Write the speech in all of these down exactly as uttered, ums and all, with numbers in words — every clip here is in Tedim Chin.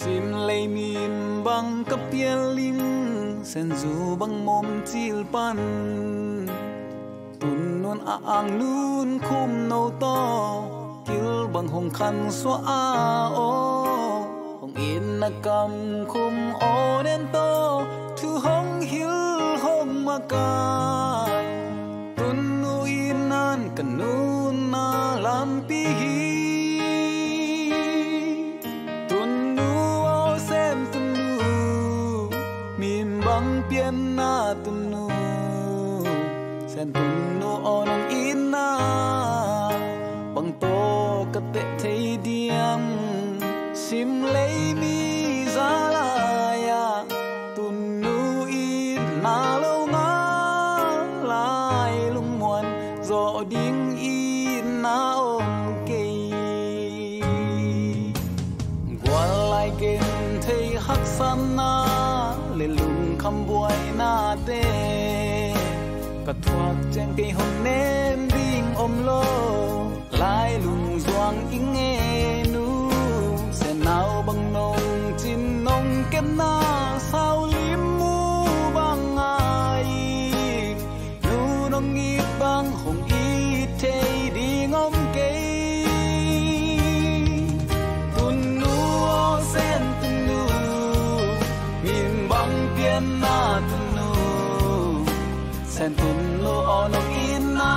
Sim lei min bang ka pial ling, senzu bang mom cil pan. Tun nun a ang nun khum no tawh, kil bang hong khan suah a aw. Hong itna kam khum aw nen tawh, thu hong hil hong makai. Tun nu itna ka nunna lampi hi. Tun nu aw Sen Tun nu, min bang pianna Tun nu. Sen Tun nu aw nong itna bang tawh ka teh thei diam. Sim lei mi za lai-ah Tun nu itna lo ngah lai, lungmuan zawh ding itna om kei. Gual lai genthei haksatna le lungkham buainate ka thuak ciang kei hong nem ding om lo. Lailung zuang i ngen uh, Sen nau bang nong cin nong kepna, sau lim mu bang ngai. Nu nong it bang hong it thei ding om kei. Tun nu aw Sen Tun nu, min bang pianna Tun nu. Sen Tun nu aw nong itna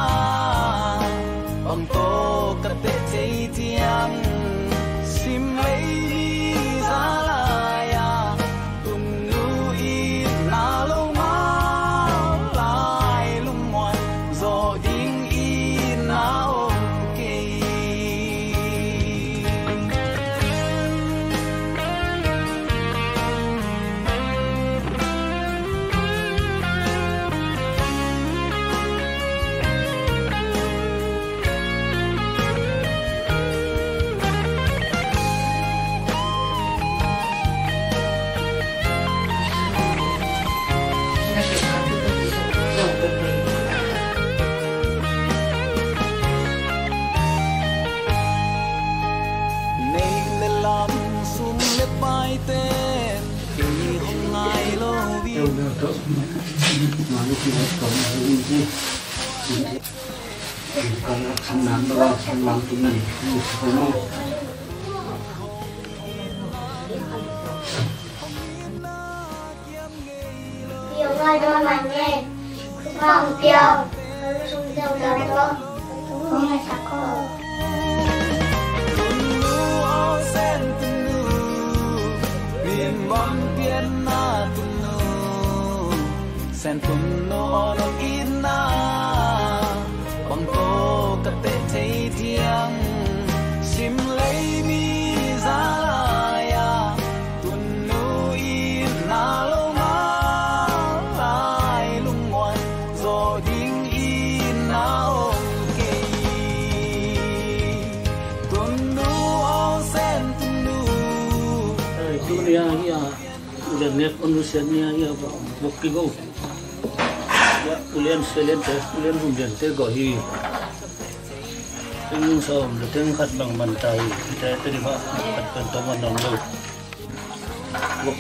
bang tawh ka teh thei diam. Sim lei mi za lai-ah Tun nu itna lo ngah lai, lungmuan zawh ding itna om kei. Neih le lam, sum le paite, kei hong ngai lo hi. Sen Tun nu aw nong itna bang tawh ka teh thei diam. Sim lei mi za lai-ah Tun nu itna lo ngah lai, lungmuan zawh ding itna om kei. Tun nu aw Sen Tun nu. Ai, tuni a hi a. Ulian nek on usian ni a hi a, bok ki go. Ya, ulian selian te, ulian hum lian te go hi. Teng sawm le teng khat bang man ta hi. Te te di ba, khat pen tawh man om lo. Bok,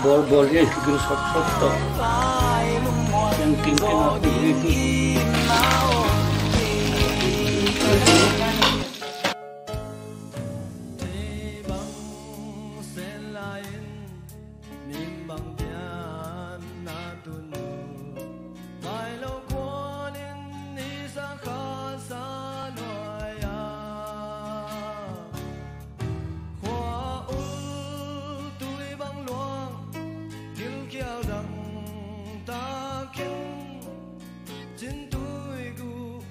bol bol hi, gil sop sop tawh. Teng king king a, hi hi. Min bang pianna Tun nu, Vailo khuanin i sa kha sa nuai-ah. Khua ul tui bang luang, gilkial dang tak khin, cintui guh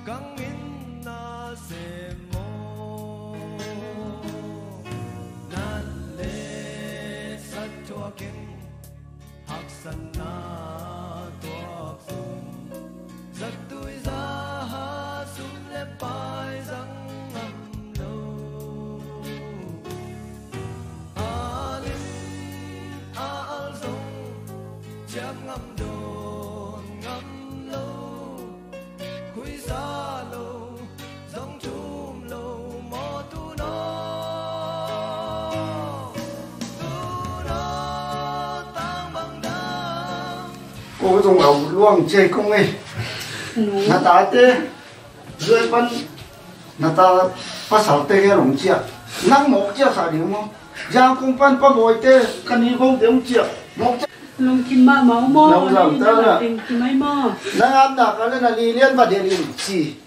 kang in na sem maw? Nat le sat thuak in, haksatna tuak zong, zattui zaha sum le pai zang ngam lo. A lim a al zong ciam ngam, dawn ngam lo. Khuisa lo zong thum lo maw tun aw? Ko zong au luang ciai kong ei. Na tate zuai pan na ta pasalte gen hong ciah. Nang mawk ciah sa ding maw? Zangkong pan pa bawite ka ni bawite hong ciah. Mawk ciah. Lungkim mahmah uh maw? Nang zang ta na. Lungkim ai maw? Nang am na ka le na lilian va den in ci.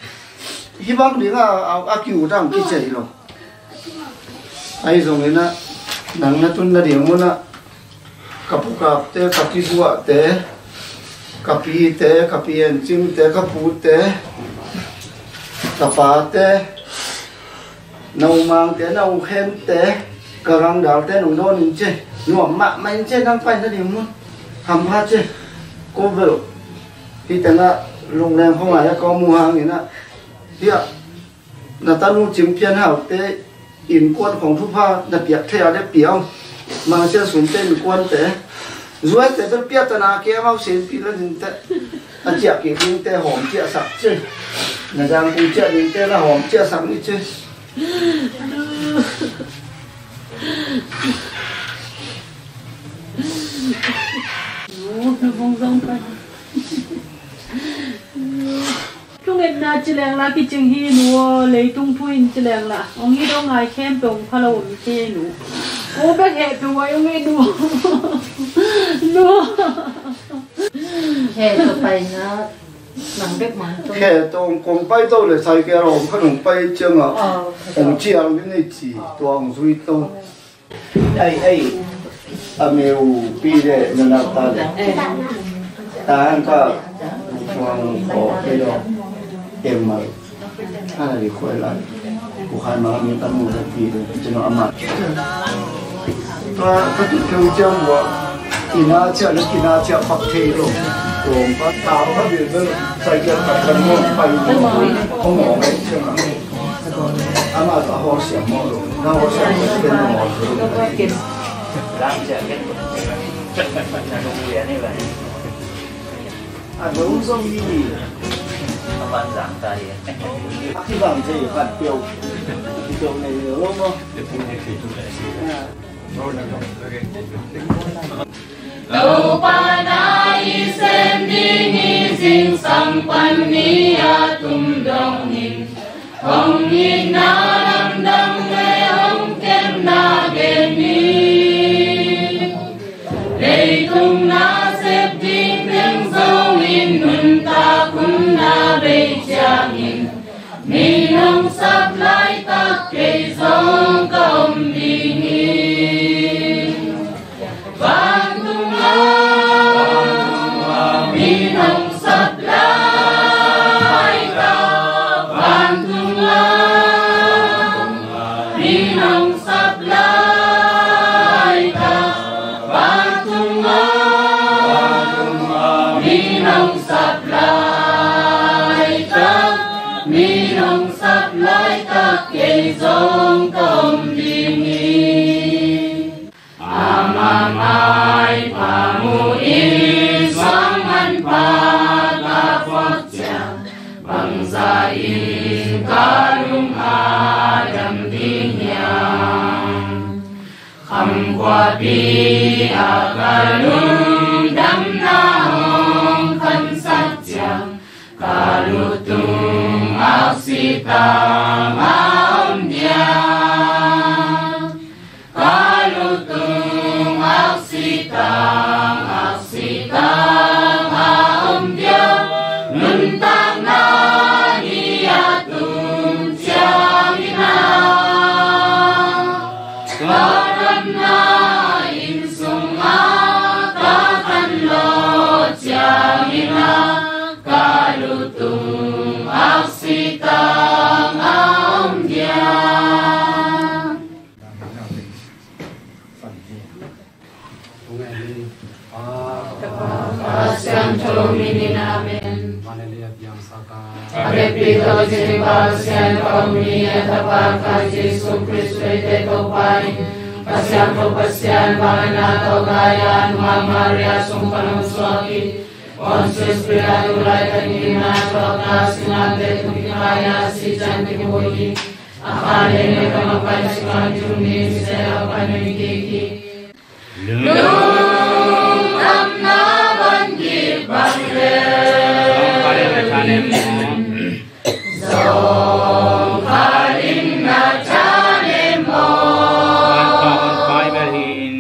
Hih bang ding a, a, a kiu dang kicei lo. Ahi zongin ah nang na tun nading munah ka pukapte, ka kizuahte, ka pite, ka pi encingte, ka pute, ka pate, na umangte, na ukhente, ka gangdalte nong dawn in ci. Nuam mahmah in ci, nang pai nading mun hampha ci. Ko bel hih tengah lungleng khong ai a ka mu hangin ah hiah na tanu Cing Pian Haute innkuan khong thupha na piak thei a le piau. Mangsian Sunte innkuante, zuaite bel piak ta na kiam au, senpi la dingte, a ciah kik dingte hawm ciahsak ci. Na Zangkong ciah dingte la hawm ciahsak ni ci. Thungetna ci leng la kicing hi nu aw, leitung thu in ci leng la. Ong hi dong ngai khempeuh ong pha lo om hi nu. Ko bek heh peuh ai ong hi nu. Nu. Heh tawh paina nang bek man tawh. Heh tawh kong pai to le sai kia rom kha nong pai ciang a. Ong ciang ni nei ci tua ong zui to. Ei, ei, a meu pi le na nau ta le. Ta hang ka tuang ko ke lo. Em mal. Ana di khoi lai. Ku khai ma mi ta mu le pi le. Cino ama. Ka, ka tu keu ciang wa. Kina cia le kina cia pak thei lo. Tuang pa ta pa bi be sai cia pa kan mo pai mo. Ko mo ngai cia ma. Ama ka hawlsiam mawh lo, na hawlsiam mawh pen na hawlsiam lo. A lo zong hi. A kibang thei khat peuh. Kidong nei lo maw? Topa na i sem ding i zingsang pan ni a tum dongin, hong itna lamdang le hong kemna gen ni. Leitung na sep ding teng zongin nuntak hun na bei ciangin, mi nong sap laitak kei zong ka om ding hi. Vantung ah mi nong sap laitak, vantung ah mi nong sap laitak, vantung ah mi nong sap laitak, mi nong sap laitak kei zong ka om ding hi. Ama maipha mu in suang manpha ka phawk ciang, bangzah in ka lung a dam ding hiam? Khamkhuapi a ka lungdamna hong khansak ciang, ka lutung aksi tang a om dia. Ka lutung aksi tang, aksi tang a om dia. Nuntakna ni a tung ciangin ah, ka damna inn sungah ka khanlawh ciangin ah, ka lutung aksi tang a om dia. Pasian tho minin, amen. A biakpi tawh zin Pasian ka um ni a Tapa ka Jesu Khrist leite Topa in, Pasian tho Pasian bangin a tawh gai a nungak Maria sung pan hong suak in, Pontius Pilat tu laitakin a tuakna singlamteh tungah kikhai a si ciang kimu hi. A kha le ne ka makai sungah tung ni se a pan hong kik hi. Lungdamna van kip Zong khalin na ta le maw? Manpha hong pai bel hi in.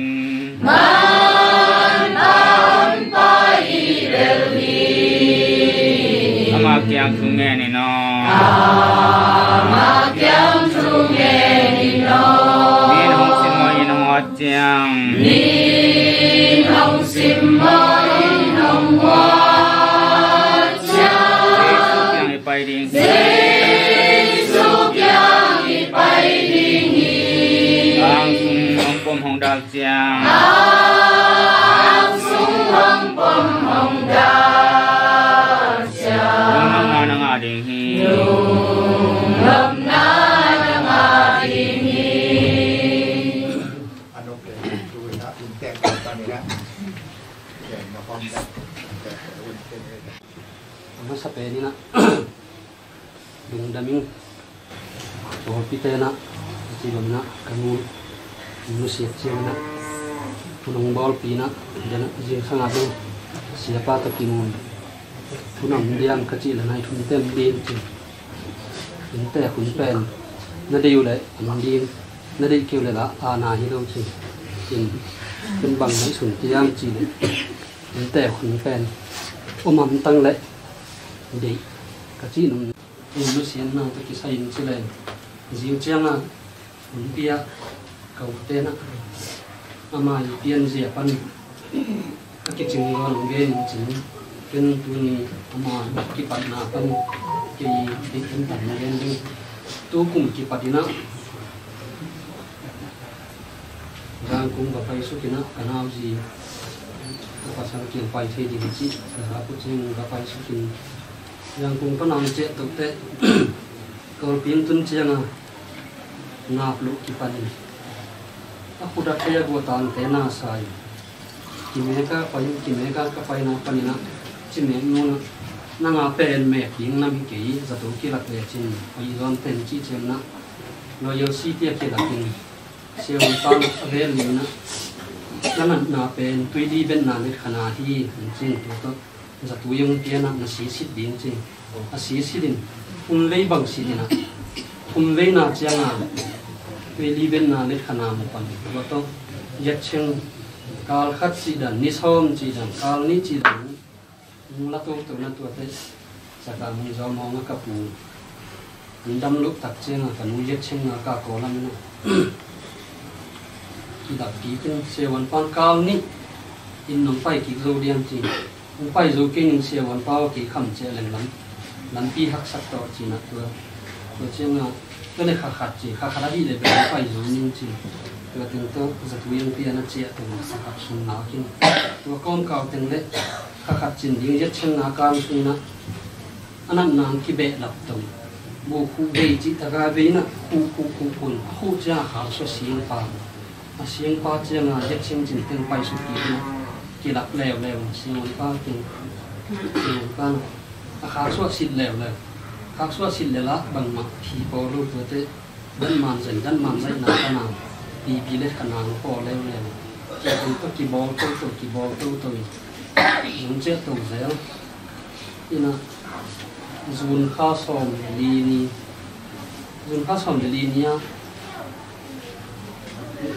Manpha hong pai bel hi in. Ama kiang thu ngen in aw. Ama kiang thu ngen in aw. Min hong simmawh in hong ciang. Min hong simmawh in hong muat ciang. Jesu kiang i pai ding. Jesu kiang i pai ding hi. Ang sung hong pom hong dal ciang. Ang sung hong pom hong dal ciang. Lungnuamna na ngah ding hi. Lungnuamna na ngah ding hi. A masa pen in ah, lungdam ing. Pawlpi te in ah, a ci bang in ah, ka nu nusiat ciang in ah, hun hong bawlpi in ah, den ah, zingsang a dong siapa ka kimu in, hun a om diam ka cih leh nai hun tem ding ci. Inntek hun pen na deih uh leh om ding, na deih kei uh leh lah aana hi lo ci. In, pen bang ngaihsun hiam cih leh, inntek hun pen om hamtang leh deih ka cih nung. In nusiatna tawh kisai in ci leh, zing ciang a hun pia ka ute in ah, ama i pianzia pan a kicing zaw hong gen in cin, ken tuni ama kipatna pan kei bek in tam hong gen ding. Tu kum kipat in ah Zangkong ka paisuk in ah, ka nau zi ka pasal kiang pai thei ding cih ka zak uh ciang ka paisuk in, Zangkong pan hong ciah toh teh, Kawlpi hong tun ciang a, ngap loh kipan in, a khut a te, a gua tangte na sa in, kimek a pai in, kimek a ka paina pan in ah, ci mek nu in ah, nang a pen mek ding nam hi kei, zato kilak lecin hoih zaw pen ci ciang in ah, Royal City a kilak in, siavuan pa a vel ni in ah, na natna pen tuili betna let khan a hi, an ci in, tua tawh zatui hong pia in ah, na sisit ding ci. A sisit in, thum vei bang sit in ah, thum veina ciang a tuili betna let khan a mu pan, tua tawh yatcheng kal khat cih dan, ni sawm cih dan, kal nih cih dan, nung la toto na tua teh, Saka Mung Zaw Mawng a ka pu an dam loh tak ciang a, ka nu yatcheng a ka kawl lam in ah, kidap kik in, siavuan pan kal nih in nong pai kik zo diam ci. Hong pai zo kei ning, siavuan pa aw, kei kham ciah leng lam, lampi haksak tawh ci in ah, tua, tua ciang a, tua leh kha khat ci, kha khat a dih leh bel hong pai zo ning ci. Tua teng tawh zatui hong pia in ah, ciah teng kha khat sung lak in, tua kawmkal teng leh kha khat cin ding yatcheng a kan sung in ah, a natna hong kibehlap to, bu khuh bei cih tak a bei in ah, khuh khuh khuh khuh, a khuh ciang a khaksuah sing pah. A sing pah ciang a yatcheng cin teng paisuk kik in ah, kilak leuleu, siavuan pa teng, siavuan pa in ah, a khaksuah sit leuleu. Khaksuah sit leh lah bangmah hi pawl lo, tua teh datman zaih, datman zaihna pan a, pipi let khan a hong pawl leuleu. Tua tawh kibawl toto, kibawl toto in, zong ciah to zel in ah, June kha sawm le li ni, June kha sawm le li ni a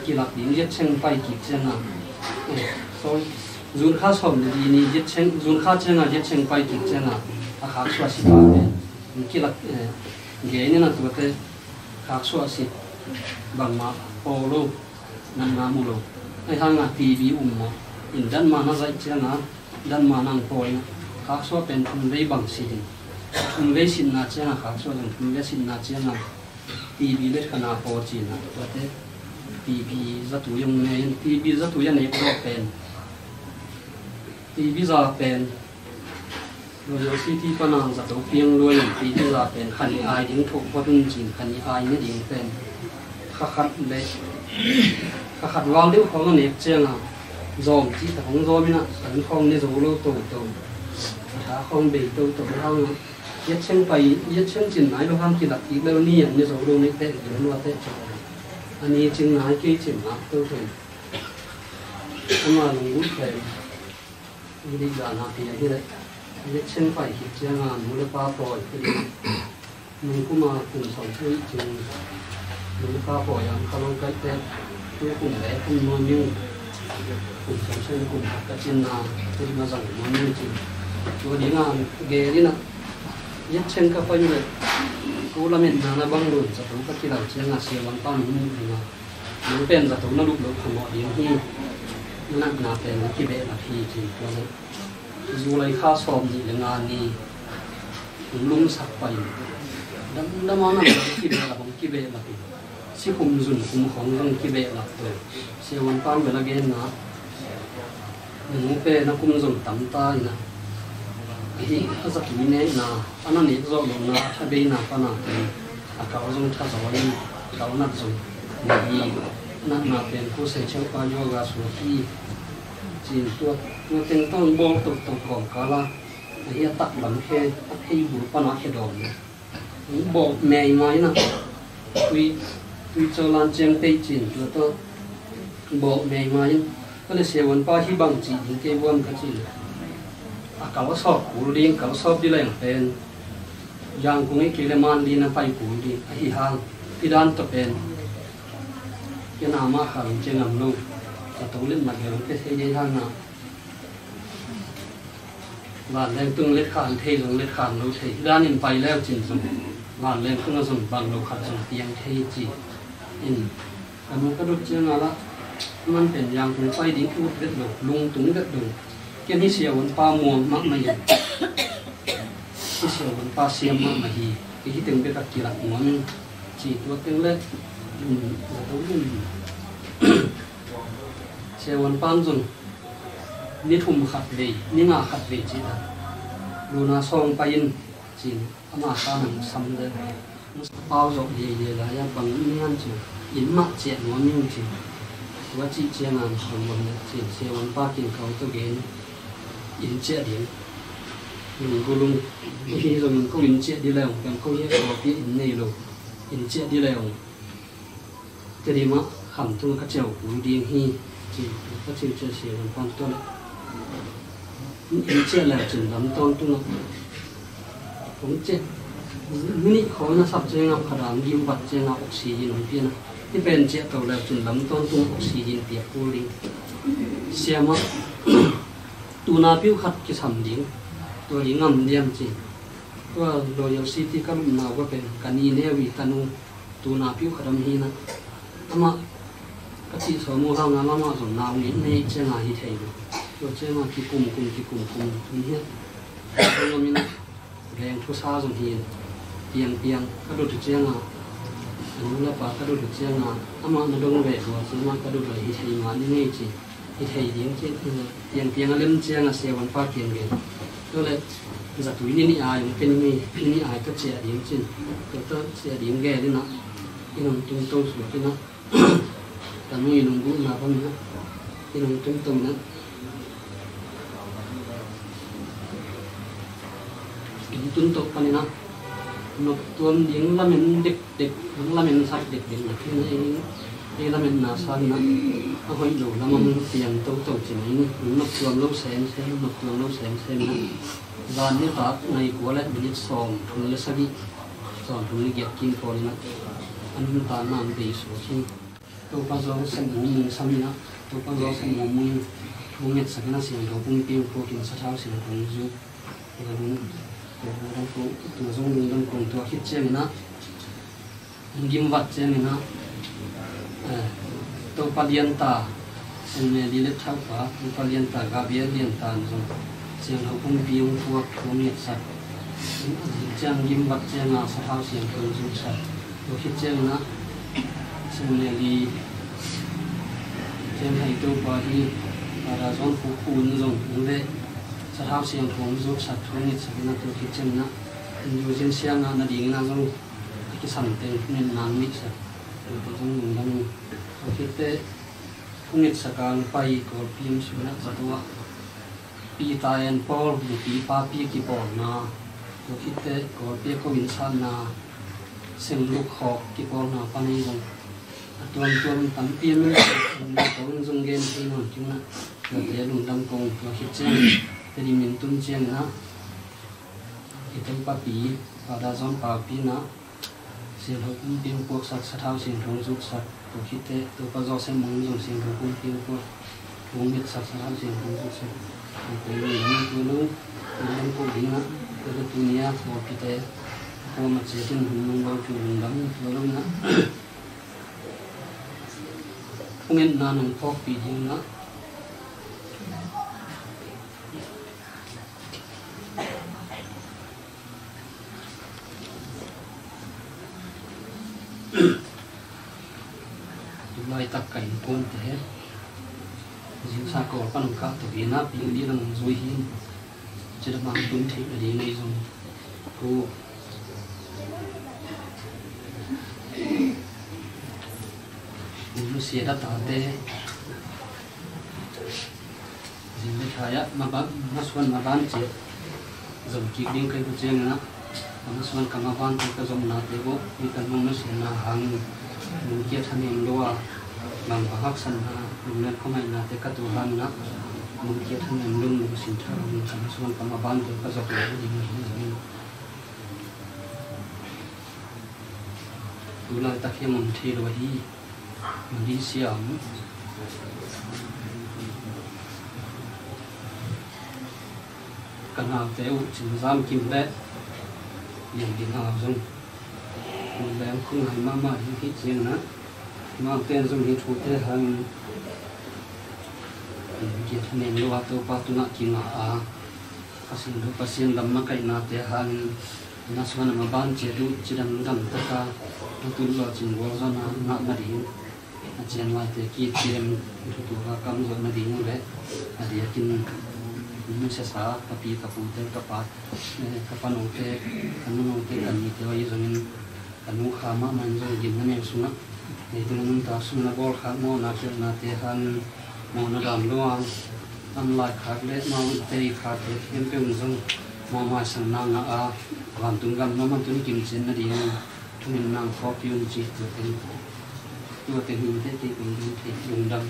kilak ding yatcheng pai kik ciang a, eh, sorry, June kha sawm le li ni yatcheng, June kha ciang a yatcheng pai kik ciang a, a khaksuah sit pah pen kilak, eh, gen in ah, tua teh khaksuah sit bangmah pawl lo, natna mu lo. Ahih hang a T B um maw, in datman a zaih ciang a, datman a hong pawl in ah, khaksuah pen thum vei bang sit in, thum vei sitna ciang a, khaksuah zong thum vei sitna ciang a, T B let khan a pawl ci in ah, tua teh T B zatui hong nei in, T B zatui a nek zawh pen, T B za pen, Royal City pan a zato piang lua in, T B za pen khan i ai ding thoh phot un ci in, khan i ai ne ding pen kha khat leh, kha khat val deuh khawng a nek ciang a, zawm cih tak hong zawm in ah, an khawng ne zo lo toto, a tha khawng bei toto hang a, yatcheng pai, yatcheng cin nai lo hang kilak kik leu ni, an ne zo lo, ne pek ding lua teh. A ni cing nai kei cin ngak toto. Ama lunglut pen, i dik dan a pi ahi leh, Election pai khit cianga nu le pa pawi te ding, nung kuma kum sawm sawm cing, nu le pa pawi ang ka lo kai te, tu kum le kum nuam ing, kum sawm sawm kum khat ka cinna, tu ding a zang nuam ing cing. Tu ding a gel ina, election ka pai le, ko lametna na bang lun sa tu ka kilau cianga siavuan pa nu mu ding a, nu pen zato na lup lo khamawh ding hi, na natna pen na kibehlap hi cing tua le. July kha sawm nih le nga ni hong lungsak pai in, damdam a nam hong kibehlap, hong kibehlap in, sikhum zunkhum khawng hong kibehlap tua. Siavuan pan bel a genna, na nu pen a kum zong tam ta ina, ahi a zatui nekna, a na nek zawh lohna, a thabeina pana pen a kal zong tha zaw in, a kal nat zong nei hi. A natna pen ko Seicheu pa yoga suak hi. Cin tua, tua teng tawh bawk toktok kawmkal a, ahi a taklam khe, a phei bul pana khe dawm. Bawk meimai na, tui, tui colan ciang peih cin tua tawh bawk meimai in. Ka le siavuan pa hi bang ci ding kei buam ka ci le, a kal sawp kul ding, kal sawp di leng pen Yangon i kei le Mandalay na pai kul ding ahi hang, i dan tawh pen kei na mah khang ciang am lo, ka to len mat le hong pe thei dei hang na. Vanleng tung let khan thei zong let khan lo thei. Danin pai leu cin zong vanleng tung a zong bang lo khat zong piang thei ci. In ka nu ka dot cianga la man pen Yangon pai ding ki ut vet lo, lungtung vet lo. Ken hi siavuan pa muang mahmah in, hi siavuan pa siam mahmah hi. Hi hi teng bek a kilak muang in ci tua teng le. Zato in siavuan pan zong ni thum khat vei, ni nga khat vei ci ta. Luna sawng pai in cin ama ka nang sam le. Pau zawh liailiai lai a bang ni ngan cin, in mah ciah nuam in cin. Tua cih cianga na sawng bang le cin, siavuan pa kin kau tawh gen in ciah ding. Lung gulung hi zong in ko in ciah di leng, peng ko hi a kawpi in nei lo, in ciah di leng. Tedi mah kham tung ka ciau kul ding hi, ci ka ciu ciau sia lam pan tua le. In ciah le cin lam tawn tung a. Kong ciah. Minute khaw na sap ciang a khadang gim vat ciang a oxygen hong pian a. Hi pen ciah to le cin lam tawn tung oxygen piak kul ding. Siamah tuna piu khat kisam ding. Tua ding ngam diam ci. Tua Royal City ka lupna ua pen ka ni neu i tanu. Tuna piu khat om hi na. Amah ka cih sawm uh hang a lamah zong nau ngeih ngeih cianga hi thei lo. Tua cianga kikum kum kikum kum hi hiat. Tua ngam in a veng thusa zong hi in. Piang piang ka dut uh cianga, a nu le pa ka dut uh cianga, amah na dong ve lua cianga ka dut uh hi thei mah ni ngei ci. Hi thei ding ci, piang piang a lem ciang a siavuan pa kiang gen. Tua le zatui ni nih ai, pen ni, ni nih ai ka ciah ding cin. Tua ta ciah ding gen in a, i nong tung to suak in a, tanu i nong guh na pan in a, i nong tung to in a. I tun to pan in a, nop tuam ding lamen dek dek, lamen sak dek dek na khin ei, ei lamen na sa na, a hoih lo lam a mun piang to to ci mai ni, nop tuam lo sem sem, nop tuam lo sem sem na. Zan ni tak nai kua le minit sawm thum le sagih, sawm thum le giat kim pawl na, an hun ta nang dei suak hi. Topa zaw sem mu mu sam na, Topa zaw sem mu mu, thu nget sak na siang tho pumpi phuakin sathau siang tho zu. Tua lungdam kong, tua zong lungdam kong tua khit ciangin ah, gim vat ciangin ah, eh, Topa lianta, Saint Mary le thaupa, Topa lianta, Gabriel lianta zong, siangtho pumpi hong puak, hong ngetsak. Ciang gim vat ciangin ah, sathau siangtho hong zusak. Tua khit ciangin ah, Saint Mary, ciang hai Topa hi, Father John Pu Khun zong, hong ve, sathau siangtho hong zusak, hong ngetsak in ah, tua khit ciangin ah, Indulgence siangah na dingin ah zong a kisam teng thungetna hong neihsak. Tua zong lungdam hi. Tua khitteh thungetsak a hong pai Kawlpi om sunah zato ah Peter and Paul nupi papi kipawlna. Tua khitteh Kawlpi a ko in satna, Sengluk Hawk kipawlna pan ei zong a tuamtuam tampi a min, min ko in zong gen thei nawn kei un ah. Tuate lungdam kong tua khit ciang, Tedim in tun ciangin ah, I Topapi Father John Pau Pi in ah siangtho kumpi hong puaksak, sathau siangtho hong zuksak, tua khitteh Topa Joseph Mung in zong siangtho kumpi hong puak, hong mitsak, sathau siangtho hong zuksak, tua pen lungdam tua lo, lungdam ko ding ah, tua lo tuni a pawlpite kuamah ciat in hong lungdam, lungdam tua lo in ah, thungetna nong phawkpih ding in ah, tu laitak ka innkuante zingsang kawl pan hong kah tawh hi in ah, pi ding a nong zui hi in, cidam a hong tun theih nading ei zong ko nusia a tate zing le thai ah maban, masuan maban ciat zong kik ding ka hih uh ciangin ah, ka masuan ka mabante ka zopnate bawh hih ka nong nusiatna hangin lungkia thanem lo a, bang bang haksatna, lungnem khuangainate ka tuh hangin ah, lungkia thanem lo, lungsim tha lo in ka masuan ka mabante ka zopna ding hi. Tu laitak hiam om thei lo ahi. Malaysia ah ka naute uh Cin Zam Kim le Lian Ding Hau zong mun leng khung hai mahmah hi, hih ciangin ah amaute in zong hih thute hangin lungkia thanem lo a, Topa tungah kingah a, Pasian, Pasian lam makaihnate hangin na suan a maban ciat uh cidam dam taka na tun lo Cin gualzawhna ngah nading, a cian laite ki cidam thutuak a kamzawh nading uh le a diakin nusiasa ka pi ka pute, ka pa, eh, ka pa note, ka nu note, ka nite ahi zongin ka nu kha mahmah in zong gimna neu sungah, leitung a nuntak sungin a bawlkhak mawhna khialhnate hangin mawhna dam lo a, an laikhak le amaute i khakte khempeuh in zong mawhmaisakna ngah a, vantung gam na man tun kimciat nading thungen nang khawk hi un ci, tuate, tuate hing tete kong ding thei lungdam.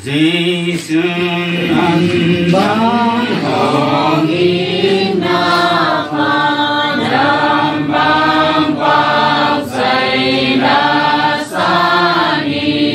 Jesu an bang hong in na pa dam bang pa zai la sa ni.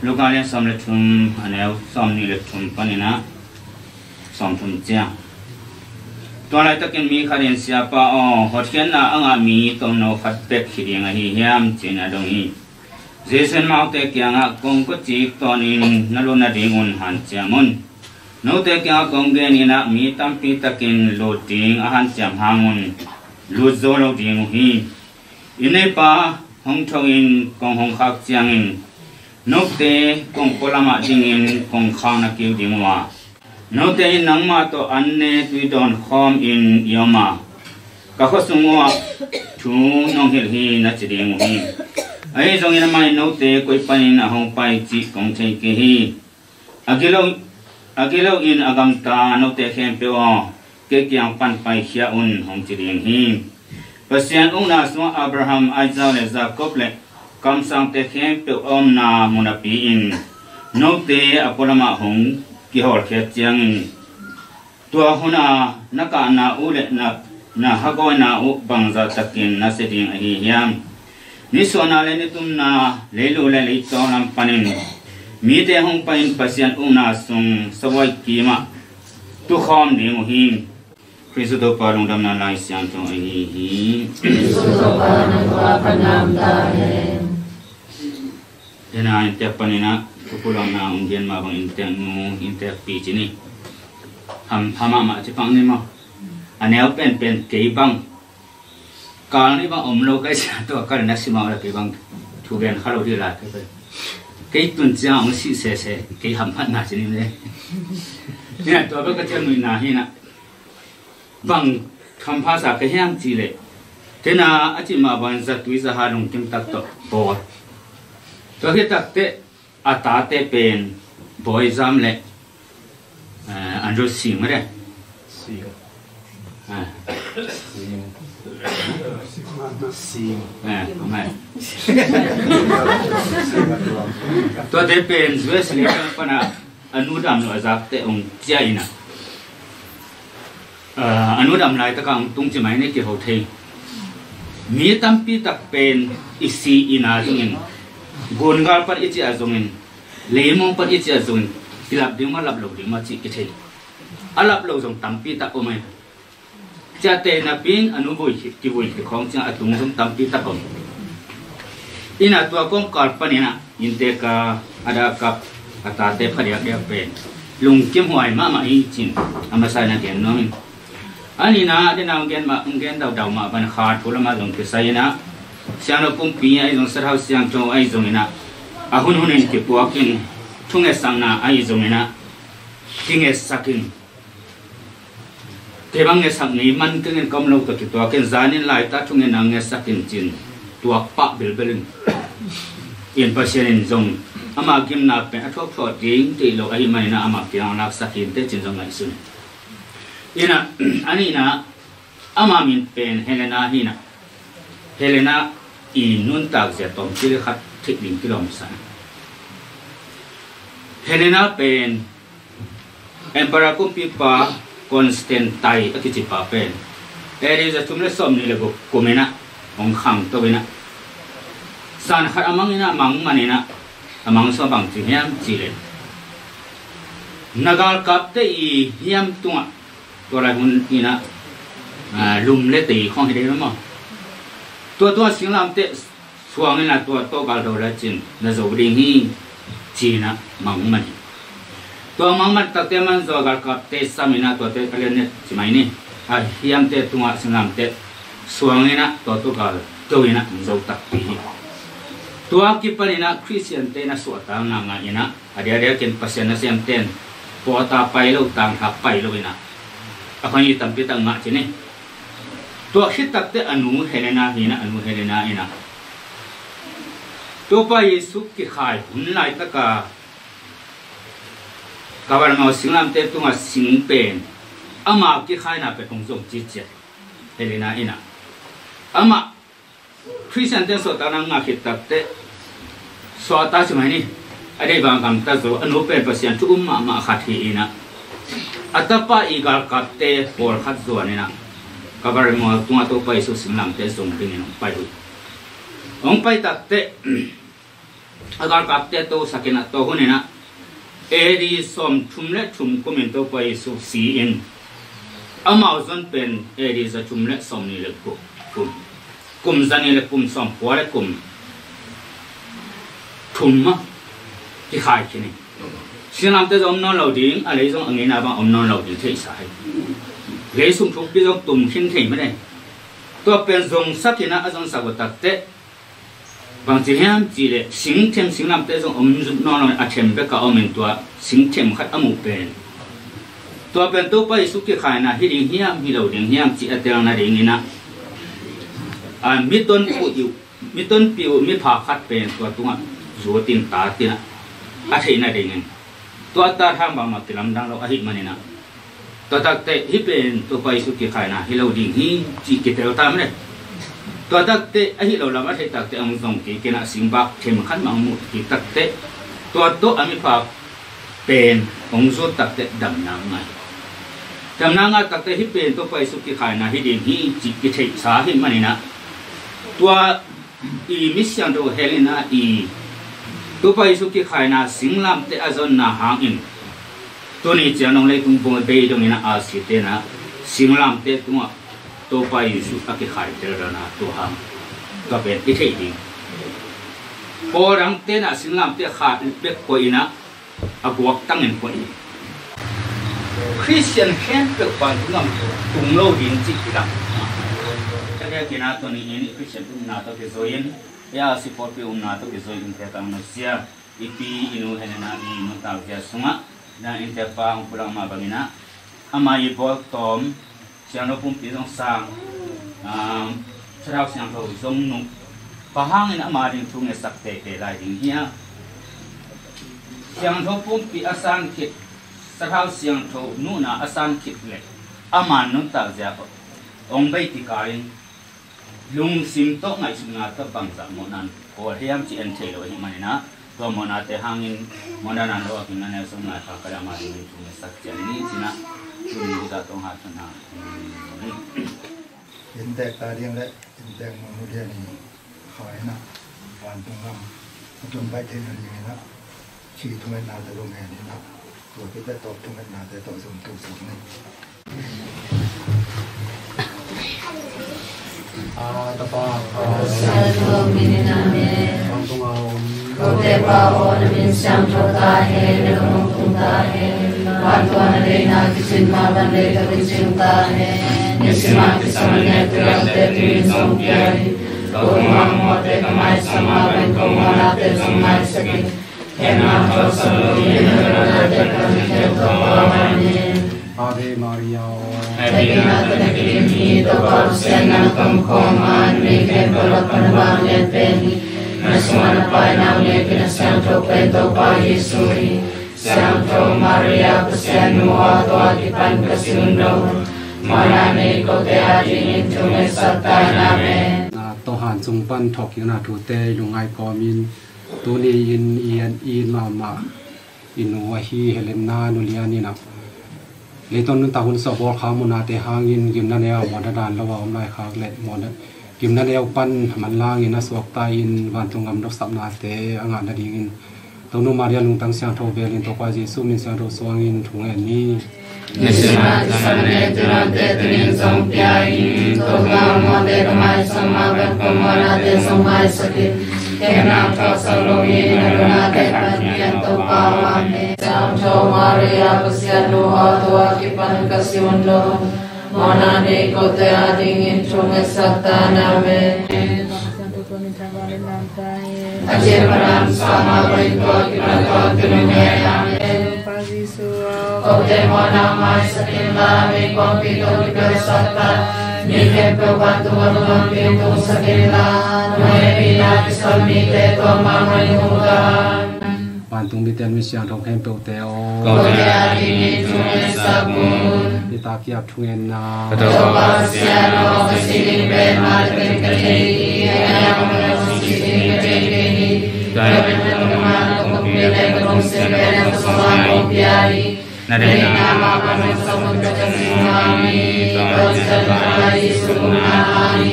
Luka lian sawm le thum, a neu sawm nih le thum panin ah sawm thum ciang. Tua laitakin mi khat in, "Siapa aw, hotkhiatna a ngah mi tomno khat bek hi ding ahi hiam?" ci-in a dong hi. Jesuh in amaute kiangah, "Kong kawcik tawnin na lut nadingun hanciam un. Note kiangah kong genin ah, mi tampi takin lut ding a hanciam hangun lut zo lo ding uh hi. Inn neipa hong tho-in kong hong khak ciangin, note kong pualamah dingin kong khakna kiu ding uh a, note in nangmah tawh an ne tui dawn khawmin i om a, ka khua sung uhah thu nong hilh hi, na ci ding uh hi. Ahi zongin amah in, 'Note koi panin a hong pai cih kong thei kei hi. A gilo, a gilo in a gamta note khempeuh aw, kei kiang pan paikhia un,' hong ci ding hi. Pasian ukna sungah Abraham, Isaac le Jacob le kamsangte khempeuh a omna munapi-in note a pualamah hong kihawlkhiat ciangin, tua hun a na kahna uh le na, na hagawina uh bangzah takin na sia ding ahi hiam? Nisuahna le nitumna, leilu le leitaw lam panin mite hong pai-in Pasian ukna sung sabuai kimah tukhawm ding uh hi. Khrih Topa lungdamna Lai Siangtho ahi hi. Khrih Topa, na tungah ka nam ta hen. Hena inntek panin ah, thupulawhna hong gen mah bang inntek nu, inntek pi ci ni. Hampha mahmah ci pah ni maw. A neu penpen kei bang, kal ni bang om lo kai sia, tua kal na si mah uh la kei bang thu gen kha lo dih lai kai. Kei tun ciang hong sih sese, kei hamphatna ci ni le. Hena tua bang ka ciang nuihna hi na. Bang hampha sa ka hiam cih leh, kei na a cih mah bang zatui zaha lungkim tak tawh bawl. Tua khit takteh a tate pen Bawi Zam le, eh, Andrew Sing mah de. Sing. Ah. Sing. Sing. Eh, amai. Tuate pen U S le pan a, a nu dam lo a zakte hong ciah in a, a nu dam laitak a hong tung ci mai ni, kiho thei. Mi tampi tak pen i si in a zongin, gungal pan i cih a zongin, leimong pan i cih a zongin, kilap ding mah, lap lo ding mah cih kithei. A lap lo zong tampi tak om ai. Ciahte napi-in a nu vui, kivui khawng ciang a tung zong tampi tak om. Ina tua kawmkal panin a, inntek a, a dah kap a tate phadiakdiak pen lungkim huai mahmah hi cin, a masa in a gen nuam ing. A nihna, a dena hong gen mah, hong gen daudau mah bang kha thu lamah zong kisai in a, siangtho pumpi ahi zong, sathau siangtho ahi zongin a, a hunhun in kipuakin, thungetsakna ahi zongin a, kingetsakin, kei bang ngetsak ngei man keng in ka om lo tawh kituakin, zanin laitak thungetna ngetsakin cin tuak pah bilbel in. In Pasian in zong ama gimna pen a thuakthuak ding deih lo ahih manin a, ama kiang laksak inteh cin zong ngaihsun. Ina, a nihna, ama min pen Helena hi na. Helena i nuntak zia tawmcik le khat theih ding kilawmsa. Helena pen Emperor kumpipa Constantine a kicipa pen A D za thum le sawmnih le guk kum in a hong khangto in a, zan khat a mang in a, mang man in a, a mang sung a bang ci hiam cih leh, na galkapte i hiam tungah, tua lai hun in a, ah, lum le tei khawng hi dei lo maw. Tua tua singlamteh suang in a, tua tawh gal do le cin na zo ding hi, ci-in a mang man hi. Tua mang man takteh, man zaw galkapte sam in a, tuate ka lian net ci mai ni. A hiamte tungah singlamteh suang in a, tua tawh gal do in a hong zo takpi hi. Tua kipan in a Khristiante na suahtakna ngah in a, a diakdiakin Pasian nasemte in pawta pai lo, tangtha pai lo in a, a khang i tampi tak ngah ci ni. Tua khit takteh a nu Helena hi na, a nu Helena in a, Topa Jesu kikhai hun laitak a, Kapernaum singlamteh tungah sing pen, ama kikhaina pen hong zong ciciat. Helena in a, amah Khristiante suahtakna ngah khit takteh suahtak ci mai ni. A deih bang gamta zo, a nu pen Pasian thu um mahmah khat hi in a, a tapa i galkapte pawlkhat zuan in a, Kapernaum tungah Topa Jesu singlamteh zong dingin hong pai uh hi. Hong pai takteh, a galkapte tosak in a, tua hun in a, A D sawmthum le thum kum in Topa Jesu si in, amau zon pen A D za thum le sawmnih le guk kum, kum za nih le kum sawmkua le kum, tum mah kikhai khin hi. Singlamteh zong om nawn lo ding, a lei zong a ngeina bang om nawn lo ding theihsa hi. Lei sung thukpi zong tum khin thei mah hi. Tua pen zongsak in ah, a zongsak uh takteh bangci hiam cihleh singthem, singlamteh zong om zut nawn lo, a them bek a om in, tua singthem khat a muh pen, tua pen Topa Jesu kikhaina hi ding hiam, hi lo ding hiam cih a telna dingin ah, a, mi tonpih uh, mi tonpih uh mipha khat pen tua tungah zut in, tat in ah, a theihna dingin, tua a tat hang bangmah kilamdang lo ahih manin ah, tua takteh hih pen Topa Jesu kikhaina hi lo ding hi cih kitel ta mah hi. Tua takteh ahi lo lam a theih takteh hong zong kik in ah, singbak them khat mah hong muh kik takteh, tua tawh a mipha pen hong zut takteh damna ngah hi. Damna ngah takteh hih pen Topa Jesu kikhaina hi ding hi cih kitheihsa ahih manin ah, tua i mi siangtho hell in ah i Topa Jesu kikhaina singlamteh a zonna hangin, tuni ciang dong leitung bei dongin ah, a site in ah singlamteh tungah Topa Jesu a kikhai tel dan a, tua hang tua pen i theih ding. Pawl dangte in ah singlamteh khat bek koih in ah, a guaktang in koih hi. Khristian khempeuh vantung gam tung lo ding cih hi dang. Tua biakinn ah tuni in i Khristian umna tawh kizui in, i A R C pawlpi umna tawh kizui in, te tang nusia, i pi i nu Helena i nuntak zia sungah, na innte pa hong pulak mah bangin ah, ama i bawl tawm siangtho pumpi zong sang, um, sathau siangtho zong nuh, bang hangin ama ding thu ngetsak teitei lai ding hiam? Siangtho pumpi a san khit, sathau siangtho nuhna a san khit leh, ama nuntak zia hong bei kikal in, lungsim tawh ngaihsutna tawh bangzah mawhna bawl hiam cih en thei lo ahih manin ah, tua mawhnate hangin, mawhna nang lo a kim na neu sung nai kha ka leh ama dingin thu ngetsak ciat ni ci-in ah, tuni hih zah tawh hong hatna. Inntek ta ding leh inntek mawhnu lian i kha in ah, vantung gam a tun baih theihna dingin ah, ci thungetnate zong ngen in ah, tua khit teh tawp thungetnate tawh zong tuk sak ni. Aa, Tapa, Siangtho min in amen. Vantung a om. Kote Pa aw, na min siangtho ta hen, na gam hong tung ta hen. Vantung a na deihna kicin mah bang leitungah kicing ta hen. Nisim a kisam manna thudamte tuni in zong pia in. Ko tungah mawhte ka maisak mah bangin ko mawhnate zong maisak in. Ave Maria. Happy na tana kidim hi, Topa Pasian nang tawh om khawm a, numei khempeuh lak pan nang lian pen hi. Na sungah na Pa i nau lian pen a siangtho pen Topa Jesu hi. Siangtho Maria Pasian nu aw, tua kipan ka si un lo. Mawhna nei kote adingin thu ngetsak ta in. Amen. Na tawh han sung pan thawhkikna thute i lungngai kawmin, tuni in i en i mahmah i nu ahi Helena nulian in ah, leitung nuntak hun suah bawlkhak mawhnate hangin gimna neu a mawhna dan lo a om laikhak leh mawhna, gimna neu pan manlangin a suakta in vantung gam dopsaknate a ngah nadingin Tonu Maria lungtang siangtho belin Topa Jesu min siangtho suangin thungen ni. Nisim a kisam manna thudamte tuni in zong pia in. Ko tungah mawhte ka maisak mah bangin ko mawhnate zong maisak in. Kei nang thawhsak loin na nunate pan pian Topa aw. Amen. Siangtho Maria Pasian nu aw, tua kipan ka si un lo. Mawhna nei kote adingin thu ngetsak ta in. Amen. A ciangin a ramsa mah bangin tua kipan tawntung hen. Amen. Kote mawhna maisak inla, meikuangpih tawh kipelsak ta in. Mi khempeuh vantung a tungah tungsak inla, na hehpihna kisam mite tua mah bangin hong tung ta in. Vantung mite, mi siangtho khempeuhte aw. Kote adingin thu ngetsak un. Hih tak kiap thungetna. Ka Topa Pasian aw, ka sih ding pen mah teng ka thei hi. Ahi zongin ka sih ding ka thei kei hi. Tua ahih manin ka lungsim leh ka lungsim pen ka sungah hong pia hi. Na deihna mah bangin ka sungah hong pia hi. Tua ahih manin Topa Jesu na hi.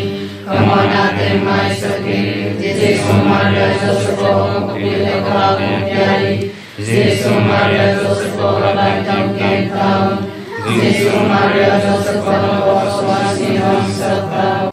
Ka mawhnate maisak in. Jesu, Maria, Joseph aw, ka pil leh ka hak hong pia hi. Jesu, Maria, Joseph aw, ka vantung kem ta un. Jesu, Maria, Joseph aw, ka suah sin hong sak ta un.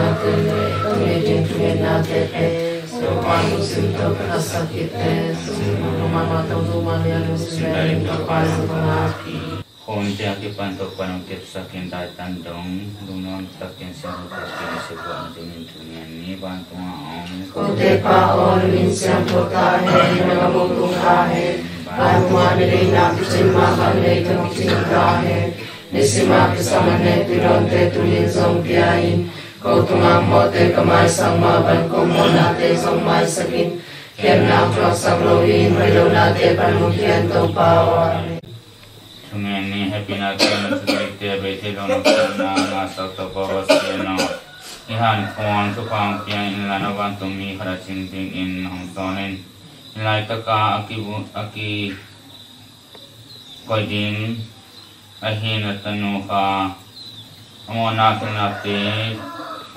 nate le tuni ding thungetnate pen Topa lungsim tawh ka khasak khit teh, sumsum mahmah Thawngthawng Maria lungsim le Topa Jesu ka ngak hi. Khawmte a kipan Topa nong kepsak in, daitan dong lungnuam takin siangtho takin i sephuak nadingin thungen ni. Vantunga om kote Pa aw, na min siangtho ta hen. Na gam hong tung ta hen. Vantunga na deihna kicin mah bang na deihna hong kicin ta hen. Nisim a kisam manna i dawnte tuni-in zong pia in. Ko tungah mawhte ka maisak mah bang ko mawhnate zong maisak in. Khiatna hong thuaksak lo-in hoih lonate pan hong khia in, Topa aw. Amen. Thungen ni, hehpihna tawh na thudeihte a bei thei lo na, na ngahsak Topa Pasian aw, hih hankhuan thupha hong pia inla, na vantungmi khat a cing dingin hong sawl in. Hih laitaka a kibu-, a kikoih ding ahi na tanu kha a mawhna a khelhnate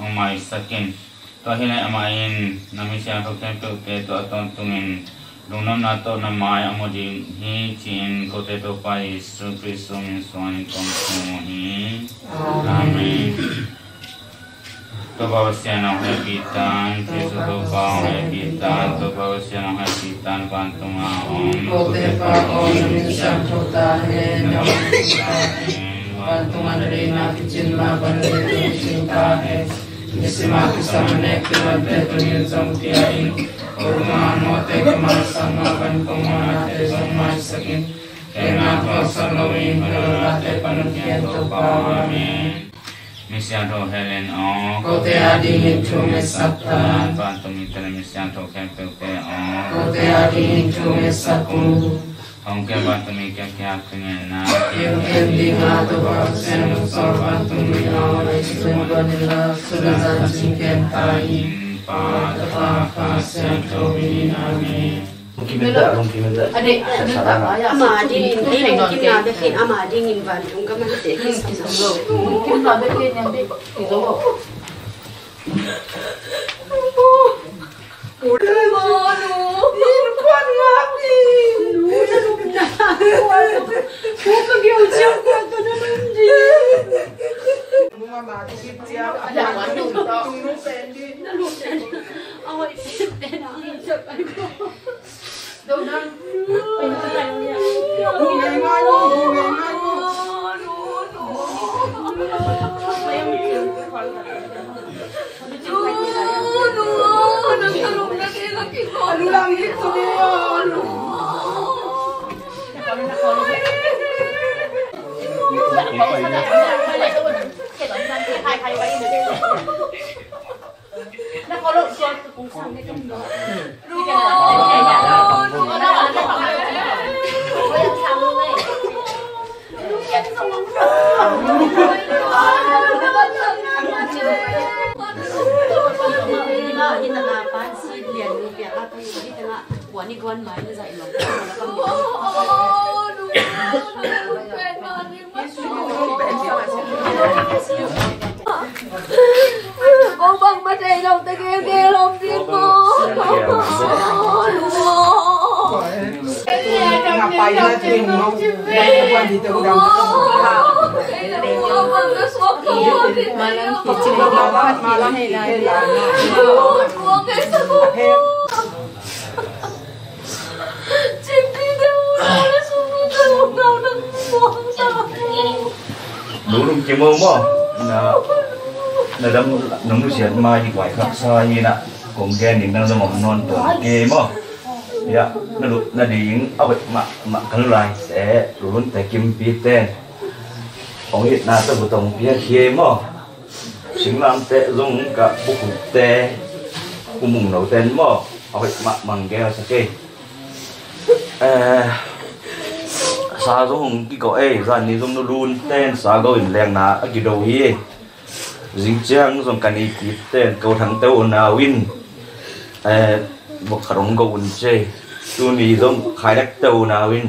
hong maisak in. Tua hi leh amah in na misiangtho khempeuhte tawh a tawntungin lungnopna tawh na mai a mu ding hi, ci-in kote Topa Jesuh Khrih min suangin kong thum uh hi. Amen. Topa Pasian hong hehpih ta in, Jesuh Topa hong hehpih ta in, Topa Pasian hong hehpih ta in, vantung a om kote Pa aw, na min siangtho ta hen, na vantung a om ta hen, vantung a na deihna kicin mah bangin leitung ah kicin ta hen. Nisim a kisam a nek kilote tuni-in zong pia in. Ko-um a mawhte kimaisakna bang ko-um a mawhnate zong maisak in. Hehna thuaksak loin ka lawlate pan hong khia in Topa aw. Amen. Misiangtho Helen aw, kote adingin thu ngetsak ta in. Vantungmi tele misiangtho khempeuhte aw, kote adingin thu ngetsak un. Hong kem vantungmi kiang kiang thungetna, hong kem ding a Topa Pasian hong sawl vantungmi aw, na cih bang bangin la, sun le zan cing kem ta in. Pa, Tapa, Kha Siangtho min in. Amen. Lungkim in dah, lungkim in dah. Ama dingin, ei, lungkimna bek hi in, ama dingin vantung ka mante hi sam lo. Lungkimna bek hi in, Nu lungkim o maw? Na, na dam, nong nusiat ma hi guai khaksa hi na, kong gen ding dang zong om nawn tuan kei maw? Ya, na lu, na ding a hoih mahmah ka lu laite, lu lunte kimpite, hong itna tawh bu tong piak hi maw? Singlamteh zong ka bukhutte, u mungnote maw? A hoih mahmah, hong gelsak ei. Eh, sa zong hong kigawh ei, zan ni zong nu lunte in sa go in lekna a kido hi ei. Zing ciang zong ka neipite in ko thangte unau in, eh, vok khat hong go un ci ei. Tuni zong khailekte unau in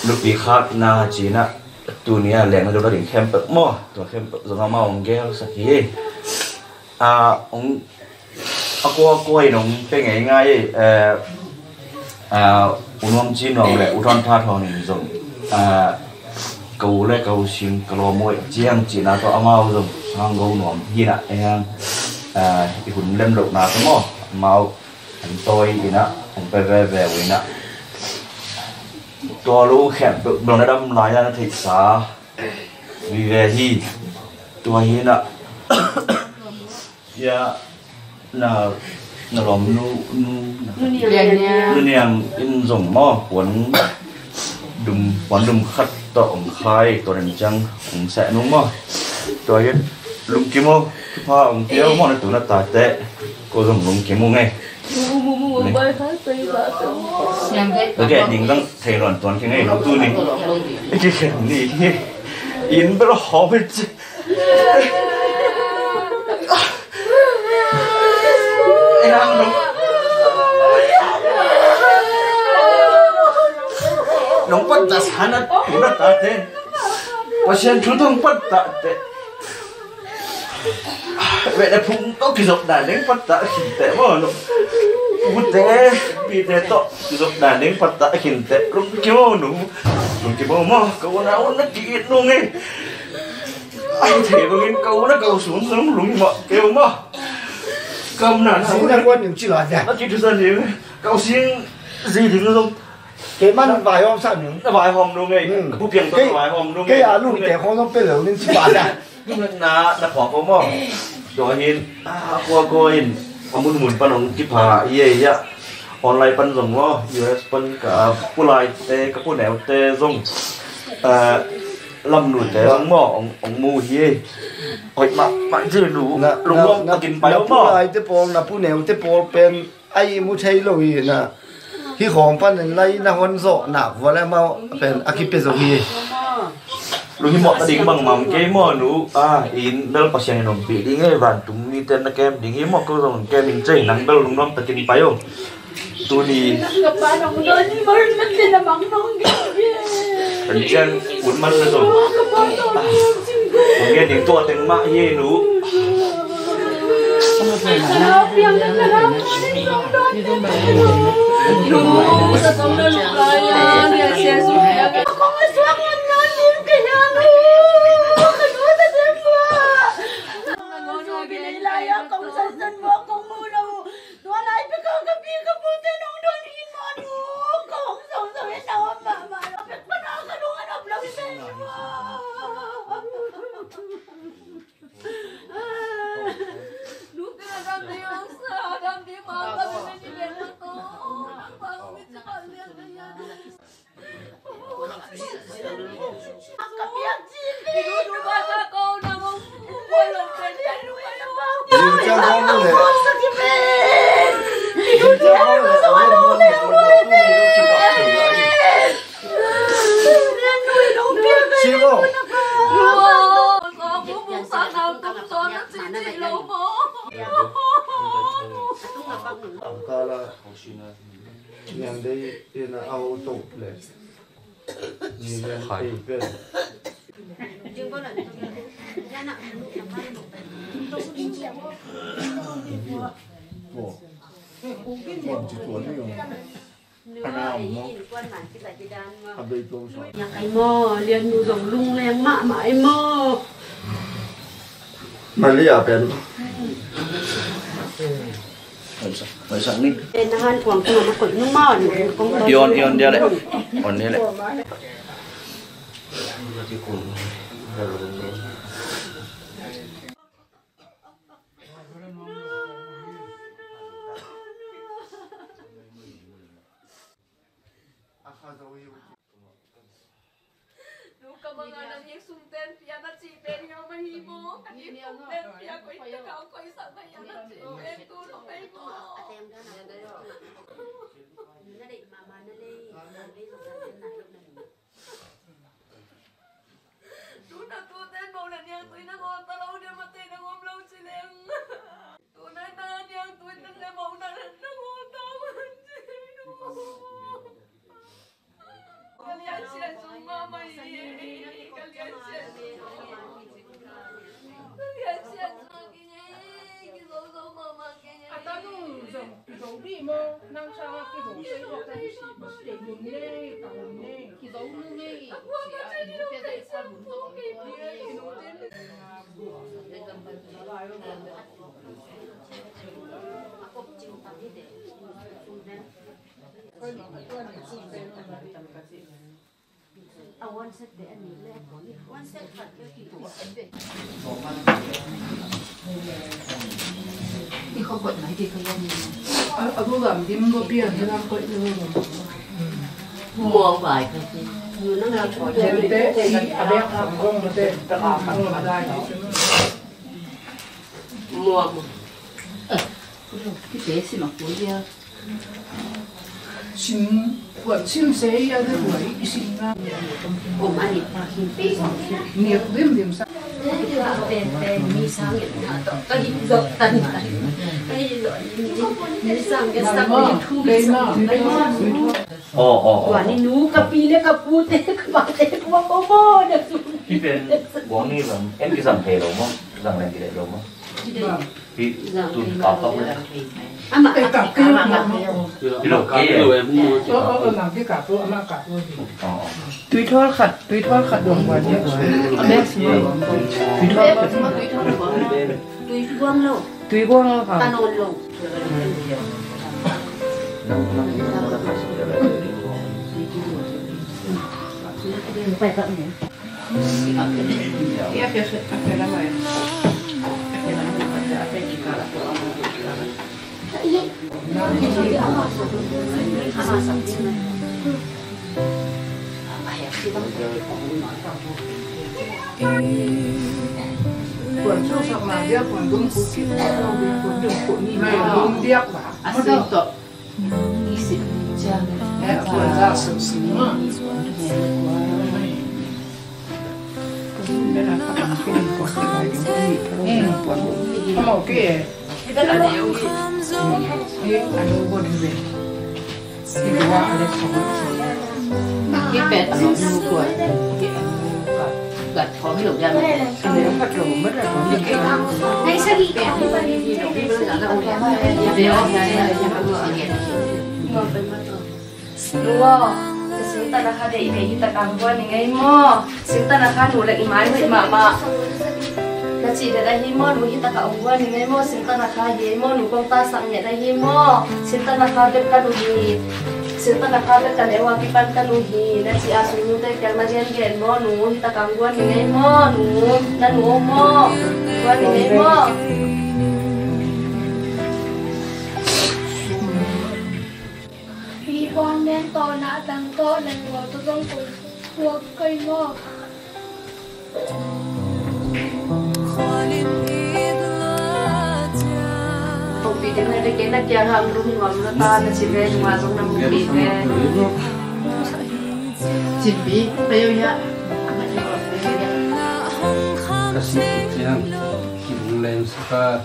nupi khakna ci-in ah, tuni a lekna dona ding khempeuh maw, tua khempeuh zong amau hong gelsak hi ei. A, hong, a kua kua in hong pia ngeingai ei. Eh, eh, U Nuam Ci Nuam le U Thawn Tha Thawn in zong, eh, ka u le ka u sim ka lawm uh ei ciang cihna tawh amau zong sang go nuam hi na, eh, i hun lemlohna tawh maw, amau an tawi in ah, an pe veve uh in ah, tua lu khempeuh bang na dam lai a na theihsa vive hi. Tua hi na, ya, na, na lawm nu, nu, na, Nu Niang in zong maw, puan dum, puan dum khat tawh hong khai, tua den ciang hong seh nung maw. Tua hi, lungkim o, thupha hong pia o maw, na tu na tate, ko zong lungkim ung ei. Ka gen ding dang thei luan tuan khin ngei lo tu ni. Kikhen ni hi. Inn bel hawm hi ci. Ei hang nong, nong pat das hana tu na ta te. Pasian thu tong pat ta te. Ve le phung to kizop dan ding pat ta khin te mo no. Vute pi te to kizop dan ding pat ta khin te. Lung ki mo no. Lung ki mo mo. Ka una una ki it nung e. Ai thei bangin ka una ka u sun sun lung ma keu ma. Kam nan sun na kuan ning ci la da. Na ki tu san ning. Ka u sing zi ding zong. Ke man vai hom sa ning. Na vai hom nung e. Ka pu piang to vai hom nung e. Ke a lung te khong zong pe lo ning ci ba da. Na na khua ko mo. Do hin a khua ko in. A mun mun pa nong ki pha ye ya. Online pan zong maw, U S pan ka pulai te, ka puneu te zong, eh, lamnu te zong maw, ong, ong mu hi. Hoih mah, mah ci nu, na, lungnuam na, takin pai na maw. Pulai te pawl, na puneu te pawl pen, ai mu thei lo hi na. Hi khawng pan in lai na hon zawh nak vua le maw, pen a kipia zo hi. Lunghimawh ta ding bangmah kei maw nu, a, in bel Pasian in ompih ding e, vantung mite na kem ding hi maw, ko zong kem in cei nang bel lungnuam takin pai o. Tuni. Kan cian ut man na zong. Kong gen ding tua teng mah hi nu. Niang dei ina au to le. Ni niang dei pen. Ko. Ko ci tuan ni. Ana mo. Abei tuan sa. Yak ai mo, Lian nu zong lungleng mahmah ai mo. Maria pen. Ion, ion dia le. On dia le. Nu ka bang a na nek sum ten pia na ci pen hi om ahi maw? Ka nek sum ten pia koi ta kau koi sa na ya na ci pen tu lo mai maw? Tu na tu ten maw na niang tui na ngol ta lo dia ma te na ngom lo ci leng. Tu na na niang tui ten le maw na na ngol ta lo ci nu. Sin, kuan sin se ya de kuai isin na. Om ani pa hin pe. Niat dim dim sa. Pen pen mi sang it na to ka hi zo tan tan. Ka hi zo ni mi sang ke sang ni thu ke sang. Oh, oh, oh. Tua ni nu ka pi le ka pu te ka pa te pu ko mo na su. Hi pen bong ni lam en ki zang thei lo mo, zang leng ki le lo mo. Hi tun kap kap mo. Ama kap kap ama kap. Hi lo kap lo em. Oh, oh, oh, nang ki kap lo ama kap lo. Oh, oh. Tui thawl khat, tui thawl khat dong bua ni. Tui thawl khat. Tui guang lo. Tui guang lo kha. Ka nawn lo. Nung aw, ka singtana kha deih ve, hi takah hong guan ning ei maw? Singtana kha nu le i mai hoih mahmah na cih det ahi maw? Nu hi takah hong guan ning ei maw? Singtana kha hi ei maw? Nu kong tasak ngiat ahi maw? Singtana kha bek ka nu hi. Singtana kha bek ka neu a kipan ka nu hi na cih a sung nute kiang na gengen maw? Nu hi takah hong guan ning ei maw? Nu, na nu om maw? Guan ning ei maw? Hi puan men tawh na dang tawh leng lo tu zong kul puak kai maw? Pawlpi ding na ding na kia ham rum nuam lo ta na ci ve nua zong na mu pi ve. Cimpi, kayo ya. Kasi ciang, kibung leng saka.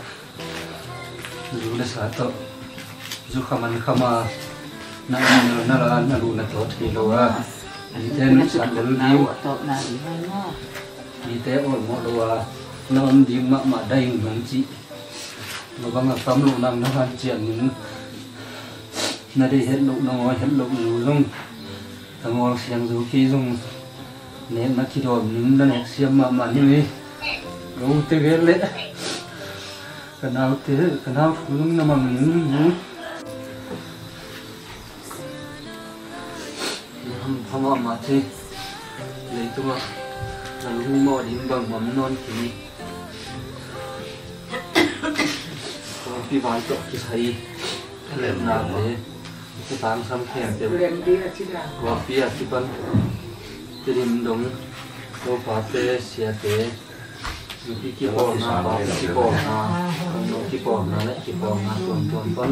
Zu le sa tawh, zu kham an kham a, na in na la, na lu na tawh thei lo a, mite nuihsan lel ding, mite awlmawh lo a, na om ding mahmah dai ing nong cih. Lo bang a tam lo nang na hanciam ning, na deih het loh, na ngawi het loh lo zong, ka ngawl siang zo kei zong, nekna kidawm ning, na nek siam mahmah ning ei. Lo te gel leh. Ka naute, ka nau thu zong na mang ning. Na hampha mahmah thei. Leitungah na lunghimawh ding bangmah om nawn kei. Kawlpi vai tawh kisai. Ka lemnate. Ka tangsam khempeuh. Kawlpi a kipan. Tedim dong. Topate, siate. Nupi kipawlna, pa kipawlna, khangno kipawlna le kipawlna tuamtuam pan.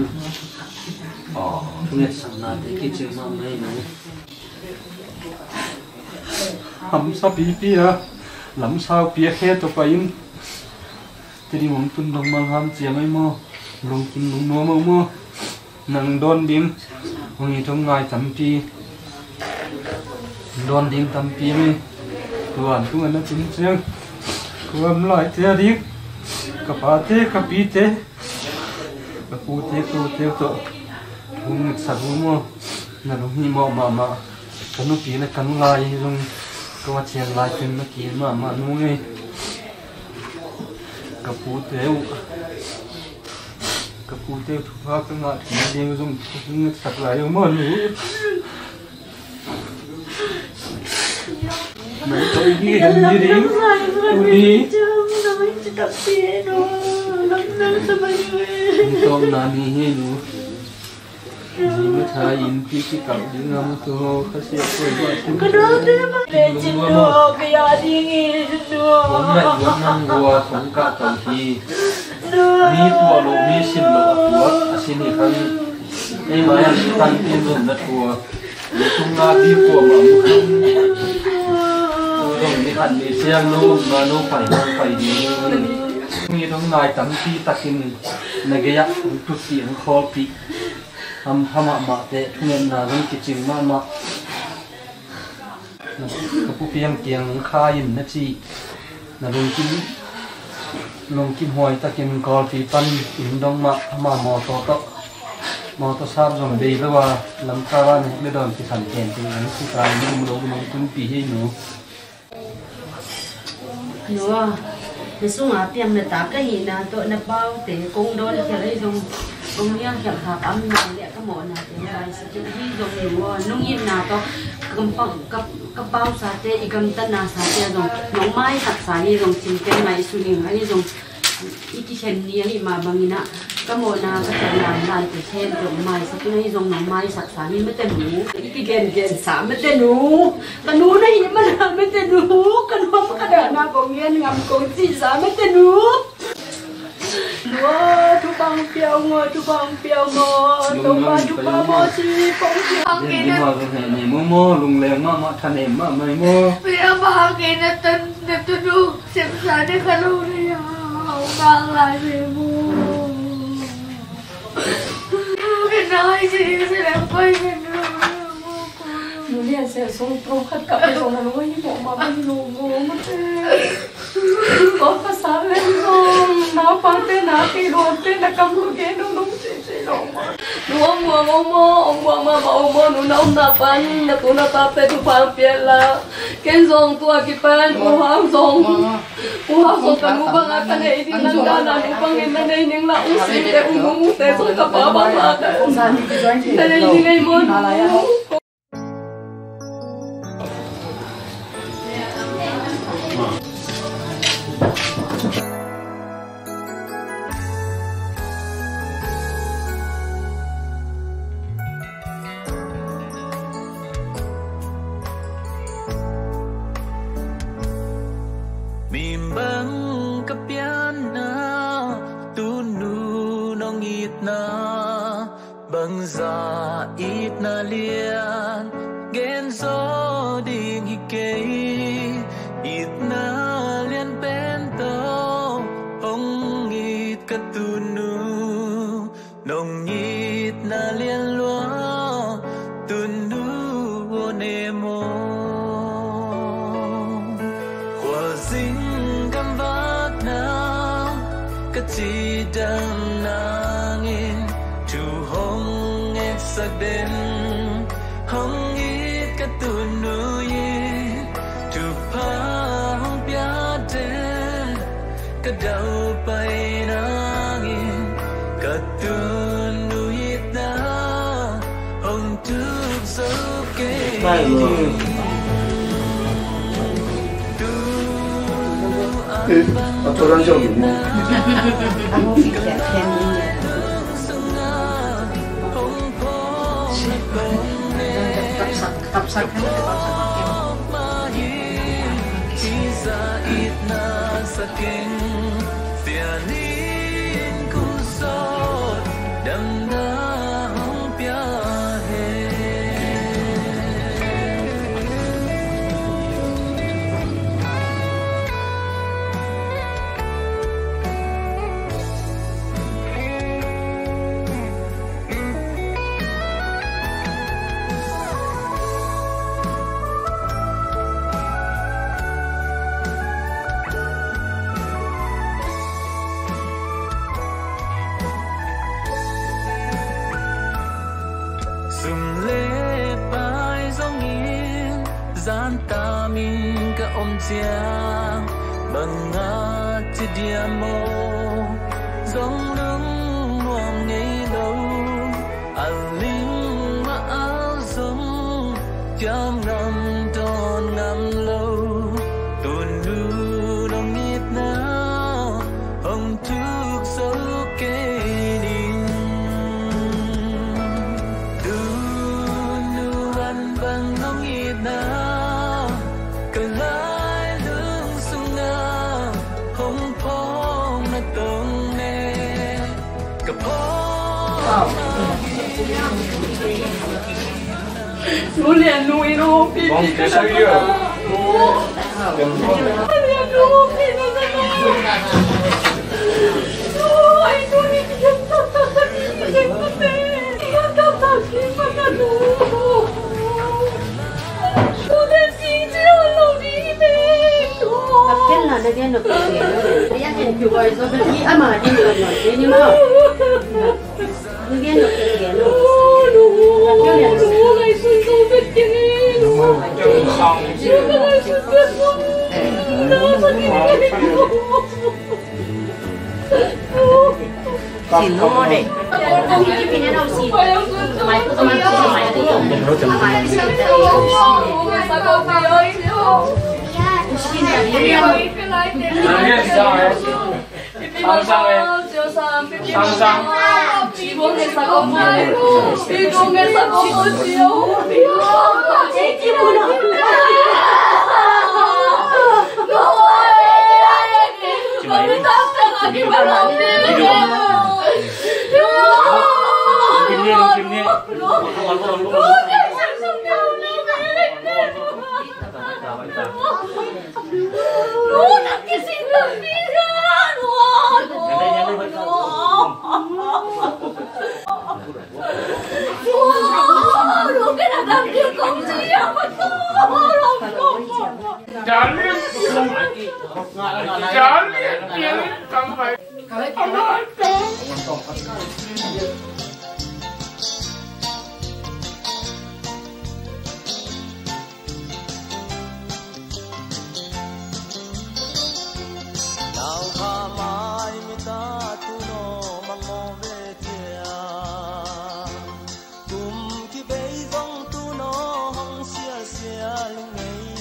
Thungetsaknate kicing mahmah hi. Hamsa pipi a, lamsau piak he tawh pai in. Tedim om tun dong mang hanciam ei maw? Lungkim lungnuam ei maw? Nang dawn ding hong it hong ngai tampi, dawn ding tampi mi. Tuan tungah na tun ciang, kuam laite a ding, ka pate, ka pite, ka pute, ka ute tawh hong ngetsak uh maw? Na lunghimawh mahmah. Ka nupi le ka nu lai zong ka va cian lai tun na ki mahmah nu ngei. Ka pute uh, ka pute uh thupha ka ngah theihna ding zong ka hong ngetsak lai uh maw nu? Nang tawh i hi hen hi ding. Tuni. Ni tawpna ni hi nu. Ni maw tha innpi kikap ding a mu tu ho kha sia koi ba tu. Ka dawte ba le cin lo ka ya ding i lo. Wan nai wan nang gua thong kah tau hi. Mi tuah lo mi sin lo a tuak a sin hi khan. Ei mai an tan tin zon na tua. Ni tung na bi kuamah mu. Zong ni khat ni siang no, ma no pai no pai ni. Ni dong nai tampi takin na gei ah hong tut pi hong khawl pi. Ham, hamah mahte thungetna zong kicing mahmah. Ka pu Piang kiang khai in na ci. Na lungkim, lungkim huai takin Kawlpi pan inn dong mah, ama mawtaw tawh, mawtaw sap zong bei lo a, lamkal ah nek le dawn kisan pen pen an si ta, ni um lo, lungkim pi hi nu. Nu a, na sunga piang na ta ka hihna tawh na paute kong dawn khial ahi zong, kong nial khial khak am na le ka mawhnate na laisak in ahi zong nu a, nong itna tawh ka, ka, ka pausate, i gamtatnasate zong nong maisaksa ni zong cin pen ngaihsun ing ahi zong, i kikhen ni ahi mah bangin ah ka mawhna ka khialhna laite khen tawh maisak in ahi zong nong maisaksa ni mate nu. I kigengensa mate nu. Ka nu na hih mana mate nu, ka nuam ka dahna kong ngen ngam kong cihsa mate nu. Nu a, thupha hong pia ung aw, thupha hong pia ung aw. Topa thupha maw ci hong pia. Momo, lungleng mahmah, thanem mahmah maw. Pia bang hang kei na tan na tu du sem sa de ka lo le ya. Hong kang lai le mu. Ka nai si si le pai ka nu. Nu lian se sung pro khat kap le sung na lo hi mo ma ma lo mo ma te. Ko ka sa le sung na pa te na ki lo te na kam lo ke no no si si lo ma. Nu ong muang ong maw, ong muang mahmah ong maw, nu na omna pan na tu na tate thupha hong pia la. Ken zong tua kipan U Hau zong, U Hau zong ka nu bang a ka nei ding, nang dana nu bangin na nei ning la, U Sing te, U Mung te zong ka pa bang a ka na nei ding ei maw nu. Mi bang ka pianna, tunu nong itna, bangza itna lian gen zaw ding hi kei. Itna lian pen tawh hong it ka tunu, nong itna lian lua, tunu aw ne maw. Khuazing gamvakna ka cidam nangin thu hong etsak den, hong it ka tunu in thupha hong pia den. Ka daupai nangin ka tunu itna hong tuk zo kei. Kapsak, kapsak, kapsak. Itna sa keng, sianin kum sawt damna hong pia hen. Sum le pai zongin zan tamin ka om ciang, bang a ci diam aw, zong lungnuam ngei lo. A ling mah a zong ciam ngam dawn ngam lo. Tunu nong itna hong tuk zo kei ning. Tunu an bang nong itna ka lailung sungah hong phawng na tong ne. Nau kha mai mita tuno mangmo ve tia. Kum kibei zong tuno hong sialsial ngei.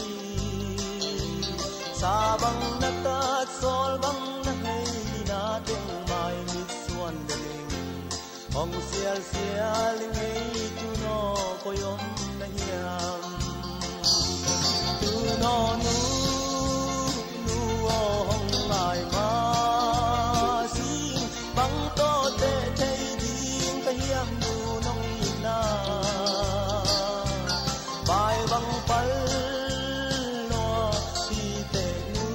Sa bang na tat, sawl bang na hei, na teng mai mit suan ding. Hong sialsial ngei tuno koi om na hiam? Tuno nu, nu aw hong ngai ma sing, bang tawh teh thei ding ka hiam nu nong itna? Vai bang pal lua hi teh nu,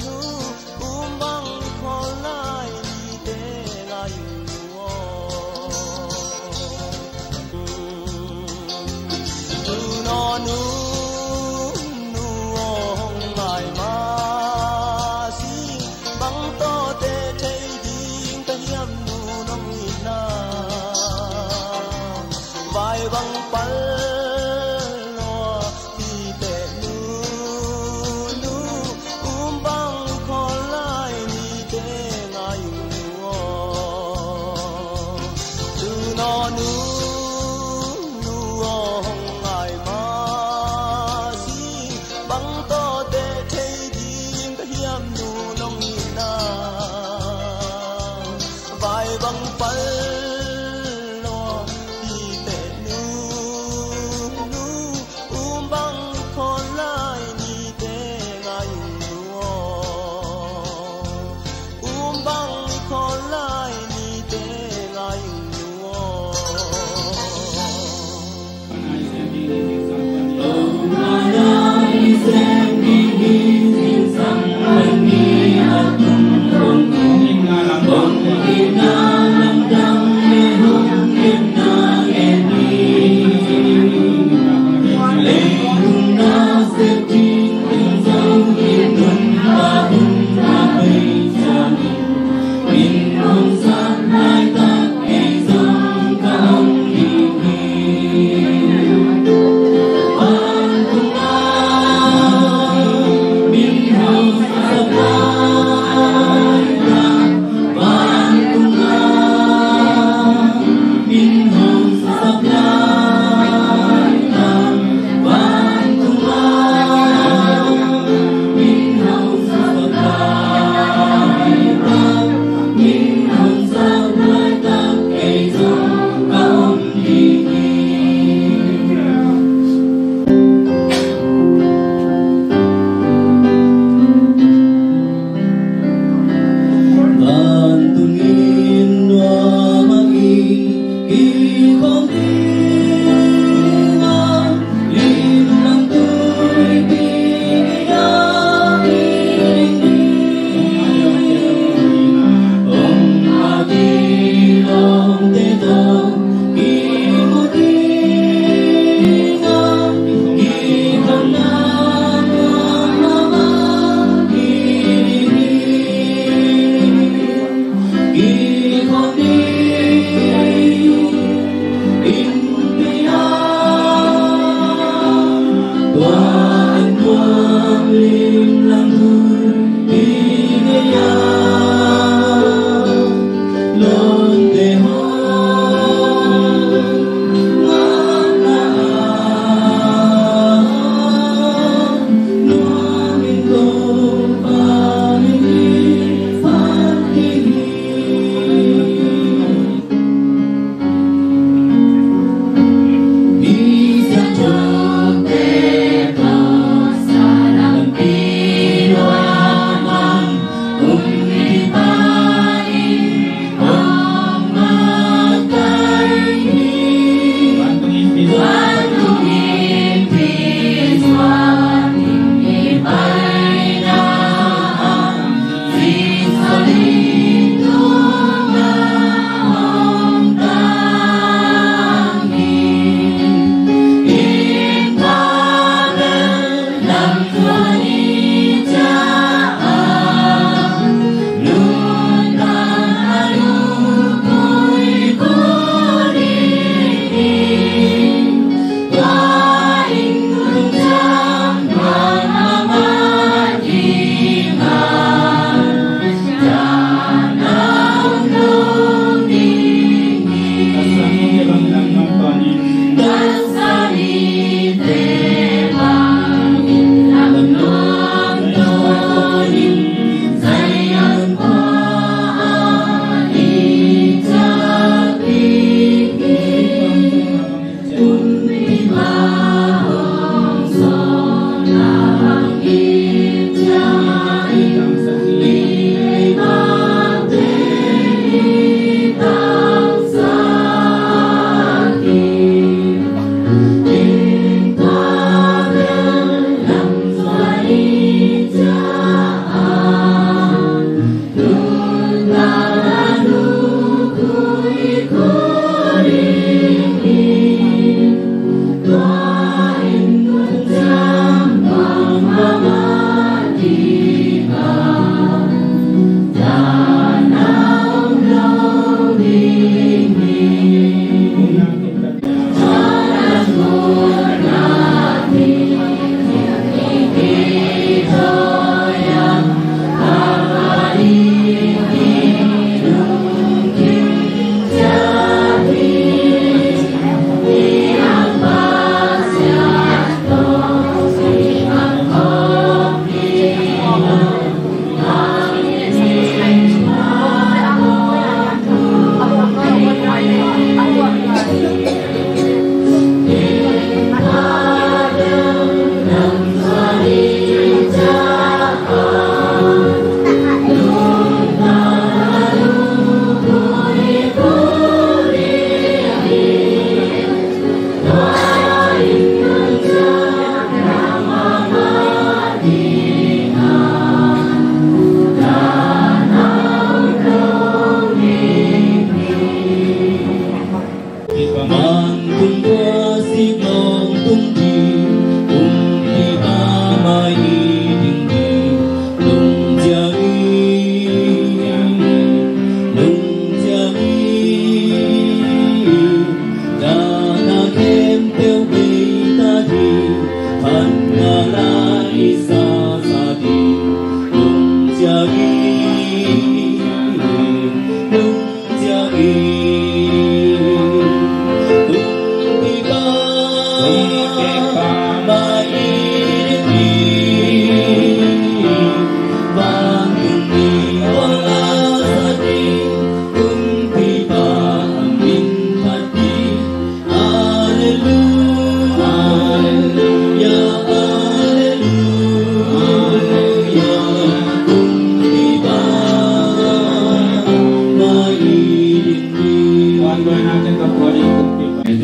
nu, um bang khawl lai ni te ngai nu aw. Tuno nu, nu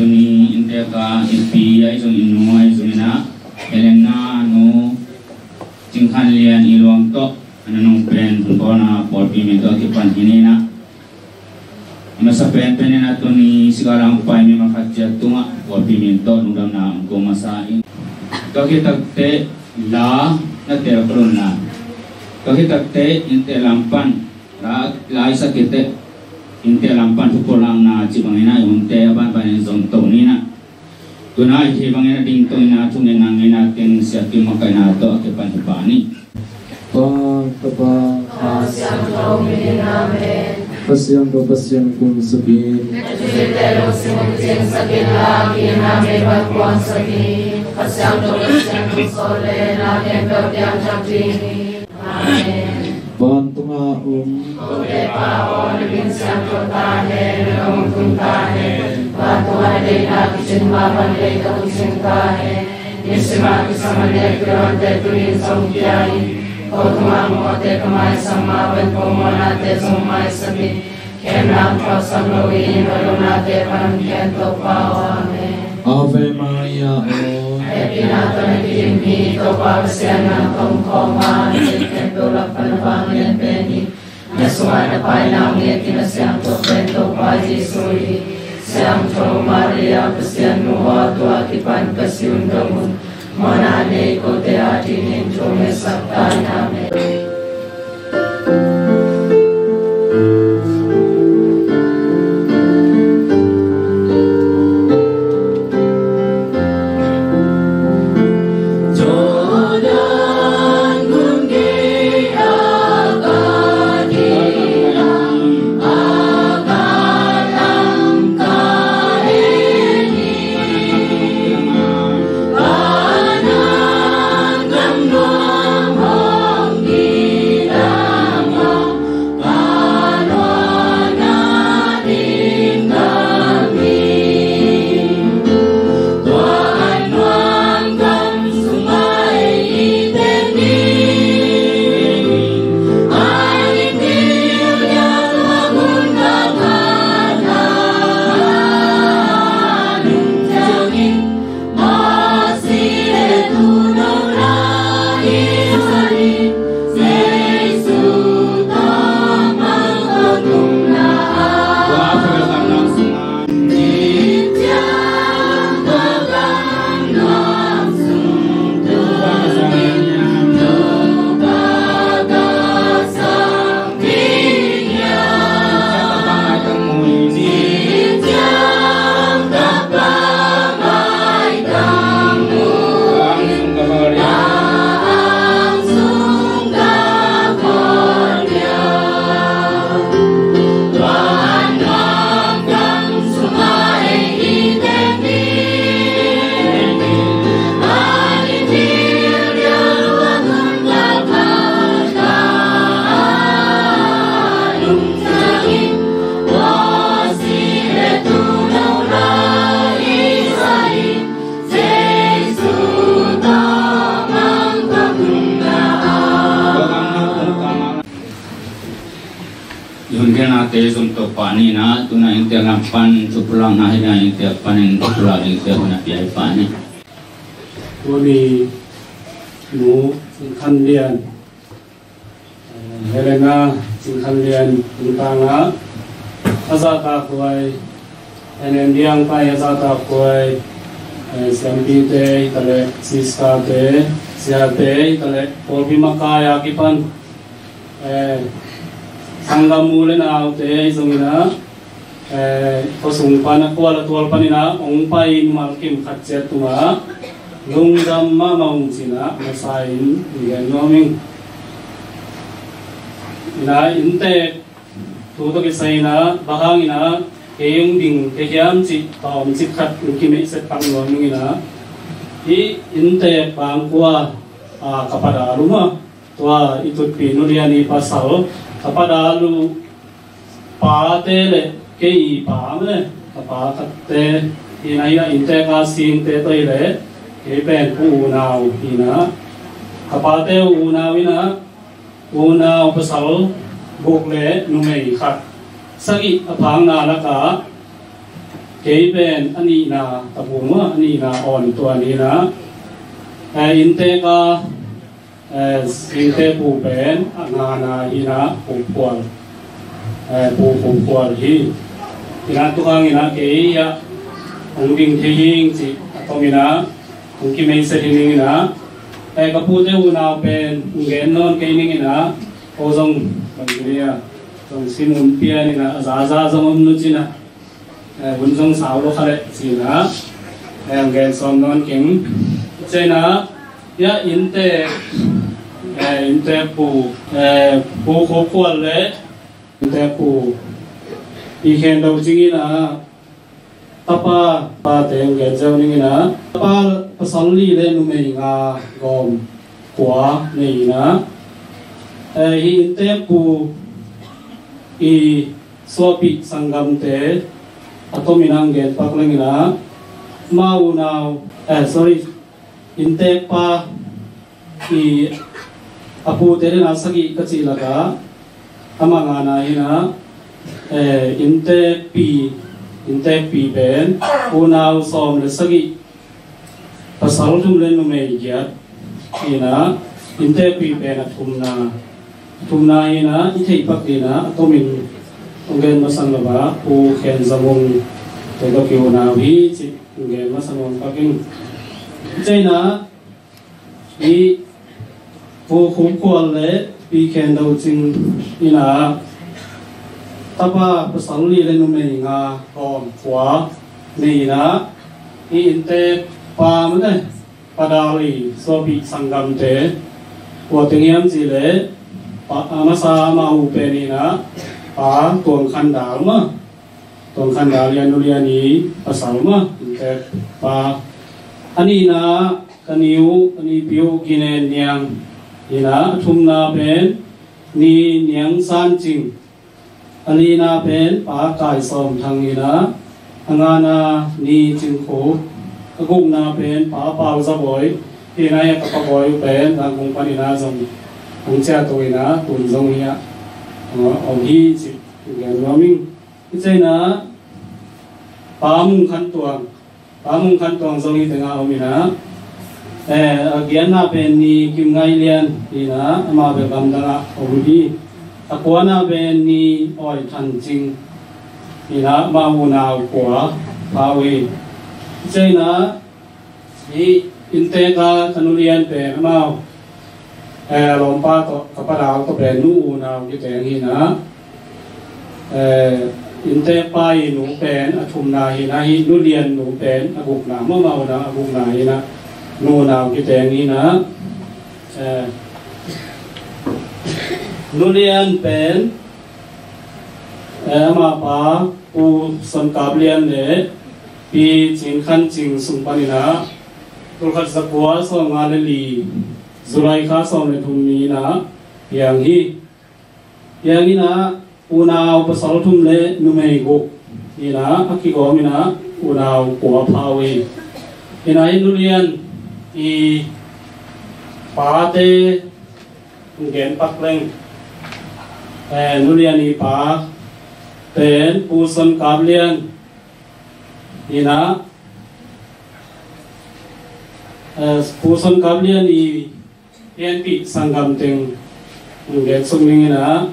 Tuni inntek a i pi ahi zong i nu ahi zongin ah, Helena nu Cing Khan Lian i luang tawh a nanung pen Phunkawlna pawlpi min tawh a kipan hi ni in ah, a masa penpen in ah tuni Sigalang pai mimal khat ciat tungah pawlpi min tawh lungdamna hong ko masa in. Tua khit takteh la na tel kul un la, tua khit takteh inntek lam pan la, la i sak khit teh inntek lam pan thupulakna cih bangin ah i hunte a banbanin zong to ni in ah. Tu-in ah hih bangin a dingto in ah thungetna ngeina teng Sia Kim makaihna tawh a kipan hi pah ni. Pa, Tapa, Kha Siangtho min in, amen. Kha Siangtho Pasian kum sak in. Na thuhilhte lungsim um cing sak in la, ki-itna mei pan kuang sak in. Kha Siangtho Pasian hong sawl le na khempeuh piangthak ding hi. Amen. Vantung a om. Kote Pa aw, na min siangtho ta hen, na gam hong tung ta hen. Vantung a na deihna kicin mah bang leitungah hong cing ta hen. Nisim a kisam a nek kilawnte tuni in zong pia in. Ko tungah mawhte ka maisak mah bang ko mawhnate zong maisak in. Khemna hong thuaksak lo in, va lonate pan hong khen Topa aw. Amen. Ave Maria aw. Hehpihna tawh na kidim hi, Topa Pasian nang tawh om khawm a, na khempeuh lak pan na vanglian pen hi. Na sungah na paina hong nget in, a siangtho pen Topa Jesuh hi. Siangtho Maria Pasian nu aw, tua kipan Pasian dong un. Mawhna nei kote adingin thu ngetsak ta in, amen. Tun gelnate zom to pah ni in ah, tun ah innteek lam pan thupulakna hi a, innteek panin thupulak dingte hun a pia hi pah ni. Tuni nu Cing Khan Lian, eh, Helena Cing Khan Lian tungtang ah a zahtakhuai, N N Diang pai a zahtakhuai, eh, siampite hi ta leh, sisterte, siate hi ta leh, pawlpi makai a kipan, eh, sanggam u le naute hi zongin ah, eh, khuasung pan a kual a tual panin ah hong pai mimal kim khat ciat tungah lungdam mahmah ung ci-in ah masa in gen nuam ing. In ah innteek thu tawh kisai in ah, bang hangin ah kei hong ding kei hiam cih tawmcik khat hong kimeihset pak nuam ing in ah, hih innteek pangkua, ah, ka pa dal uh maw, tua i tutpi nu Lian i pasal, ka pa dal uh pate le kei i pa maw le, ka pa khatte hi in ah, hi in ah innteek a singte tawh hi leh, kei pen Pu Unau hi in ah, ka pate uh Unau hi in ah, unau pasal guk le numei khat, sagih a phakna lakah kei pen a nihna, ka pu maw, a nihna awn tuan hi in ah, eh, innteek a, eh, singte pu pen a ngana hi in ah, Pu Khual, eh, Pu Khual hi. Hi in ah tu hangin ah kei ah hong ding thei hi ing cih a tom in ah hong kimeihset hi ning in ah, eh, ka pute unau pen hong gen nawn kei ning in ah, ko zong bang ci ni a, zong sim hun pian in ah, a zaza zong om nu ci-in ah, eh, hun zong sau lo kha leh ci-in ah, eh, hong gen sawm nawn keng. Ci-in ah, hi a innteek, eh, innteek pu, eh, Pu Khup Khual le innteek pu Pi Khen Do Cing in ah, tapa, pate hong gen ziau ning in ah, tapa pasal li le numei nga gawm kua nei in ah, eh, hih innteek pu i suahpih sanggamte a tom in ah hong gen pak leng in ah, amau unau, eh, sorry, innteek pa i a pute le na sagih ka cih lakah, amah ngana hi in ah, eh, innteekpi, innteekpi pen unau sawm le sagih, pasal thum le numei giat hi in ah, innteekpi pen a thumna, a thumna hi in ah, i theih pak ding in ah a tomin hong gen masang lo a, Pu Khen Za Mung te tawh ki unau hi cih hong gen masang lo pak ing. Ci-in ah, hih Pu Khup Khual le Pi Khen Do Cing in ah, tapa pasal li le numei nga gawm kua nei in ah, hih innteek pa maw le, pa dal i suahpih sanggamte kua teng hiam cih leh, pa, a masa amah u pen hi in ah, Pa Tuang Khan Dal maw, Tuang Khan Dal, Lian nu Lian i pasal maw, innteek pa. A nihna ka ni uh, a nipi uh Ginen Niang hi in ah, a thumna pen Ni Niang San Cing, a lina pen Pa Kai Sawm Thang hi in ah, a ngana Ni Cing Khup, a gukna pen Pa Pau Za Bawi hi in ah, hi a ka pa bawi uh pen Zangkong pan in ah zong hong ciah to in ah, tun zong hi ah, uh, om hi cih gen nuam ing. Hi ci-in ah, Pa Mung Khan Tuang, Pa Mung Khan Tuang zong hih tengah om in ah, eh, a giatna pen Ni Kim Ngai Lian hi in ah, amah bel gamdang ah om hi. A kuana pen Ni Awi Than Cing hi in ah, amah unau kua pha uh hi. Hi ci-in ah, hih innteek a ka nu Lian pen amau, eh, a lawmpa tawh, ka pa dal tawh pen nu unau kiteng hi in ah, eh, innteek pa i nu pen a thumna hi in ah, hih nu Lian nu pen a gukna, amau unau a gukna hi in ah, nu unau kiteng hi in ah, eh, nu Lian pen, eh, amah pa Pu Son Kap Lian le Pi Cing Khan Cing sung pan in ah, tul khat za kua sawm nga le li, July kha sawm le thum ni in ah piang hi. Piang in ah, unau pasal thum le numei guk hi in ah, a kigawm in ah, unau kua pha uh hi. Hi in ah, hih nu Lian i pate hong gen pak leng. Eh, Nu Lian i pa pen Pu Son Kap Lian hi-in ah, eh, Pu Son Kap Lian i pianpih sanggam teng hong gensuk ning in ah,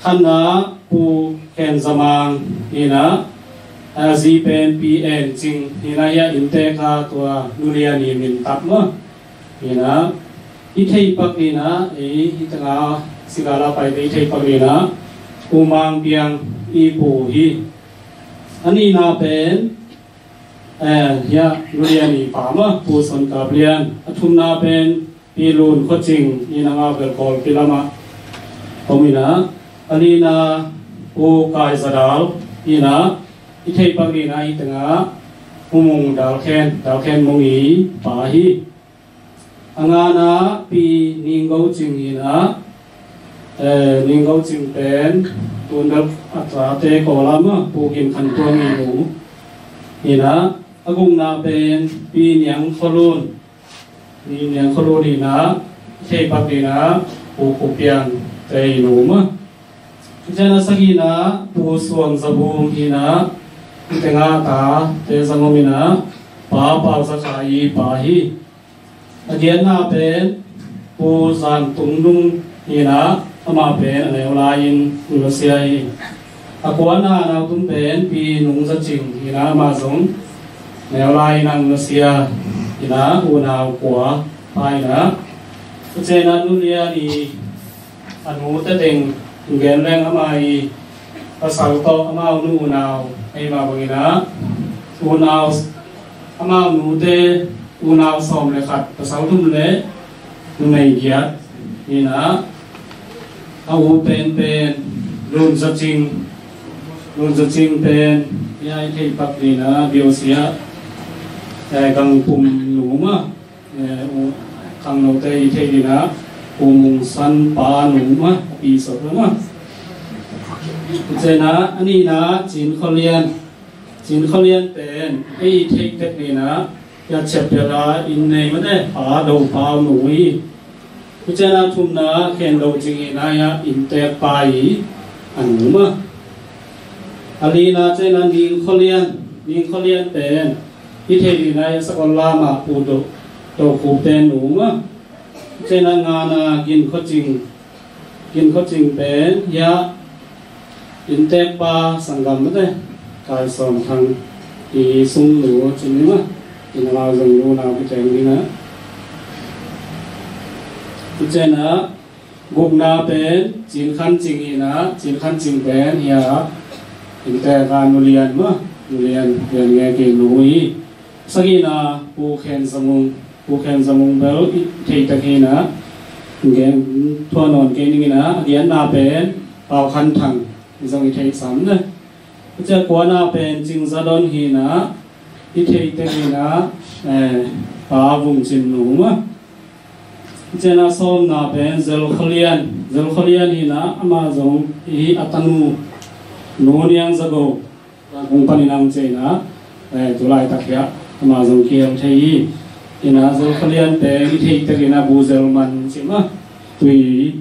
khatna Pu Khen Za Mang hi-in ah, a zi pen Pi En Cing hi-in ah, hih a inntek a tua Nu Lian i min tap maw. Hi-in ah, i theih pak ding in ah, ei, hih tengah Sigala paite i theih pak ding in ah, Pu Mang Piang i pu hi. A nihna pen, eh, hih Nu Lian i pa maw, Pu Son Kap Lian. A thumna pen Pi Lun Khua Cing hi-in ah, amau bel Kawlpi lamah om in ah. A lina Pu Kai Za Dal hi-in ah, i theih pak ding in ah, hih tengah Pu Mung Dal Khen, Dal Khen Mung i pa hi. A ngana Pi Ning Go Cing hi-in ah, eh, Ning Go Cing pen tun bel a tate Kawl ah maw, Pu Gin Khan Tuang i nu hi-in ah. A gukna pen Pi Niang Khua Lun, Pi Niang Khua Lun hi-in ah, i theih pak ding in ah, Pu Khup Piang te i nu maw. Hih tengah a sagihna Pu Suang Za Bum hi-in ah, hih tengah tate zang om in ah, Pa Pau Za Kha i pa hi. A giatna pen Pu Zan Tung Lung hi-in ah, amah pen a neu lai-in hong nusia hi. A kuana a nautum pen Pi Nung Za Cing hi-in ah, amah zong neu lai-in hong nusia hi-in ah, unau kua pha hi-in ah. Tua ciangin ah Nu Lian i a nute teng gen leng, amah i pasal tawh amau nu unau, ei, mah bangin ah unau, amau nute unau sawm le khat, pasal thum le numei giat hi-in ah. A u penpen Lun Za Cing, Lun Za Cing pen, hih a i theih pak ding in ah, B O C ah, eh, Gang Pum nu maw. Eh, u, khangnote i theih ding in ah, Pu Mung San pa nu maw, a pi sawt lo maw. Tua ciangin ah a nihna Cin Khua Lian, Cin Khua Lian pen ei i theih tek ding in ah, hih a Chiapteh ah inn nei mah, eh, Pa Do Pau nu hi. Tua ciangin ah thumna Khen Do Cing hi-in ah, hih a inntek pa i a nu maw. A lina ciangin ah Ning Khua Lian, Ning Khua Lian pen i theih ding in ah, hih a Sakollam ah Pu Do, Do Khup te nu maw. Ciangin ah ngana Gin Khua Cing, Gin Khua Cing pen hih a inntek pa sanggam mate, Kai Sawm Thang i sung nu ci ni maw. Hih in ah amau zong nu unau kiteng ding in ah. Tua ciangin ah gukna pen Cin Khan Cing hi-in ah, Cin Khan Cing pen hih a inntek a Nu Lian maw, Nu Lian, Lian Nge Kiang nu hi. Sagihna Pu Khen Za Mung, Pu Khen Za Mung bel i theih tek hi-in ah, gen thuah nawn kei ning in ah. A giatna pen Pau Khan Thang, i zong i theih sam le. Tua ciang kuana pen Cing Za Don hi-in ah, i theih tek hi-in ah, eh, Pa Vung Cin nu maw. Tua ciangin ah sawmna pen Zel Khua Lian, Zel Khua Lian hi-in ah, amah zong i a tanu Nu Niang Za Go, Kung panin ah hong ciah in ah, eh, tu laitak hiah amah zong kihel thei hi. Hi-in ah Zel Khua Lian pen i theih tek hi-in ah, Bu Zel Man ci maw, Tui,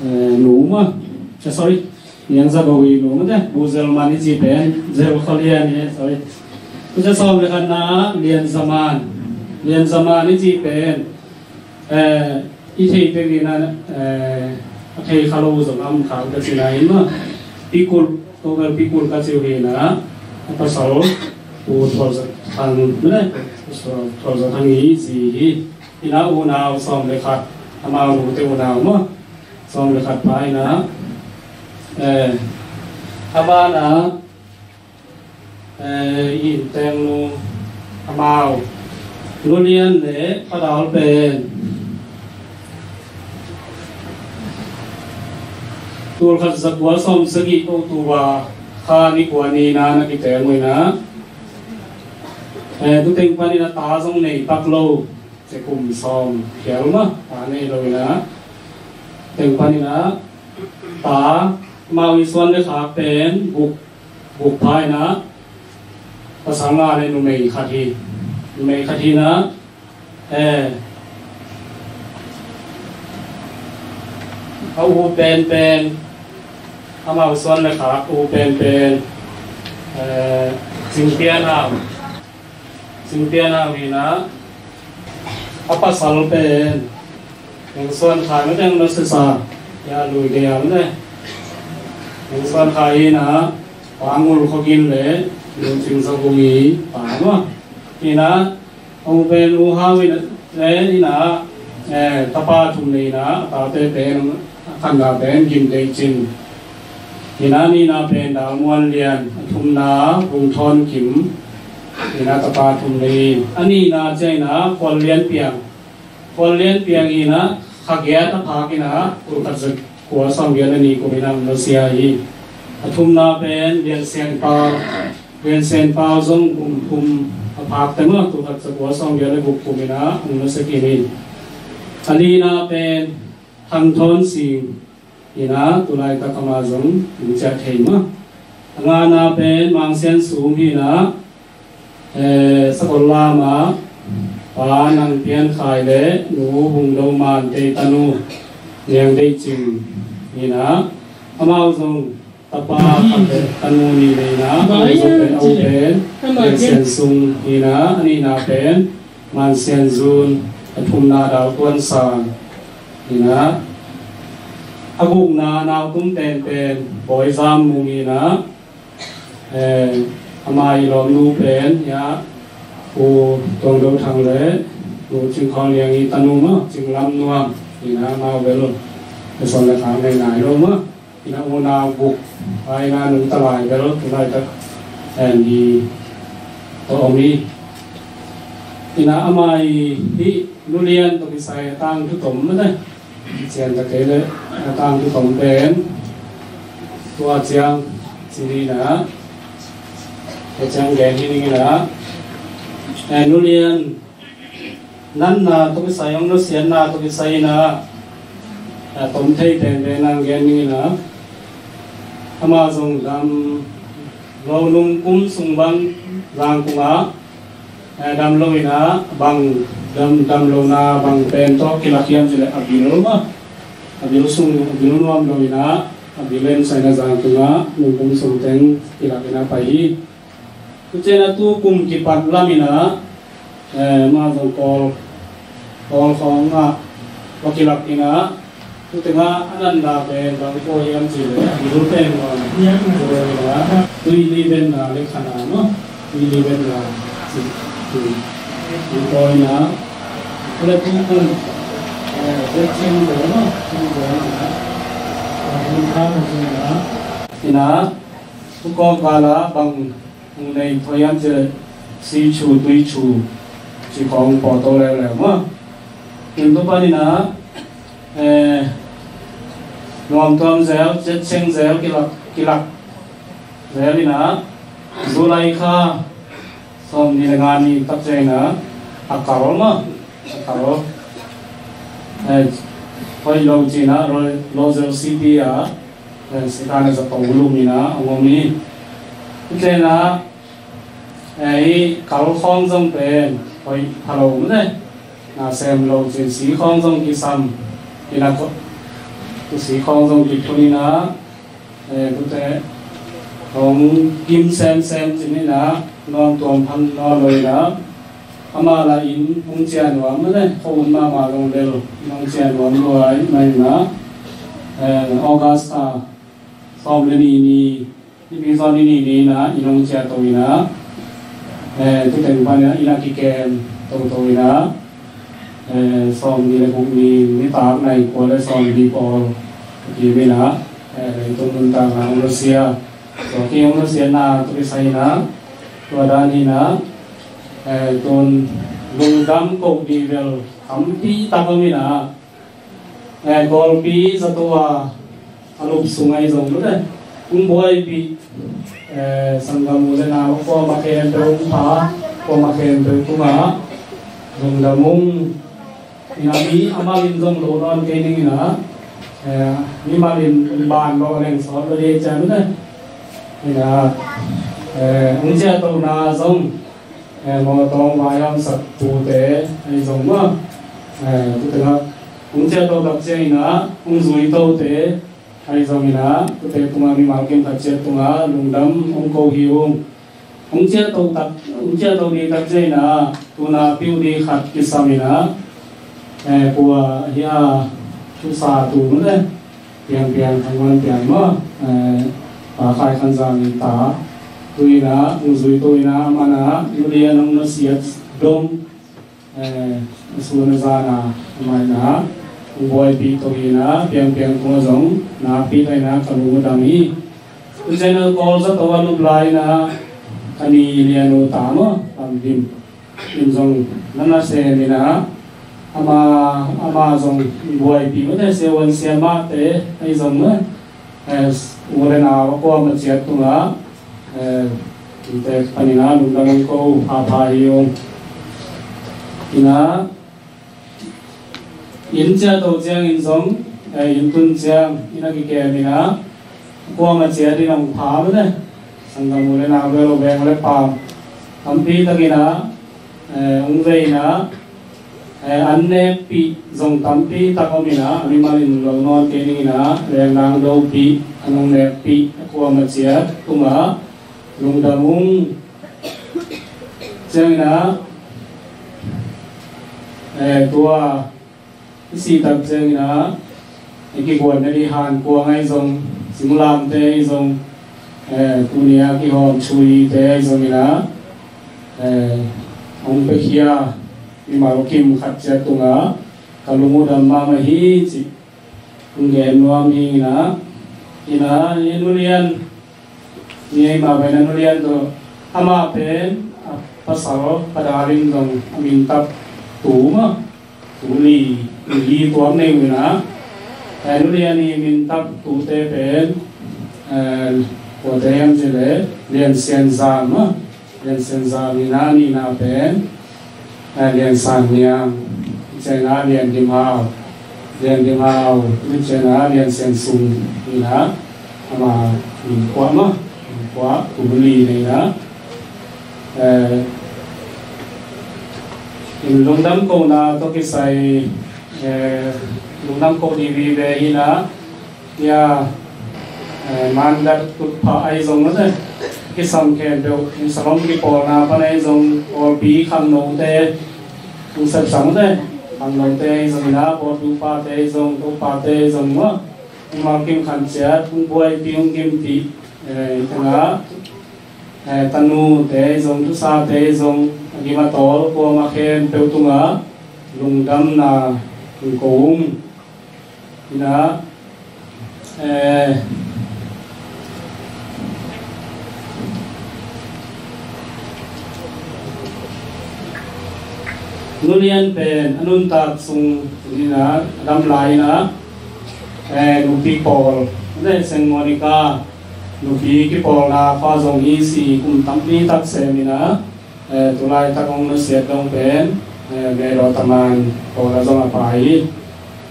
eh, nu maw. Eh, sorry, Niang Za Go i nu maw te, Bu Zel Man i ci pen Zel Khua Lian hi, sorry. Tua ciang sawm le khatna Lian Za Man, Lian Za Man i ci pen, eh, i theih tek ding in ah, eh, a thei kha lo zong a om kha uh ka cihna hi maw. Pi Kul, Pu Pi Kul ka ci uh hi-in ah, a pasal Pu Thual Za Thang, Pu Thual Za Thang i zi hi. Hi-in ah unau sawm le khat, amau nute unau maw, sawm le khat pha hi-in ah, eh, a banah, eh, i innteng nu, amau Nu Lian le Pa Dal pen tul khat za kua sawm sagih October kha ni kua ni-in ah na kiteng uh hi-in ah, eh, tu teng panin ah ta zong nei pak lo. Cia kum sawm phial mah ta nei lo in ah, teng panin ah ta, amau i suan le khak pen guk, guk pha in ah, pasal nga le numei khat hi. Numei khat hi in ah, eh, A u penpen, amau suan le khak u penpen, eh, Cing Pian Hau. Cing Pian Hau hi in ah, a pasal pen Meng Suan Khai mah teng na sisa, ya lui gei a mah ne. Meng Suan Khai hi in ah, Pa Ngul Khua Gin le Nu Cing Za Gum i pa mah. Hi in ah, a u pen U Hau in ah, le in ah, eh, tapa thum nei in ah, a tate pen, a khatna pen Gim Deih Cin. Hi in ah, a nihna pen Dal Muan Lian, a thumna Vung Thawn Kim. Hi in ah, tapa thum nei. A nihna ciang in ah Khual Lian Piang. Khual Lian Piang hi in ah, kha giat a phak in ah, tul khat za kua sawm giat le nih kum in ah, a nusia hi. A thumna pen Lian Sian Pau. Lian Sian Pau zong kum thum a phak teh maw, tul khat za kua sawm giat le guk kum in ah, a nusia khin hi. A lina pen Thang Thawn Sing hi in ah, tu laitak amah zong hong ciah thei maw. A ngana pen Mang Sian Sum hi in ah, eh, Sakol Lam ah Pa Nang Pian Khai le Nu Vung Do Man te tanu Niang Deih Cin hi in ah, amau zong tapa khat le tanu nih nei in ah, amau zong pen, a u pen Mang Sian Sung hi in ah, a nihna pen Man Sian Zun, a thumna Dal Tuan San hi in ah, a gukna nau tum penpen Bawi Zam Mung hi in ah, eh, ama i lawmnu pen hi a, Pu Tuang Do Thang le Nu Cing Khawl Liang i tanu maw, Cing Lam Nuam hi in ah, amau bel a suan le khak nei nai lo maw. Hi in ah, unau guk, a hi in ah, nungta lai bel tu laitak en hi tawh om hi. Hi in ah, amah i hih Nu Lian tawh kisai a tangthu tom mah ne. Cian ta kei le, a tangthu tom pen tua ciang ci ni in ah, tua ciang gen hi ning in ah, eh, Nu Lian natna tawh kisai, hong nusiatna tawh kisai in ah, a tom thei penpen nang gen ning in ah, amah zong dam lo, nung kum sung bang Zangkung ah, eh, dam lo in ah, bang dam, dam lona bang pen tawh kilak hiam cih leh a bil maw, a bil sung, a bil nuam lo in ah, a bil en sa in ah Zangkung ah nung kum sung teng kilak in ah pai hi. Tu ciang a tu kum kipat lam in ah, eh, amah zong Kawl, Kawl khawng ah va kilak in ah, tu teng ah a natna pen bang kua hiam cih leh, a bil pen nuam, tua in ah, Tuili Venna le Khana maw, Tuili Venna ci, ci, ci tua in ah, tu le tu kum, eh, Jet Ching Zo maw, Ching Zo in ah, a bil kha in ah, in ah, tu kawk gal ah bang hong nei thoi hiam cih leh, si chu tui chu ci khawng pawtaw leuleu maw. Inn tu pan in ah, eh, nuam tuam zel, Jet Ching zel, kilak, kilak zel in ah, July kha sawmnih le nga ni tak ciang in ah, a kal maw, a kal. Eh, hoih lo ci in ah, Ro-, Royal City ah, eh, Satan a zato lum in ah, a ngom hi. Tu ciang in ah, eh, hih kal khawng zong pen hoih pha lo maw ne. Na sem lo cin si khawng zong kisam in ah, ko-, si khawng zong kithun in ah, eh, tute hong kim semsem cin in ah, nuam tuam phan nawn lo in ah, amah la inn hong ciah nuam maw ne, khuavun mahmah zong bel inn hong ciah nuam lua ahih manin ah, eh, August kha sawm le nih ni, Nipi zawn i nih ni in ah, inn hong ciah to in ah, eh, tu teng pan in ah, inn ah kikem toto in ah, eh, sawmnih le guk ni, nitak nai kua le sawmli pawl kiim in ah, eh, leitung nuntakna hong nusia. Tua ki hong nusiatna tawh kisai in ah, tua dan in ah, eh, tun lungdam koh ding bel tampi tak om in ah, eh, Kawlpi zato a, a lup sung ahi zong lute, hong buaipih, eh, sanggam u le nau, kuamah khempeuh hong pha, kuamah khempeuh tungah lungdam ung. In ah, mi a mal in zong lo nawn kei ning in ah, eh, mi mal in ban lo leng sawt lo ding ciang lute. In ah, eh, hong ciah tona zong, eh, mawtaw vai a omsak pute ahi zong maw, eh, tu tengah Hong ciahto tak ciangin ah hong zui tote ahi zongin ah, tute tungah mimal kim khat ciat tungah lungdam hong ko hi ung. Hong ciahto tak, hong ciahto ding tak ciangin ah tu napi uh ding khat kisam in ah, eh, kua hi a, Thusa tu mah le, Piang Piang, Thang Wan Piang maw, eh, Pa Khai Khan Zang in ta, tu in ah hong zui to in ah, amah in ah Nu Lian hong nusiat dong, eh, a sun a zan a, amah in ah hong buaipih to hi in ah, Piang Piang tungah zong nakpi tak in ah ka lung uh dam hi. Tu ciang a Kawl zato a lup lai in ah, ka ni Lian uh ta maw, Lam Dim in zong na nasem in ah, ama, ama zong buaipih mah te, siavuan siamahte ahi zong mah, eh, u le nau a kuamah ciat tungah, eh, ite panin ah lungdam hong ko pha pha hi ung. In ah, inn ciahto ciangin zong, eh, inn tun ciang inn a kikem in ah, kuamah ciat in hong pha mah te, sanggam u le nau, bel, veng le paam tampi tak in ah, eh, hong vei in ah, eh, an nekpih zong tampi tak om in ah, a mimal in lo nawn kei ning in ah, lenglang dopih an hong nekpih a kuamah ciat tungah lungdam ung. Ciangin ah, eh, tua i sih tak ciangin ah, i kikuan na ding Hankuang ahi zong, Singlamte ahi zong, eh, tuni a kihawm Chuite ahi zongin ah, eh, hong piakhia mimal kim khat ciat tungah ka lung uh dam mahmah hi cih hong gen nuam hi in ah. In ah, i Nu Lian, ni ei mah pen a Nu Lian tawh, amah pen a pasal Pa Dal in zong a min tap tu mah, tu li, li tuam nei uh in ah, eh, Nu Lian i min tap tute pen, eh, kuate hiam cih leh Lian Sian Zam mah, Lian Sian Zam in ah, nihna pen, eh, Lian San Niang, ciang ah Lian Dim Hau, Lian Dim Hau, ciang ah Lian Sian Sung in ah, ama min kua mah, min kua, tu li nei in ah, eh, in lungdam kohna tawh kisai, eh, lungdam koh ding vive hi in ah, ya, eh, Mandat tutphah ahi zong mah te, kisam khempeuh, in Salom kipawlna pan ahi zong, pawlpi khangnote, hong sepsang mah te, khangnote ahi zong in ah, pawlpi upate ahi zong, topate ahi zong mah, mimal kim khat ciat hong buaipih, hong kimpih, eh, i tungah, eh, tanute ahi zong, Thusate ahi zong, a gim a tawl kuamah khempeuh tungah lungdamna hong ko ung. In ah, eh, Nu Lian pen a nuntak sung in ah, a dam lai in ah, eh, nupi pawl, ne, Saint Monica nupi kipawlna khuazawng hi ci, kum tampi tak sem in ah, eh, tulaitak hong nusiat dong pen, eh, Medaw Taman pawl ah zong a pai hi.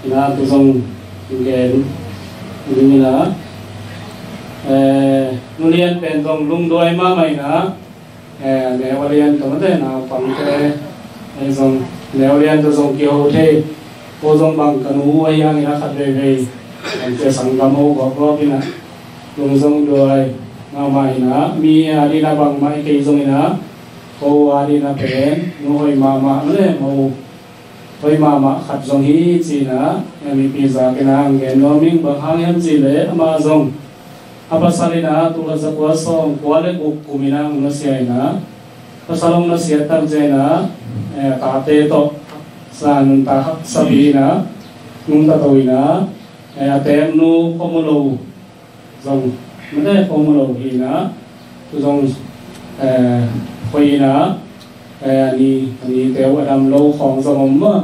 In ah tu zong gen ding in ah, eh, Nu Lian pen zong lungduai mahmah in ah, eh, neu a Lian tawh mah te, naupangte, eh, zong neu a Lian tawh zong kiho thei. Ko zong bang ka nu uh ahi hangin ah khat veivei, bangte sanggam ho gawpgawp in ah, lung zong duai mahmah in ah, mi a ding ah bangmah hi kei zongin ah, ko a ding ah pen nu hoih mahmah, nu le mo hoih mahmah khat zong hi ci-in ah, mipi zak in ah hong gen nuam ing. Bang hang hiam cih leh amah zong a pasal in ah tul khat za kua sawm kua le guk kum in ah hong nusia in ah, pasal hong nusiat tak ciangin ah, eh, a tate tawh sa nuntak haksa pi in ah, nungta to in ah, eh, a teeknu Khuamulo zong, mate, Khuamulo hi in ah, tu zong, eh, hoih in ah, eh, a ni, a nite uh a dam lo khawng zong om mah.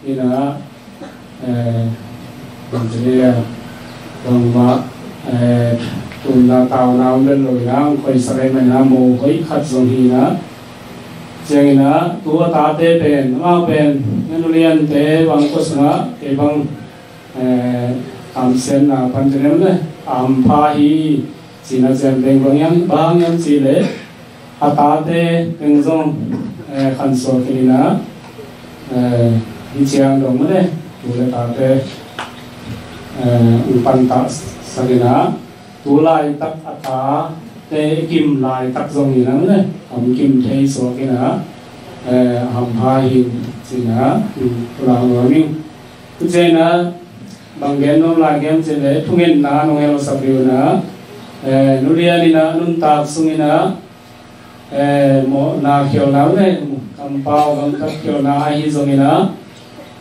In ah, eh, bang ci ding a, bangmah, eh, tunna tauna om bel lo in ah, hong khoisak ahih manin ah mo hoih khat zong hi in ah. Ciangin ah tu a tate pen, amau pen, Nu Liante bang kua sungah, kei bang, eh, kamsiatna pan ci ding le, a hampha hi, cihna ciang beng bang hiam, bang hiam cih leh, a tate teng zong, eh, khansuah khin in ah, eh, hih ciang dong mah le, Tu le tate, eh, ung pantah sakin ah, tu laitak a tate kim laitak zong in ang le, kam kim thei suak in ah, eh, hampha hi ci-in ah, tu la nuam ing. Tu ciang ah, bang gen nuam lai hiam cih leh, thungetna nong hel sak dih un ah, eh, Nu Lian in ah, nuntak sung in ah, eh, mawhna khialhna uh le, kampau gamtat khialhna ahi zongin ah,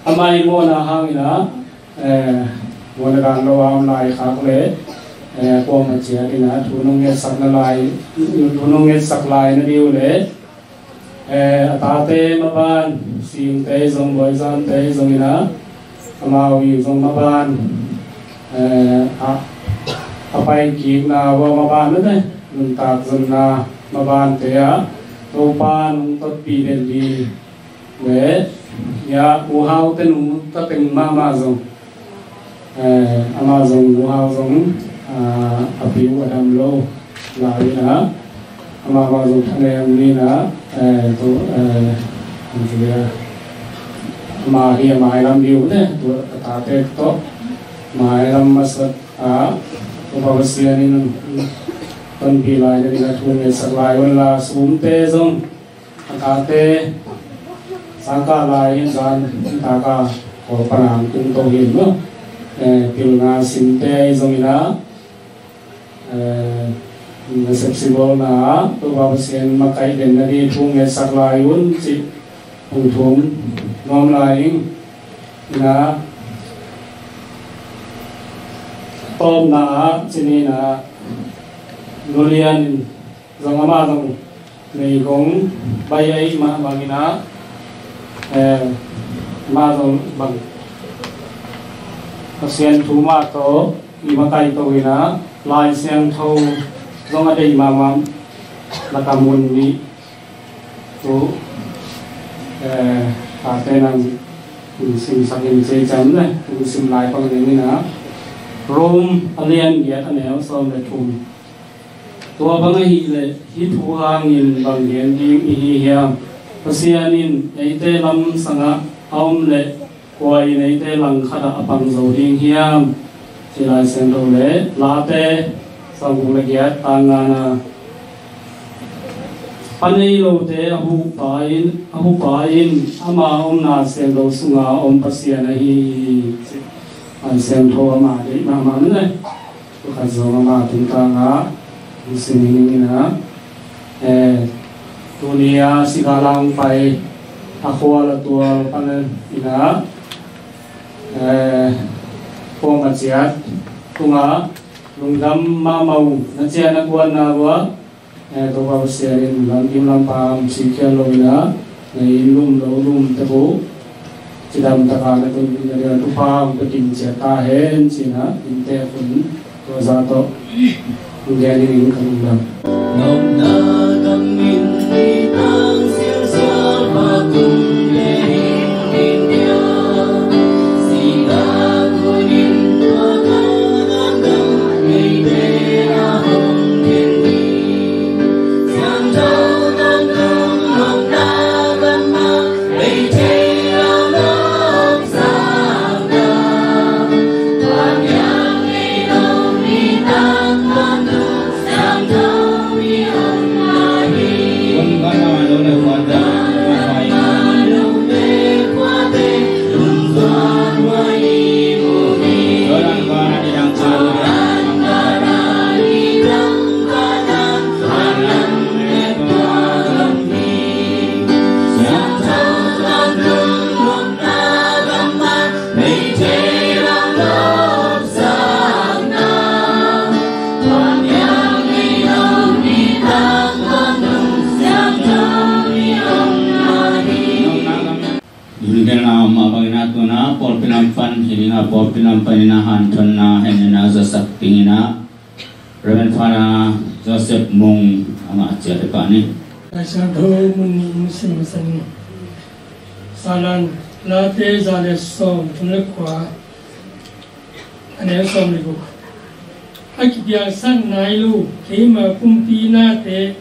amah i mawhna hangin ah, eh, mawhna dan lo a om lai khak le, eh, kuamah ciat in ah, thu nong ngetsakna lai, thu nong ngetsak lai na dih uh le, eh, a tate maban, Singte zong, Boizante zongin ah, amau i zong maban, eh, a, a paikikna uh a maban na te, nuntak zonna mabante ah, Topa nong totpih den dih le, ya, U Hau te nungta teng mahmah zong, eh, amah zong, U Hau zong, ah, a pi uh a dam lo lai in ah, amah mah zong thanem ni in ah, eh, tu, eh, amah hi a mailam dih uh te, tu a tate tawh mailam masa ah, Topa Pasian in tonpih lai na ding a thu ngetsak lai un la, Sumte zong a tate sangkah lai in zan taka Kawl pan a tung to hi maw. Eh, pilna simte zongin ah, eh, nasep sibawlna ah, Topa Pasian makaih den na dih thu ngetsak lai un cih hong thum nuam lai ing. In ah, tawpna ah, ci ni in ah, Nu Lian in zong amah zong meigong bai ahih mah bangin ah, eh, amah zong bang Pasian thu mah tawh i makaih to in ah, Lai Siangtho zong a deih mahmah, na ka mun nih tu, eh, tate nang simsak in ci ciam le, tu sim lai pang ding in ah, Rom a lian giat a neu sawm le thum. Tua bang ahih leh hih thu hangin bang gen ding i hi hiam? Pasian in eite lamsang ah a om leh kua in eite langkhat ah a pang zo ding hiam? Ci Lai Siangtho le Late sawmguk le giat, tang ngana, pa nei lote a hupa in, a hupa in ama omna siangtho sunga om Pasian ahi hi. Ci Lai Siangtho ama deih mahmah le. Pakhat zong ama tungtang ah hong sim ning in ah, eh, tuni a sikha lang pai a khua la tual pan in ah, eh, kuamah ciat tungah lungdam mahmah ung, na ciah na kuanna uh ah, eh, Topa Pasian in lamkim lampam sik khial lo in ah, na inn lum lo lum te uh cidam taka na tun ding a ding a thupha hong pia kim ciat ta hen ci in ah, inntek un tua zah tawh hong gen dingin ka lungdam. Limgelna mah bangin ah tu in ah pawlpi lam pan hi ding a, pawlpi lam pan in ah hanthotna hen in ah zasak ding in ah Reverend Father Joseph Mung amah ciat i pah ni. Lai Siangtho mun nih mun sim masa ni. Salan, Late za le sawm, thum le kua, a neu sawm le guk. A kipiangsak nai lo keima pumpi nate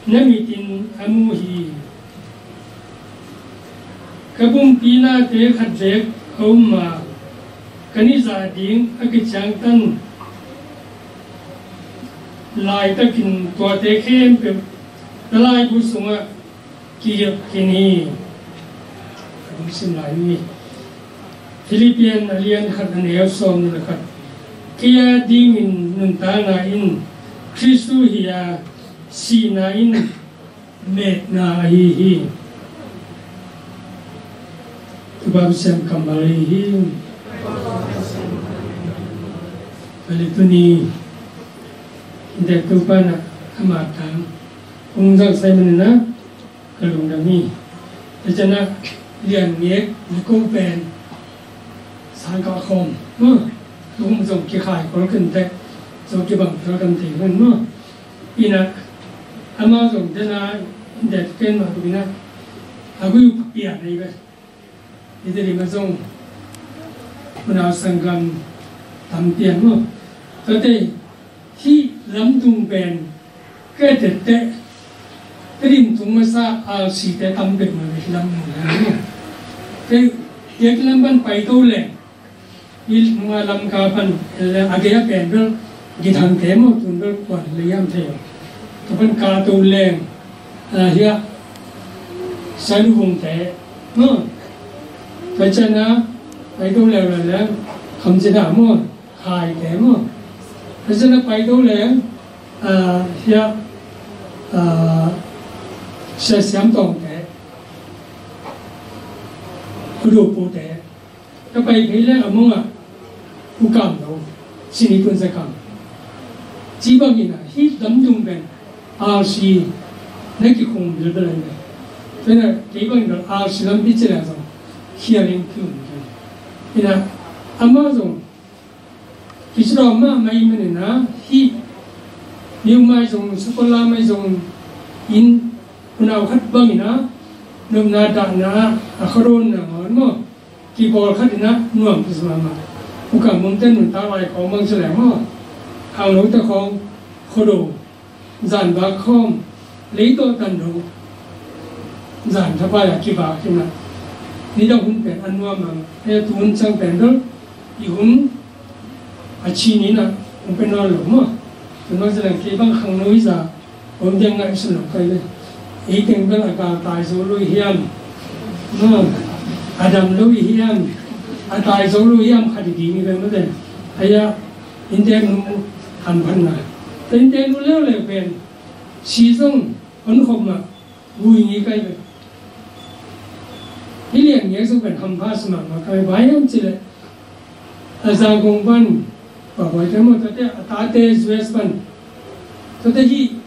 na mitin a mu hi. Ka pumpi nate khat vek a um ma, Kan i zah ding a kiciangtan laitakin tuate khempeuh na laibu sungah kigelh khin hi. Ka hong sim lai hi. Philippian a lian khat a neu sawm nih le khat. Kei a dingin nuntakna in Khristu hi a, sihna in metna ahi hi. Tupa Pasian kammal ahi hi. Bali tuni in dek Tupa na ama tang hong zang sai manina ka lungdam hi. Tua ciangin lian ngek ni ko pen sang ka khom ma lung zong kikhai kol kan tek zong kibang kol kan te kan ma. Ina ama zong dena in dek ken ma ko ina a gui pian ai be. Ite di ma zong unau sanggam tam pian ma. Tate hih lamdung pen ka tette ka dim tung masa alsite tam pek ma hih lamdung na ma. Te hih lam ban pai to leng. Hih ma lam ka pan a gei a pen bel githangte maw tun bel kuan le yam thei. Tua pan ka to leng a hia sai lu vungte maw. Tua ciangin a pai to leng leng kham ci da maw. Haite maw. Tua ciangin a pai to leng a hia sia siam tawngte kudu pute. Ka pai phei le a mong a u kam lo sini tun sa kam. Ci bangin a hih lamdung pen R C na kikhong bilbel ahi ve. Tua ina kei bangin R C lampi ci le zong khialing kium kei. Ina ama zong kici dawm mahmah i manina hih niu mai zong sakola mai zong in unau khat bangina nopna dahna a khuadonna ngawn maw. Kibawl khat ina nuam kisa mahmah. Uka mumte nuntak lai khawng bang ci leng maw. Hang lote khawng khuado zan bak khawm lei tawh tan do zan thapai a kibak ina. Nidang hun pen a nuam mahmah. Hei tu hun ciang pen dol i hun a ci ni na hong pen nawn lo maw. Tun bang ci leng kei bang khangno i za om ding ngaihsun lo kai ve. Ei teng bel a gal tai zo lo i hiam? Maw, a dam lo i hiam? A tai zo lo i hiam khat i ding i ve maw te. Aia, innte nu hamphatna. Te innte nu leuleu pen si zong hon khop mah. Vui ngi kai ve. Hih lian ngiak zong pen hampha si mahmah kai ve. Bang hiam ci leh a Zangkong pan pahuaite maw, tuate a tate U S pan tuate hih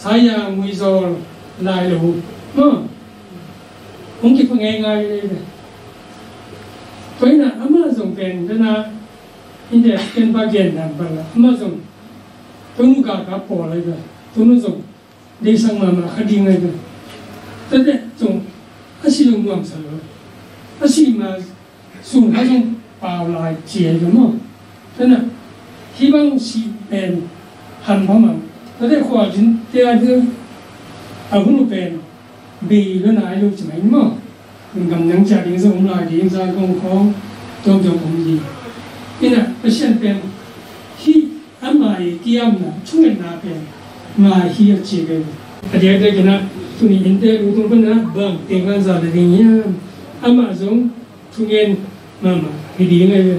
saya nguizawl lai lo maw. Hong kipha ngeingai lei ve. Tua ina amah zong pen dana innte ken pa gen dan pan la amah zong tonu gaka pawl lai ve. Tonu zong deihsak mahmah kha ding ahi ve. Tate zong a si zong nuamsa lo. A si ma sung kha zong pau lai ci ahi ve maw. Tana hih bang si pen hampha mah. Tate khua ding tia ding a hun uh pen bei lo nai lo ci mai maw. Gamdang cia ding zong om lai ding Zangkong khawng tuamtuam om ding. Ina Pasian pen hih ama i kiamna thungetna pen ngai hi a ci ve. A diakdiak ina tuni innte lu tung pana bang teng kan za le ding hiam. Amah zong thungen mahmah hi ding ahi ve.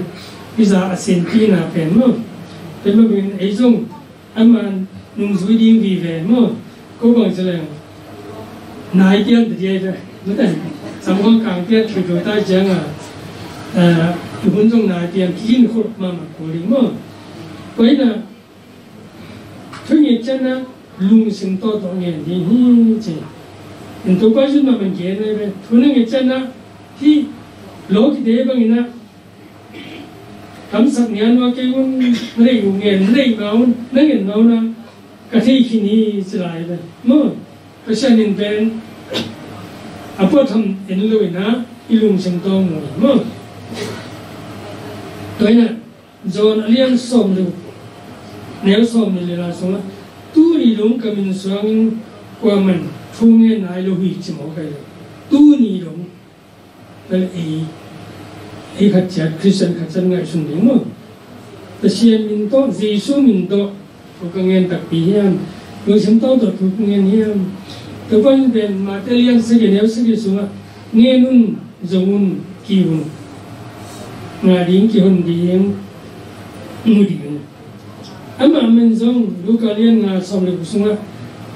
Hih za a senpihna pen maw. Pen maw pen ei zong Ama nungzui ding vive maw. Ko bang ci leng nai pian ta diai ve. Mate sam kong kang pian thei do tai ciang a i hun zong nai pian ki in khop mahmah ko ding maw. Ko ina thu nge cian na lungsim tawh tawh ngen ding hi ci. In tu pa zun mahmah ngen ve. Thu na nge cian na hi lo ki de bang ina Kamsak nian ua kei un na rei uh ngen na rei ma un na ngen ma un a ka thei khin hi ci lai ve maw. Pasian in pen a puatham en lo ina i lungsim tawng lo maw. Tua ina John a lian sawm lo neu sawm ni le la sungah tuni dong ka min suangin kuaman thu ngen nai lo hi ci maw kai lo tuni dong. Bel ei Ei khat ciat, Khristian khat ciat ngaihsun ding maw? Pasian min tawh, Jesu min tawh thu ka ngen takpi hiam? Lungsim tawh tawh thu ka ngen hiam? Topa in pen Mate lian sagih, neu sagih sungah, ngen un, zong un, ki un. Ngah ding, kihon ding, mu ding. Amah min zong Luka lian nga sawm le guk sungah,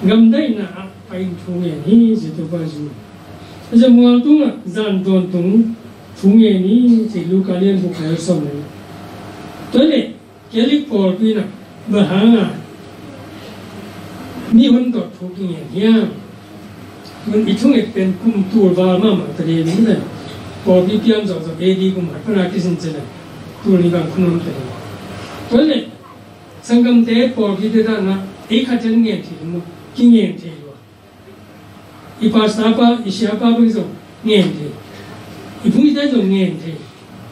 gamdaihna ah pai-in thu ngen hi, ci Topa Jesu. Zia mual tungah zan tawntung thu ngen hi, ci Luka lian guk, neu sawm le. Tua leh Catholic pawlpi in ah bang hanga mihon tawh thu kingen hiam? Mun i thunget pen kum tul val mahmah ta ding hi. Pawlpi piang zawhzawh, A D kum khat pana kisin ci leh tul nih bang khun om ta ding. Tua leh sanggamte, pawlpite dan ah ei khat ciat ngen thei lo maw? Kingen thei lo. I pastor pa, i siapa bang zong ngen thei. I phungte zong ngen thei.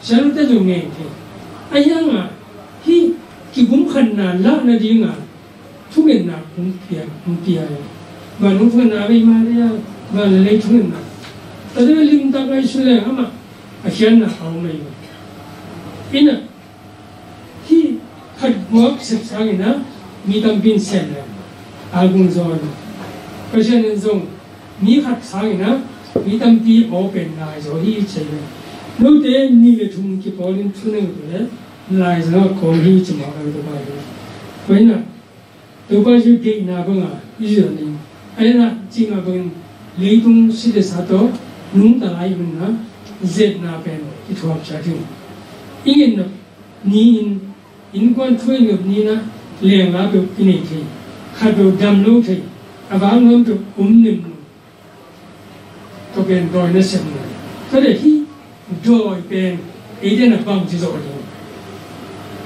Sialte zong ngen thei. Ahi hanga hih kigumkhatna lahna dinga thungetna hong pia, hong pia hi. Van hong thungetna a bei mah leh, van le lei thungetna. Tua leh limtak ngaihsun leng amah a khiatna a om ahi hi. Ina hih khat guak sep sangin ah mi tampi in sem leng a gum zaw hi. Pasian in zong mi khat sangin ah mi tampi aw pen nai zaw hi ci hi. Note nih le thum kipawl in thuneng uh leh lai zang a kawm hi ci mah bang Topa hi. Tua in ah Topa Jesu deihna banga i zuan ding. Ahi hang a cih mah bangin leitung si le sa tawh nungta lai hun ah zetna pen i thuak ciat ding. I ngetna ni-in, innkuan thu i ngetna ni-in ah lengla peuh i nei thei, khat peuh dam lo thei, a vak nuam peuh um nem lo. Tua pen dawi nasepna. Tua leh hih dawi pen eite in ah bangci zawh ding?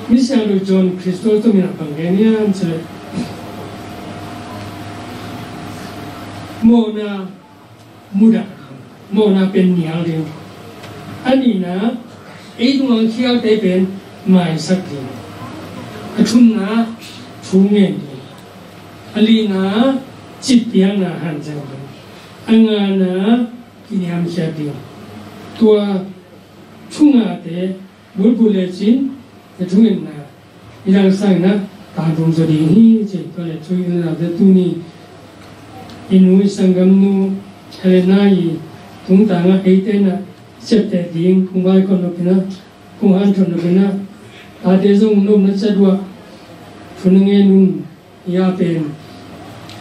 Misiangtho John Chrysostom in ah bang gen hiam cih leh, mawhna mudah ding, mawhna pen nial ding. A nihna, ei tungah khialte pen maisak ding. A thumna, thu ngen ding. A lina, citpiakna hanciam ding. A ngana, kiniamkhiat ding. Tua thu ngate bulphuh lecin, a thungetna i langsang in ah tangtung zaw ding hi ci. Tua leh thu i ngetnate tuni i nu i sanggamnu Helena i tungtangah eite in ah ciapteh ding kong vaikhawm nop in ah, kong hanthot nop in ah, tate zong nopna ciat uh ah thu na ngen un. Hih a pen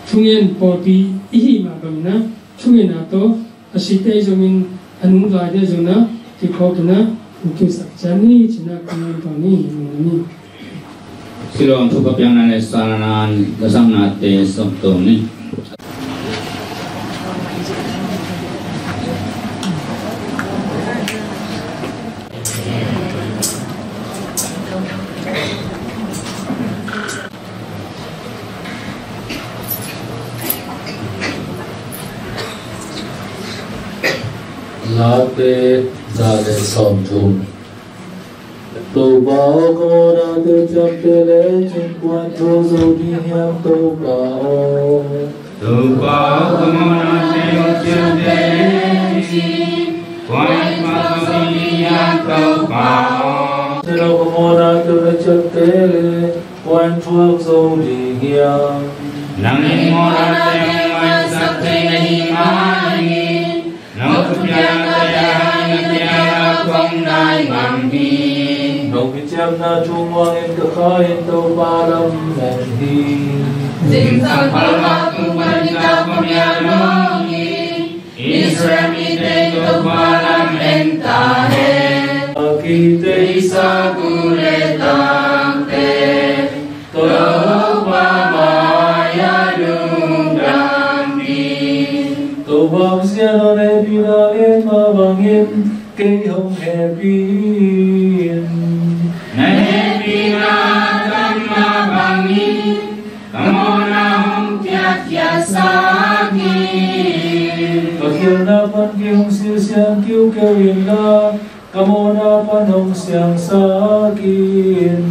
thungen pawlpi i hih mah bangin ah, thungetna tawh a site zongin, a nungzuite zongin ah kikhawk in ah, thu kingsak ciat ni ci-in ah ka ngen tuan hi. Amen. Siloam thupha piakna le sana lasaknate sawm to ni. Late za le sawmthum. Topa aw, ka mawhnate hong ciamteh lecin, kua in thuak zo ding hiam, Topa aw? Topa aw, ka mawhnate hong ciamteh lecin, kua in thuak zo ding hiam, Topa aw? Silo, ka mawhnate hong ciamteh leh, kua in thuak zo ding hiam? Nang in mawhnate hong maisak thei na hih manin, nong thupiaknate hangin na kiangah kong nai ngam hi. Nong kiciamna thu muangin ka kha in Topa lamen hi. Zingsang phalvak tung pan nitak pamial nong hi. Israel mite in Topa lamen ta hen. A kiteisa gu le tangte, Topa mai-ah lungdam ni. Topa hong siat nawn hehpihna lian mah bangin kei hong hehpih in. Na hehpihna tam mah bangin ka mawhna hong khiatkhiatsak in. Ka khialhna pan kei hong silsiang kiukiu inla, ka mawhna pan hong siangsak in.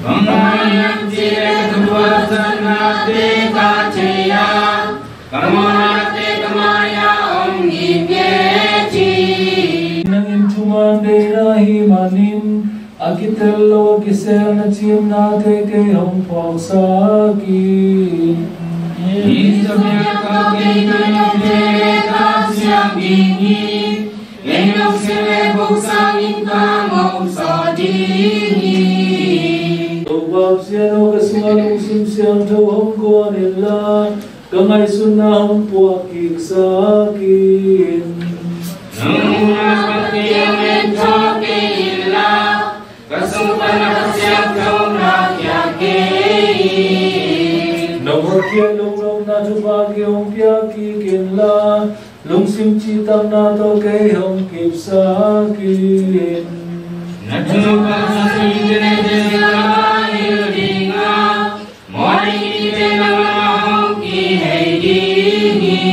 Bang hang hiam cih leh ka thuakzatnate ka thei a, ka mawhnate ka mai-ah hong ngitnget hi. Nang in thuman deihna Hih manin a kitel lo a kisel na cimnate kei hong phawksak in. Hih zawhmel tawh kei tawh nong tel leh ka siang ding hi. Kei nong tel leh buk sangin ka ngawh zawh ding hi. Topa Pasian aw, ka sungah lungsim siangtho hong guan inla, ka ngaihsutna hong puak kiksak in. Nong muhna bang kei hong enthawn kei inla, ka sung pan a Kha Siangtho hong lakkhiat kei in. Nong hotkhiat lungnopna thupha kei hong piak kik inla, lungsim cihtakna tawh kei hong kipsak in. Na thupha sangin ka na hilh ding a, muan ite nangmah hong kihei ding hi.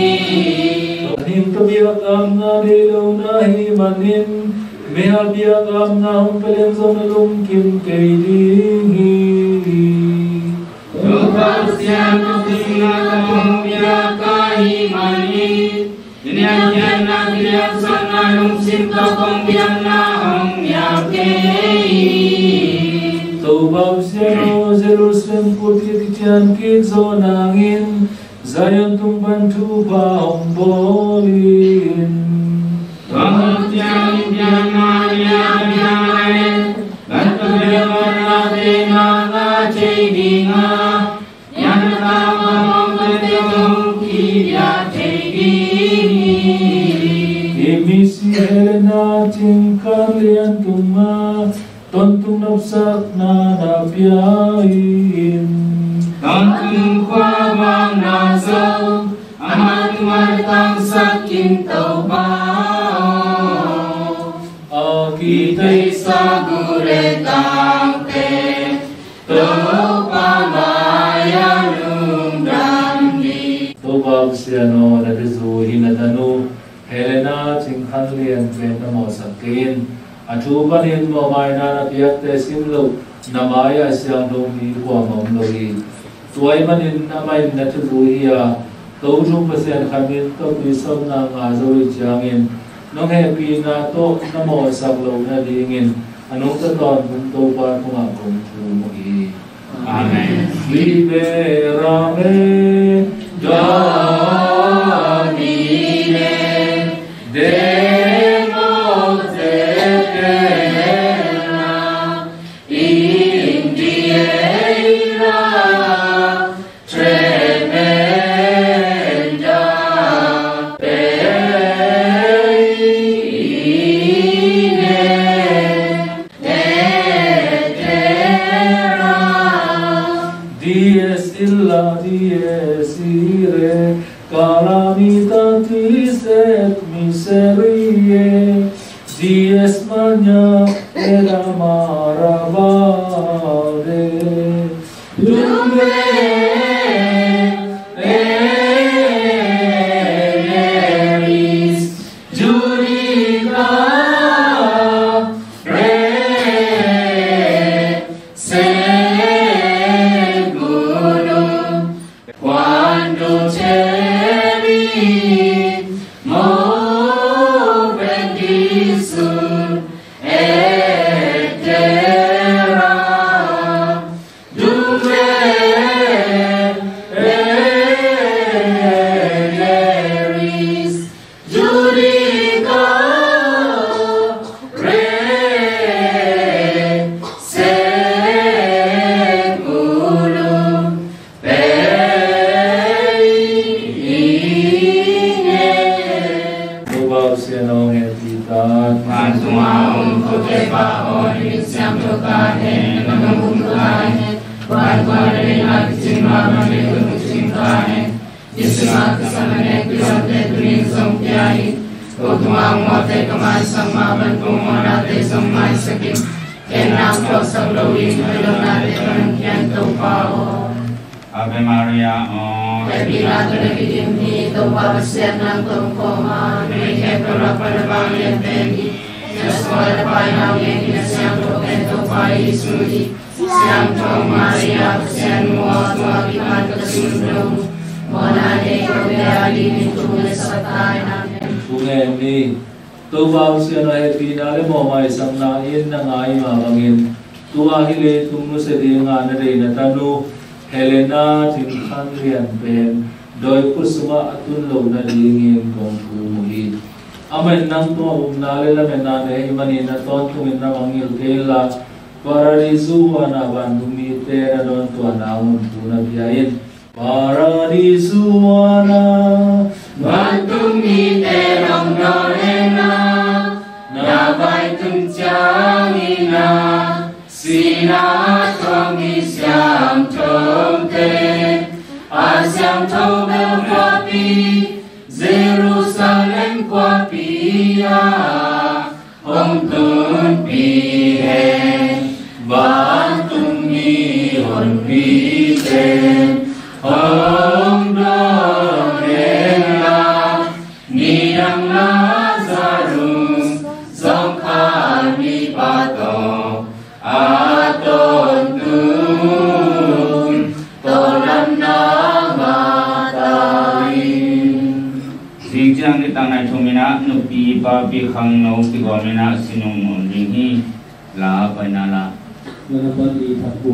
Hing tawh biakam ngah nei lo na hih manin, mihal biakam na hong pia leng zong na lungkim kei ding hi. Topa Pasian, ka sungah ka hong biak ka hih manin, na biakna, na biakna lungsim tawh kong biakna hong nial kei in. Topa Pasian aw, Jerusalem khut kician kik zawh nangin Zion tung pan thupha hong bawl in. Tua khut ciangin biakna nial, biakna leh, kan tua biakna te na ngah thei ding a, biakna tangval hong tung teh hong kibiak thei ding hi. Hih misi Helena Cing Khan Lian tungah tawntung nopsakna na pia in. Tawntung khua bang na zo, amah tungah na tangsak in Topa aw. A kiteisa gu leh tangte, Topa mai-ah lungdam ni. Topa Pasian aw, na biakna hih na tanu Helena Cing Khan Lian pen na mawhsak kei in. A thu panin mawhmaina na piakte sim loh, na mai-ah siangtho mi kuamah om lo hi. Tua ahih manin amah in na thuzui hi a, Topa Pasian khat min tawh tuisawpna ngah zo ahih ciangin, nong hehpihna tawh na mawhsak loh nadingin a nungta tawntung Topa tungah kong thum uh hi. Amen. Libérame, Domine, Deus eterna, in die ira tremenda, Domine, eterna. Dies illa, dies irae, calamitatis et miseriae, dies magna et amara valde. Dumque elleris judica re seculum, quando te benedicit, et te Dumque elleris judica re seculum perine. Topa Pasian aw, hong hehpih ta in. Vantung a om kote Pa aw, na min siangtho ta hen, na gam tung ta hen. Vantung a na deihna kicing mah bangin leitung ah kicing ta hen. Tuition a kisam a nek pizawngte tuni in zong pia in. Ko tungah hong mawhte ka maisak mah bangin kong mawhnate zong maisak in. Ken na hong thuaksak loin, ka lohnate pan hong khia in Topa aw. Ave Maria aw. Hehpihna tawh na kidim hi, Topa Pasian nang tawh kong om a, numei khempeuh lak pan na vanglian pen hi. Na sungah na Pa in hong gen hi, na siangtho pen Topa Jesuh hi. Siangtho Maria, Pasian nu aw, tua kipan ka sundong, mawhna nei kote adingin thungen sa ta in. Amen. Thungen ni. Topa Pasian aw, hehpihna le mawhmaisakna in na ngai mah bangin, tua hi leitung nusia dinga na deih na tanu Helena Cin Khan Lian pen dawi khut sungah a tun loh nadingin kong thum uh hi. Amah in nang tungah upna le lametna nei ahih manin na tawntungin na mangngilh kei inla, Paradisu huan ah vantung mite na dawntuahna hun thu na pia in. Paradisu huan ah vantung mite hong dawn hen la, na vai tun ciangin ah sihna a tuak mi siangthote, a siangtho bel khuapi, Jerusalem khuapi ah hong tunpih hen. Vantung mi honpite hong dawn hen la, nidang Lazarus zong khan mipa tawh a tawntung, tawldamna ngah ta in. Zing ciang nitak nai thum in ah nupi papi khangno kigawm in ah sinung om ding hi. La paina la. La na pan ni thak bu.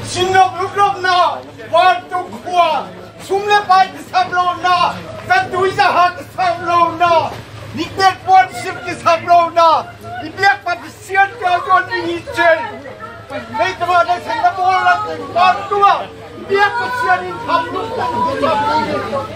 Sinnop lutlopna, vantung khua, sum le pai kisap lohna, zatui zaha kisap lohna, niknek puansilh kisap lohna, i biak Pasian tua tuan ding hi cen. Hei, tama na sen na bawl la teng ban tua. Biak Pasian in tham luk tang hi tham luk.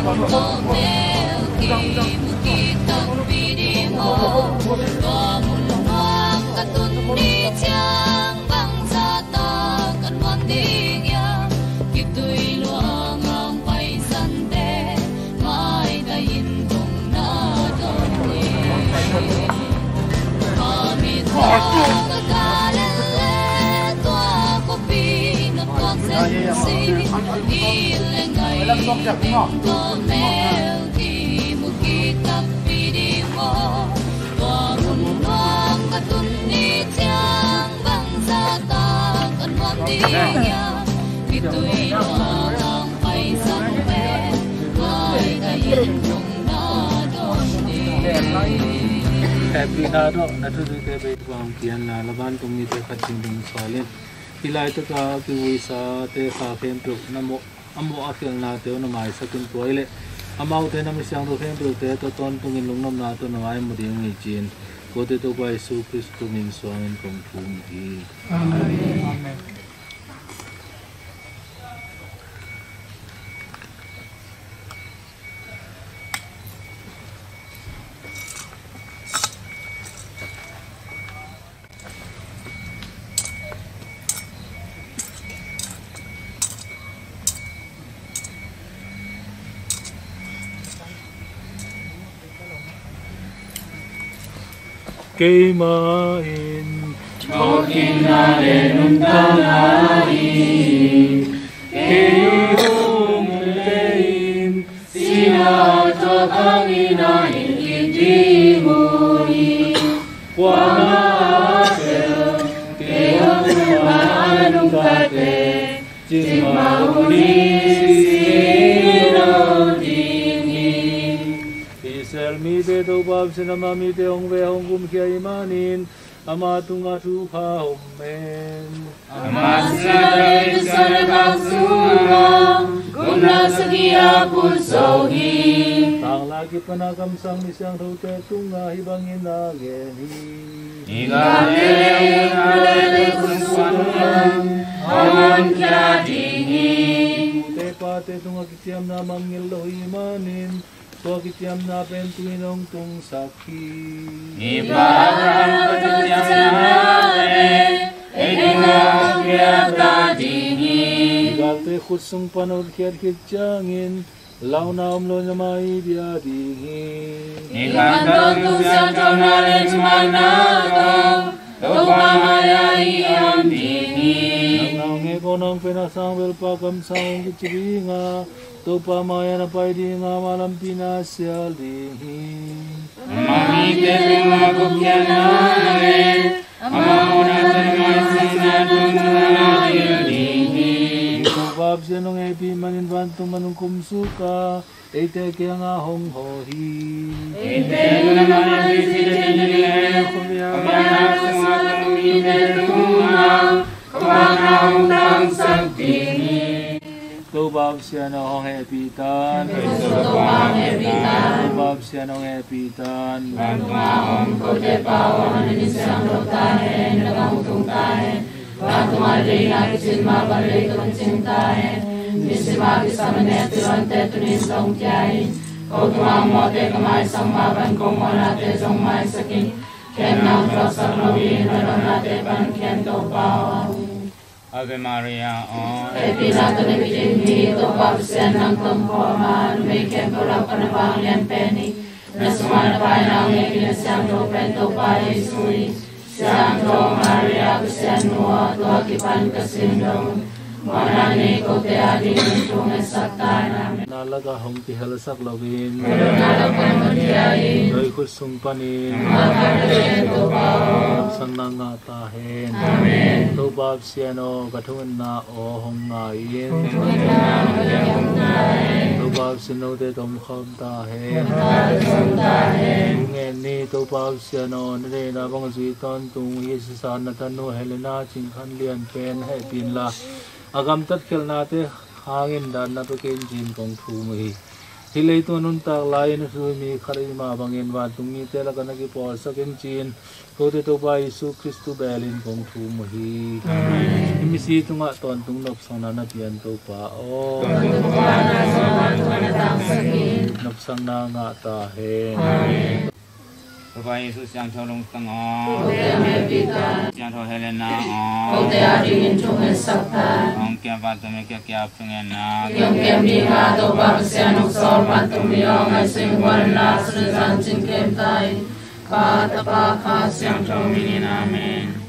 Tawh mel kimu kitakpi ding aw, tua mun nuam ka tun ni ciang bangzah tak ka nuam ding hiam? Kituih luang hong paisante maitai in kong na dawn hi. Ka mit ka ka lele tua khuapi na puak zenzen, inn le ngai tawh mel kimu kitakpi ding aw, tua mun nuam ka tun ni ciang bangzah tak ka nuam ding hiam? Kituih luang hong paisante maitai in kong na dawn ding hi. Hehpihna tawh na thuzui te bei Topa hong pian la, la vantung mite khat ding ding sual in. Hih laitaka kivuisate kha khempeuh na mawh a mawh a khialhnate uh na maisak in tua hi leh amaute na mi siangtho khempeuhte tawh tawntungin lungnopna tawh na mai mu ding hi ci-in kote Topa Jesu Khrist min suangin kong thum hi. Amen. Keimah in mawhkikna le nuntakna hi. Kei hong lei in sihna tawh khangina in kip ding uh hi. Kuamah a tel kei hong tungah a nungtate cimah uh ni, si lo ding hi. Israel mite Topa Pasian, ama mite hong ve hong gumkhia ahih manin ama tungah thupha om hen. Ama sinah David siangtho sungah gupna sagih a put zo hi. Tanglai kipan a kamsang mi siangthote tungah hih bangin a gen hi. I gamte le i innkuante khut sung pan hong honkhia ding hi. Ute pate tungah kiciamna mangngilh lo ahih manin tua kiciamna pen tu-in hong tungsak hi. I pa Abraham tungah kiciamna pen ei tungah hong piak ta ding hi. I galte khut sung pan hotkhiat khit ciangin launa om loin amah i bia ding hi. I khangto tung siangthona le thumanna tawh Topa mai-ah i om ding hi. Nang na hong ngek aw, nang pen a sangvelpa kamsang hong kici ding a, Topa mai-ah na pai ding a, ama lampi na sial ding hi. Ama mite tungah gupkhiatna le ama muhna tawh na maisak na tungah na hilh ding hi. Topa Pasian hong hehpih manin vantung pan hong kumsuk a, eite kiangah hong hawh hi. Eite tungah na maisak na tungah na hilh ding hi. Ama na sungah tung mite tungah ka vakna hong tangsak ding hi. Topa Pasian aw, hong hehpih tan. Topa hong hehpih tan. Topa Pasian hong hehpih tan. Vantung a om kote Pa aw, na min siangtho ta hen, na gam hong tung ta hen. Vantung a i deihna kicin mah bang leitung ah cing ta hen. Nisim a kisam a neu tuante'n tuni in zong pia in. Ko tungah mawhte ka maisak mah bang ko mawhnate zong maisak in. Khem na hong tuaksak loin, na dawnate pan khem, Topa aw. Ave Maria aw. Hehpihna tawh na kidim hi, Topa Pasian nang tawh om khawm a, numei khempeuh lakah na vanglian pen hi. Na sungah na paina hong nekin a siangtho pen Topa Jesu hi. Siangtho Maria Pasian nu aw, tua kipan ka sin dong mawhna nei kote adingin thu ngetsak ta in. Amen. Na lakah hong kihelsak loin, na lakah hong khia in. Tua i khut sung panin, na khut sung panin, Topa aw, kamsangna ngah ta hen. Amen. Topa Pasian aw, ka thungetna aw hong ngai in. Topa Pasian, note tawh om khawm ta hen. Thu ngen ni. Topa Pasian aw, na deihna bang zui tawntung hih sisa na tanu Helena Cing Khan Lian pen hehpih inla, a gamtat khialhnate hangin dan na pia kei in ci-in kong thum uh hi. Hih leitung a nuntak lai-in a thu mi khat ahih mah bangin vantung mite lakah na kipawlsak in ci-in kote Topa Jesu Khristu belin kong thum uh hi. Amen. Hih misi tungah tawntung nopsakna na pian Topa aw. Tawntung Topa na zawh vantung a na tangsak hi. Nopsakna ngah ta hen. Amen. Topa Jesu siangtho lungtang aw. Kote a hmelpih ta. Siangtho Helena aw. Kote adingin thungetsak ta. Hong kiampa tumi kia kia thungetna. Hong kiam ding a Topa Pasian hong sawl pan tumi aw, ngaihsun guan la sun zan cin kem ta in. Pa, Tapa, Kha Siangtho min in. Amen.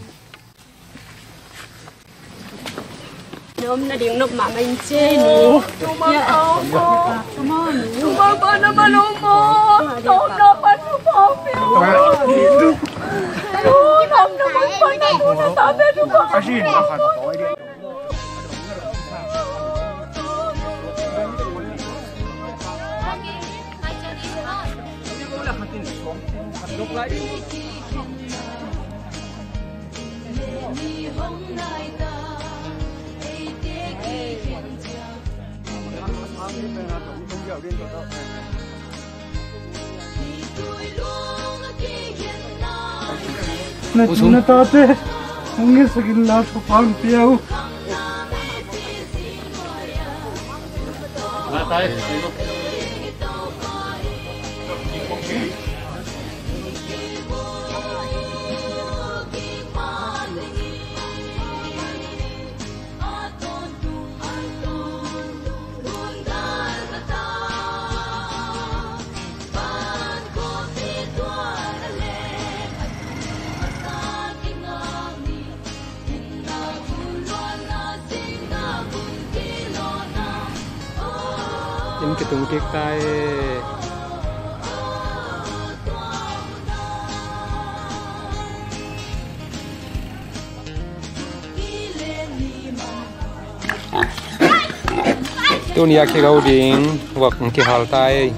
Na omna ding nop mahmah in ci ei ni. Tumang au maw. Tumang au maw. Tumang pa na man au maw. Tumang pa na man au maw. Tumang pa na man au maw. Na tu na tate hong ngetsak in la, thupha hong pia uh. In kitung kik ta e. Tuni a kigo ding vok kihal ta e.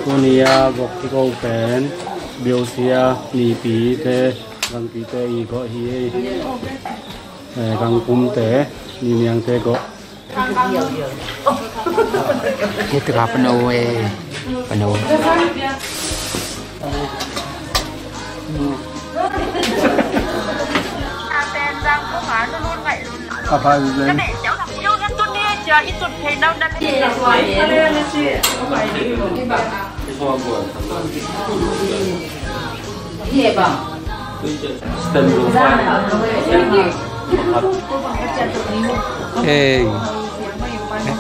Tuni a vok kigo pen Biosia mipite, gangpite i go hi. Eh, gangkumte, niniangte go. Hih tika pano e, pano. Ei,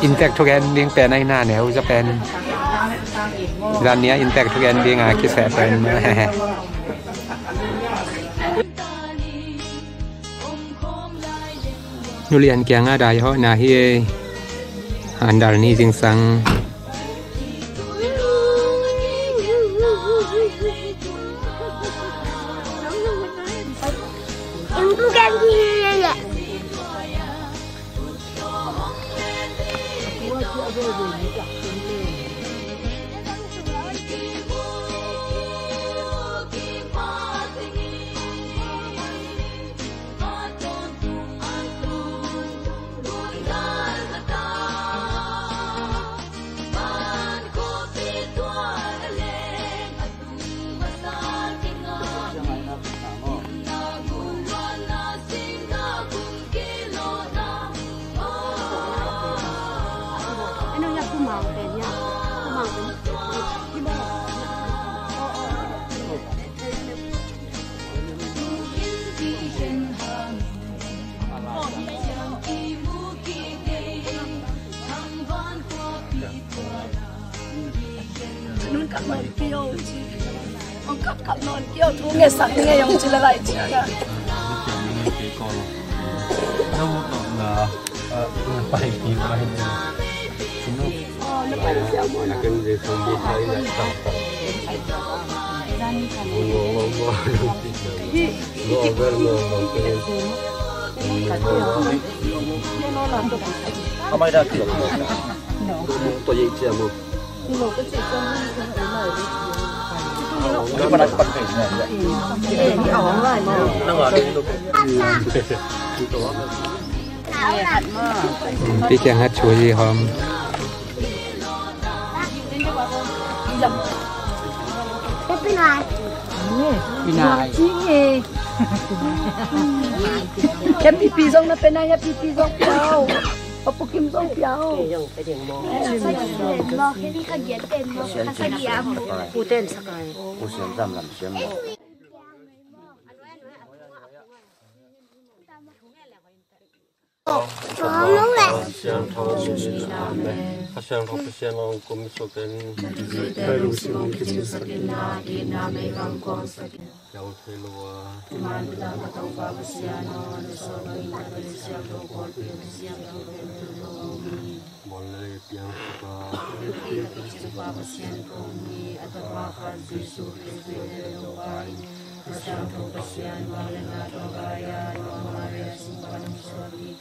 inntek thugen ding pen ahi na, neu zaw pen. Zan ni a inntek thugen ding a kiseh pen. Nu Lian kiangah daihawhna hi ei. Andal ni zingsang. Nun kap nawn kei o ci. Hong kap kap nawn kei o, thu ngetsak ngei hong ci le lai ci ka. Pi Kiang hat chui hom. Pi Nai. Pi Nai. Kem pipi zong na pe nai, kem pipi zong piau. Papu Kim zong piau. Pu ten sakai. Pasian zam lam siam. Pasian tho min in, amen. Pasian tho Pasian ong kum sukin. Kai lu simang kisin sakin na, din na me bang kong sakin. Kau thei lo a. Tuman ta ka tong pa Pasian o, na so bang in ka Pasian tho ko, Pasian tho ko. Mon le piang suka. Pasian kong ni a tapa khat Jesu Kristu le lo pai. Pasian tho Pasian wa le nga to ga ya, Maria sung pa nung so ni.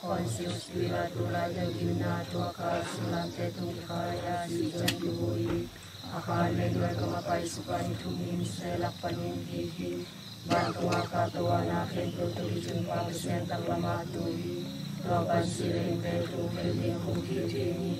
Pontius Pilat tu lai deuh gimna tua kha sunglamte tung kikhai a, si ciang kivui. A kha nei nuai ka mapai suk a ni thum in se lak panin kik in. Vantung a kah to a na khempeuh tawh kicing pa Pasian taklam ah tu hi. Tua pan si le innte thu khel ding khum kik ding hi.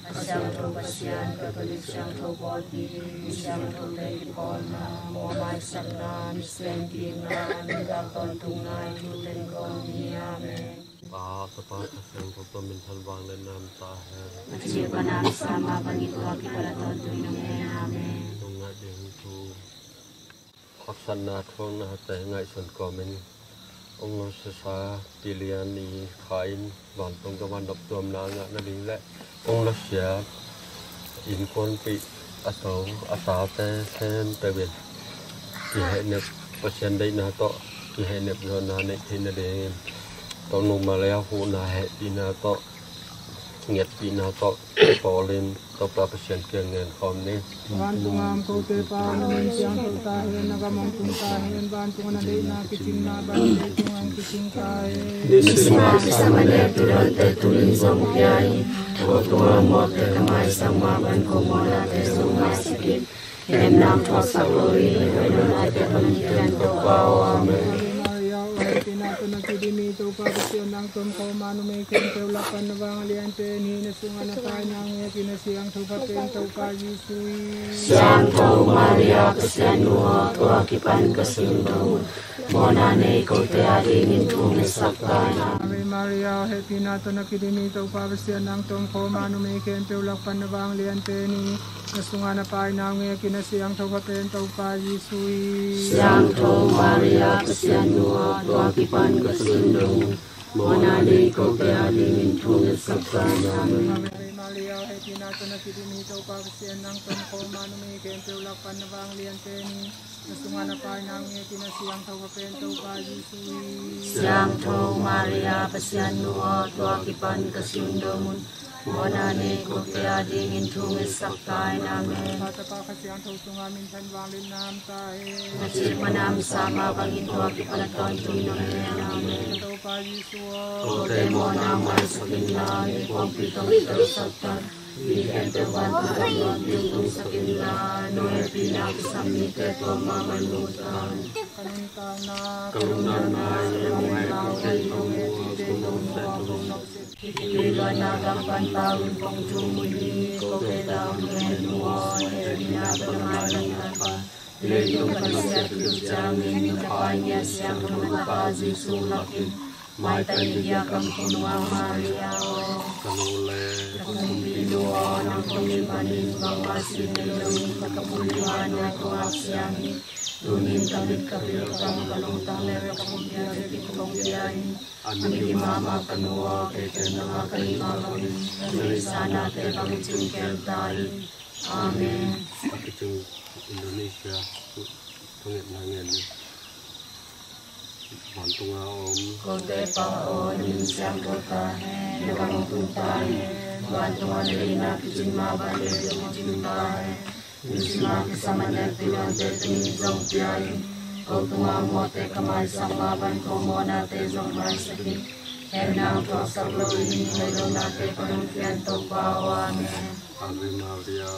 A siangtho Pasian, Katolik siangtho pawlpi, mi siangthote kipawlna, mawhmaisakna, mi sem kikna, nuntak tawntungna i thu teng kong hi. Amen. Pa, Tapa, Kha Siangtho tawh minthan vangliatna om ta hen. A cih bang a na sa mah bangin tua kipan a tawntung in om hen. Amen. Nungngaih ding thu, haksatna, thuaknate ngaihsun kawmin ong nusiasa Pi Lian i kha in vantung gam a noptuamna ngah nading le ong nusia innkuanpih a to a tate khempeuh in kihehnep, Pasian deihna tawh kihehnep zawhna neih theih nadingin Tonu Maria huhna hehpihna tawh, ngetpihna tawh pawlin Topa Pasian kiang ngen khawm ni. Vantung a om kote Pa aw, na min siangtho ta hen, na gam hong tung ta hen, vantung a na deihna kicing mah bang, leitung ah hong kicing ta hen. Nisima kisam a nek tu-in tuni zong pia in. Ko tung a om mawhte ka maisak mah bang, ko mawhnate zong maisak in. Hehpihna thuaksak lo in, hoih lo nate Pasian Topa aw. Amen. Maria, hehpihna tawh na kidim hi, Topa Pasian nang tom khawm a, numei khempeuh lak pan na vanglian pen hi, na sungah na Pa in nang ngek in, a siangtho kha pen Topa Jesu hi. Siangtho Maria, Pasian nu aw, tua kipan ka sundong un. Mawhna nei kote a dingin thu ngetsak ta in. Ave Maria, hehpihna tawh na kidim hi, Topa Pasian nang tom khawm a, numei khempeuh lak pan na vanglian pen hi. Na sungah na Pa in nang ngek in, a siangtho kha pen Topa Jesu hi. Siangtho Maria, Pasian nu aw, tua kipan ka sundong un. Mawhna nei kote a dingin thu ngetsak ta in. Ave Maria, hehpihna tawh na kidim hi, Topa Pasian nang tom khawm a, numei khempeuh lak pan na vanglian pen hi. Na sungah na Pa in nang ngek in, a siangtho kha pen Topa Jesu hi. Siangtho Maria, Pasian nu aw, tua kipan ka sundong un. Mawhna nei kote a dingin thu ngetsak ta in. Amen. Pa, Tapa, Kha Siangtho sungah minthan vangliatna om ta hen. A cih bang a na sa mah bangin tua kipan a tawntung in om hen. Amen. Topa Jesu aw, kote mawhna maisak inla, mi pawlpi tawh kituaksak ta in. Mi khempeuh vantung gam ah hong tungsak inla, no hehpihna kisam mite tuam mahmah in mu ta in. Ka nuntakna, ka lungdamna, ka lungdamna, ka lungdamna, ka lungdamna. Hih kitui luatna gam pan tau in kong thum uh hi, kote tau in hehpihna tawh na maisak ta in. Leitung pan siat khit uh ciangin na Pa in ngiat siangtho na Pa Jesu lak in, maitai ni dia kam khawm nuam Maria aw. Ka nu le ka pumpi nu aw, nang tungin panin bangmah sin ngei loin ka pumpi nuai kong ap siang hi. Tunin ka mit, ka bil, ka kam, ka lungtang le ka pumpi a biakinn kong pia hi. A migim mahmah ka nu aw, kei pen nangmah ka hih mah bangin na deihsaknate bang cingkel ta in. Amen. A kicing Indonesia, thungetna ngen ni. Vantung a om kote Pa aw, na min siangtho ta hen, na gam hong tung ta hen, vantung a na deihna kicing mah bang, leitung ah kicing ta hen. Nisima kisam a nek tu-in tuni zong pia in. Ko tung a om mawhte ka maisak mah bang, ko mawhnate zong maisak in. Hehpihna thuaksak lo in, hoih lo nate Pasian Topa aw. Amen. Ave Maria.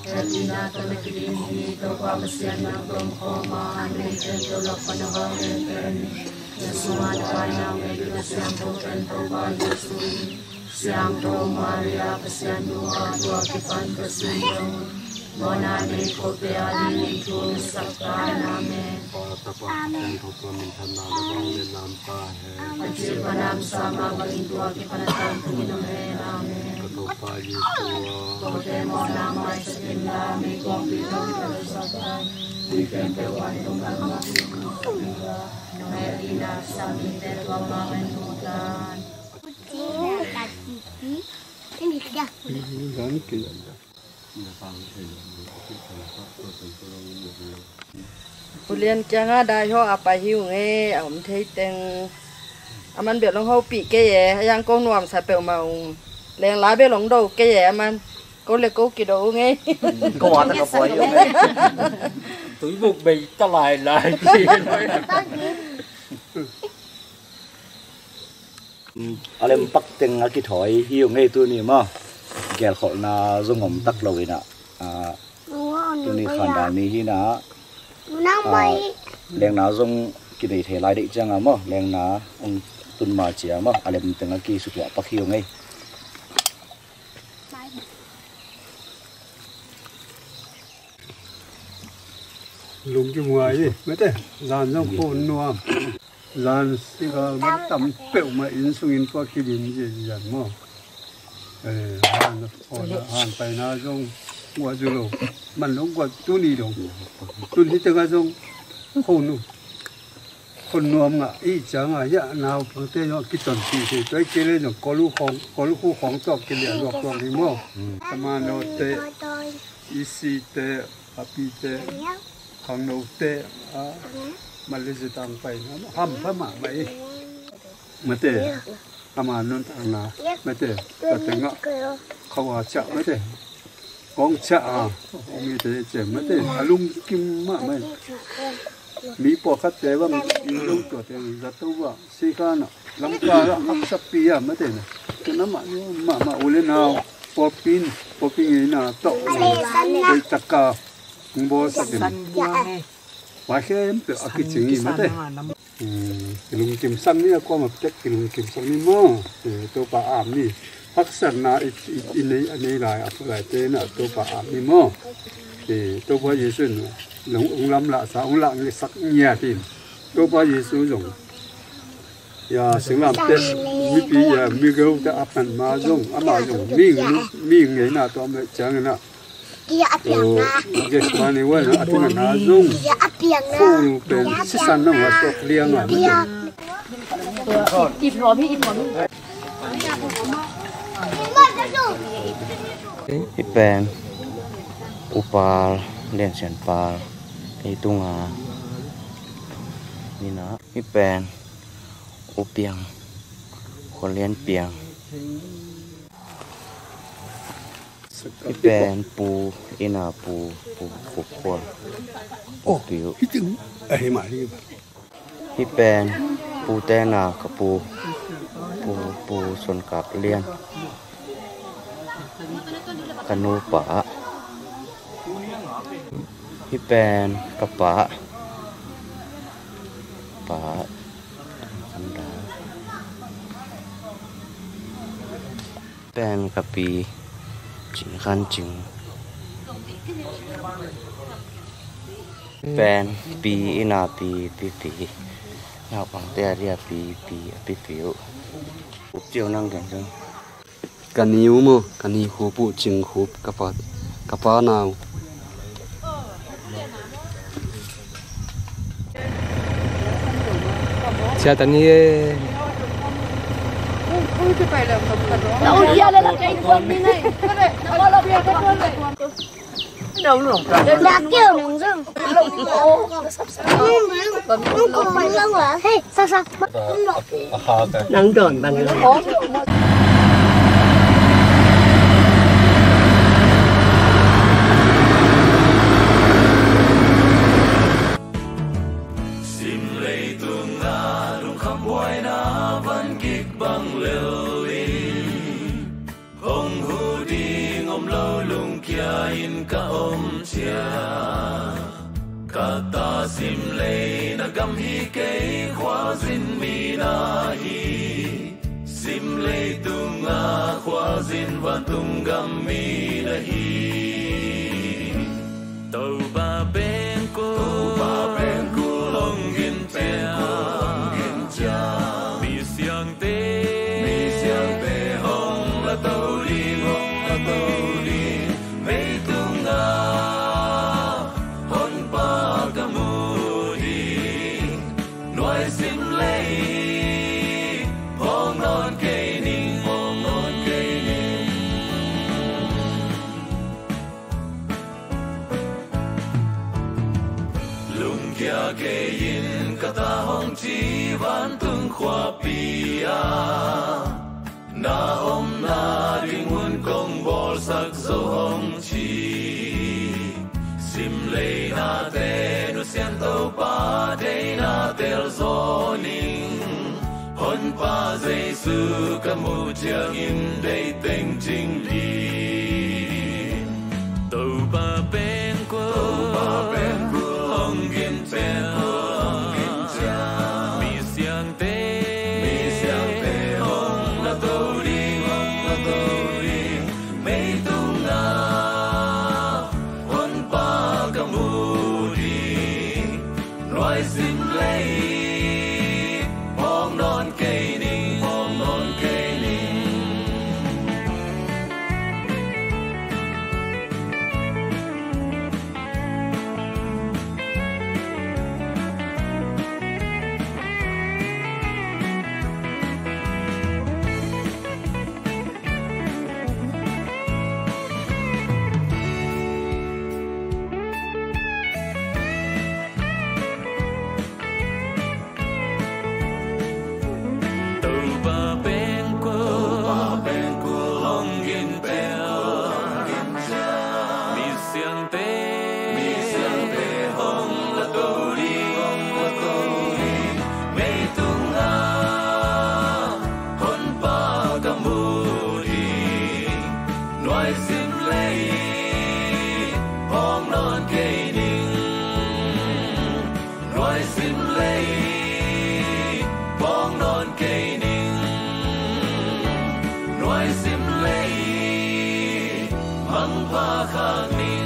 Hehpihna tawh na kidin hi, Topa Pasian nang tawh om khawm a, mi khempeuh lak pan na vanglian pen hi. Na sungah na paina om ding na siangtho pen Topa Jesu hi. Siangtho Maria, Pasian nu a, tua kipan ka sundang un, mawhna nei kote a dingin thu hong sak ta in. Amen. Pa, Tapa, Pasian tawh tua minthanna na vanglian lamta hen. Pathien vanglian sama bangin tua kipan a tangtungin om hen. Amen. Ka Topa Jesu aw. Kote mawhna maisak in la, mi kongpi tawh kipan sak ta in. Mi khempeuh vantung gam ah kipan sak in la, na hehpihna kisam mite tua mah in hong ta in. U Lian kiangah dai hawh a pai hi ung e, a om thei teng. Aman bel hong hopih kei e, a yang kong nuamsa peuhmah ung. Lengla bel hong do kei e, aman. Ko le ko kido ung e. Ko a ta ka poi ung e. Tui buk bei ta lai lai. A lem pak teng a kithawi hi ung e tuni maw. Gelkholhna zong om tak lo in ah, ah, tuni khandal ni hi in ah, ah, lengna zong kidei thei lai deih ciang a maw, lengna hong tun ma cia maw, a lem teng a kisutuah pak hi ung e. Lungkim huai hi, mate. Zan zong khun nuam. Zan sikal man tam peuhmah inn sungin tua kidin ziahziah maw. Eh, han, han paina zong guah zu lo. Man lo guah tuni dong. Tun hi tengah zong khun nu. Khun nuam ngah i ciangah hiah naupangte zong a kitonpih thei. Tua i kei le zong kol uh khawng, kol uh khawng tawh kiliah luak tuak hi maw. Ka manote, i site, a pite, khangnote, a, Malaysia tang pai na, hampha mahmah i. Mate, ama nuntakna, mate, ka tengah, khawa ciah, mate. Kong ciah a, kong i te ciah, mate, a lungkim mahmah i. Mi pawlkhatte bang, i lo tuate, zato ah, sikhan ah, lamkal ah, haksapi a, mate na. Tuna mah, mahmah u le nau, pawlpi in, pawlpi ngeina tawh, hoih taka, hong bawlsak in. Vai khempeuh a kicing hi mate. Hmm, kilungkimsak ni a kuamah tek kilungkimsak ni maw. Eh, Topa ap ni. Haksatna i, i, i nei, a nei lai, a phu lai te na Topa ap ni maw. Eh, Topa Jesu in hong, hong lamlahsa, hong lah ngiasak ngiat in. Topa Jesu zong. Ya, singlamteh, mipi, ya, migeu te a pan ma zong, ama zong, mi, mi ngeina tua mah ciangin a. Ges mani wan a tuna na zong. Khulu pen sisan nang a suak liang a. Ip hawm hi, ip hawm hi. Hih pen Upal, Liansian Pal, ei tunga. Nina, hih pen U Piang, Khualian Piang. Hih pen Pu, ina Pu, Pu, Pu Khual. Pu Piu. Hih pen Pu Tena ka pu, Pu, Pu Suan Kap Lian. Ka nu pa. Hih pen ka pa. Pa. Pen ka pi, Cin Khan Cing. Pen pi, ina pi, pi pi. Naupangte a dia pi, pi, a pi pi uh. Up tiu nang gen zong. Ka ni uh maw, ka ni khup uh, Cing Khup, ka pa, ka pa nau. Sia ta ni e. Nang dawn bang lo. Sim leitung ah lungkham buaina van kik bang lel in, hong hu ding om lo ka om cia. Ka ta Simlei na gam hi kei, khualzin mi na hi. Simlei tunga khualzin vantung gam mi na hi. Topa pen kua? Topa pen kua? Hong gin cia. Hong gin cia. Misiangte, misiangte hong la to ding, hong la to ding. Mei tunga Honpa ka mu ding. Nuai Simlei, phawk nawn kei ning, phawk nawn kei ning. Lungkia kei in, ka ta hong ci, vantung khuapi ah na omna ding hun kong bawlsak zo, hong ci. Simlei nate nusia in, Topa deihna telzaw ning. Honpa Jesu ka muh ciangin deih teng cing ding. Topa pen kua? Topa pen kua? Hong gin cia. Hong gin cia. Misiangte, misiangte hong la to ding, hong la to ding. Mei tunga Honpa ka mu ding. Nuai Simlei, phawk nawn kei ning, phawk nawn kei ning. Topa pen kua? Topa pen kua? Hong gin cia. Hong gin cia. Misiangte, misiangte hong la to ding, hong la to ding. Mei tunga Honpa ka mu ding. Nuai Simlei, phawk nawn kei ning. Nuai Simlei, phawk nawn kei ning. Nuai Simlei, manpha khak ning.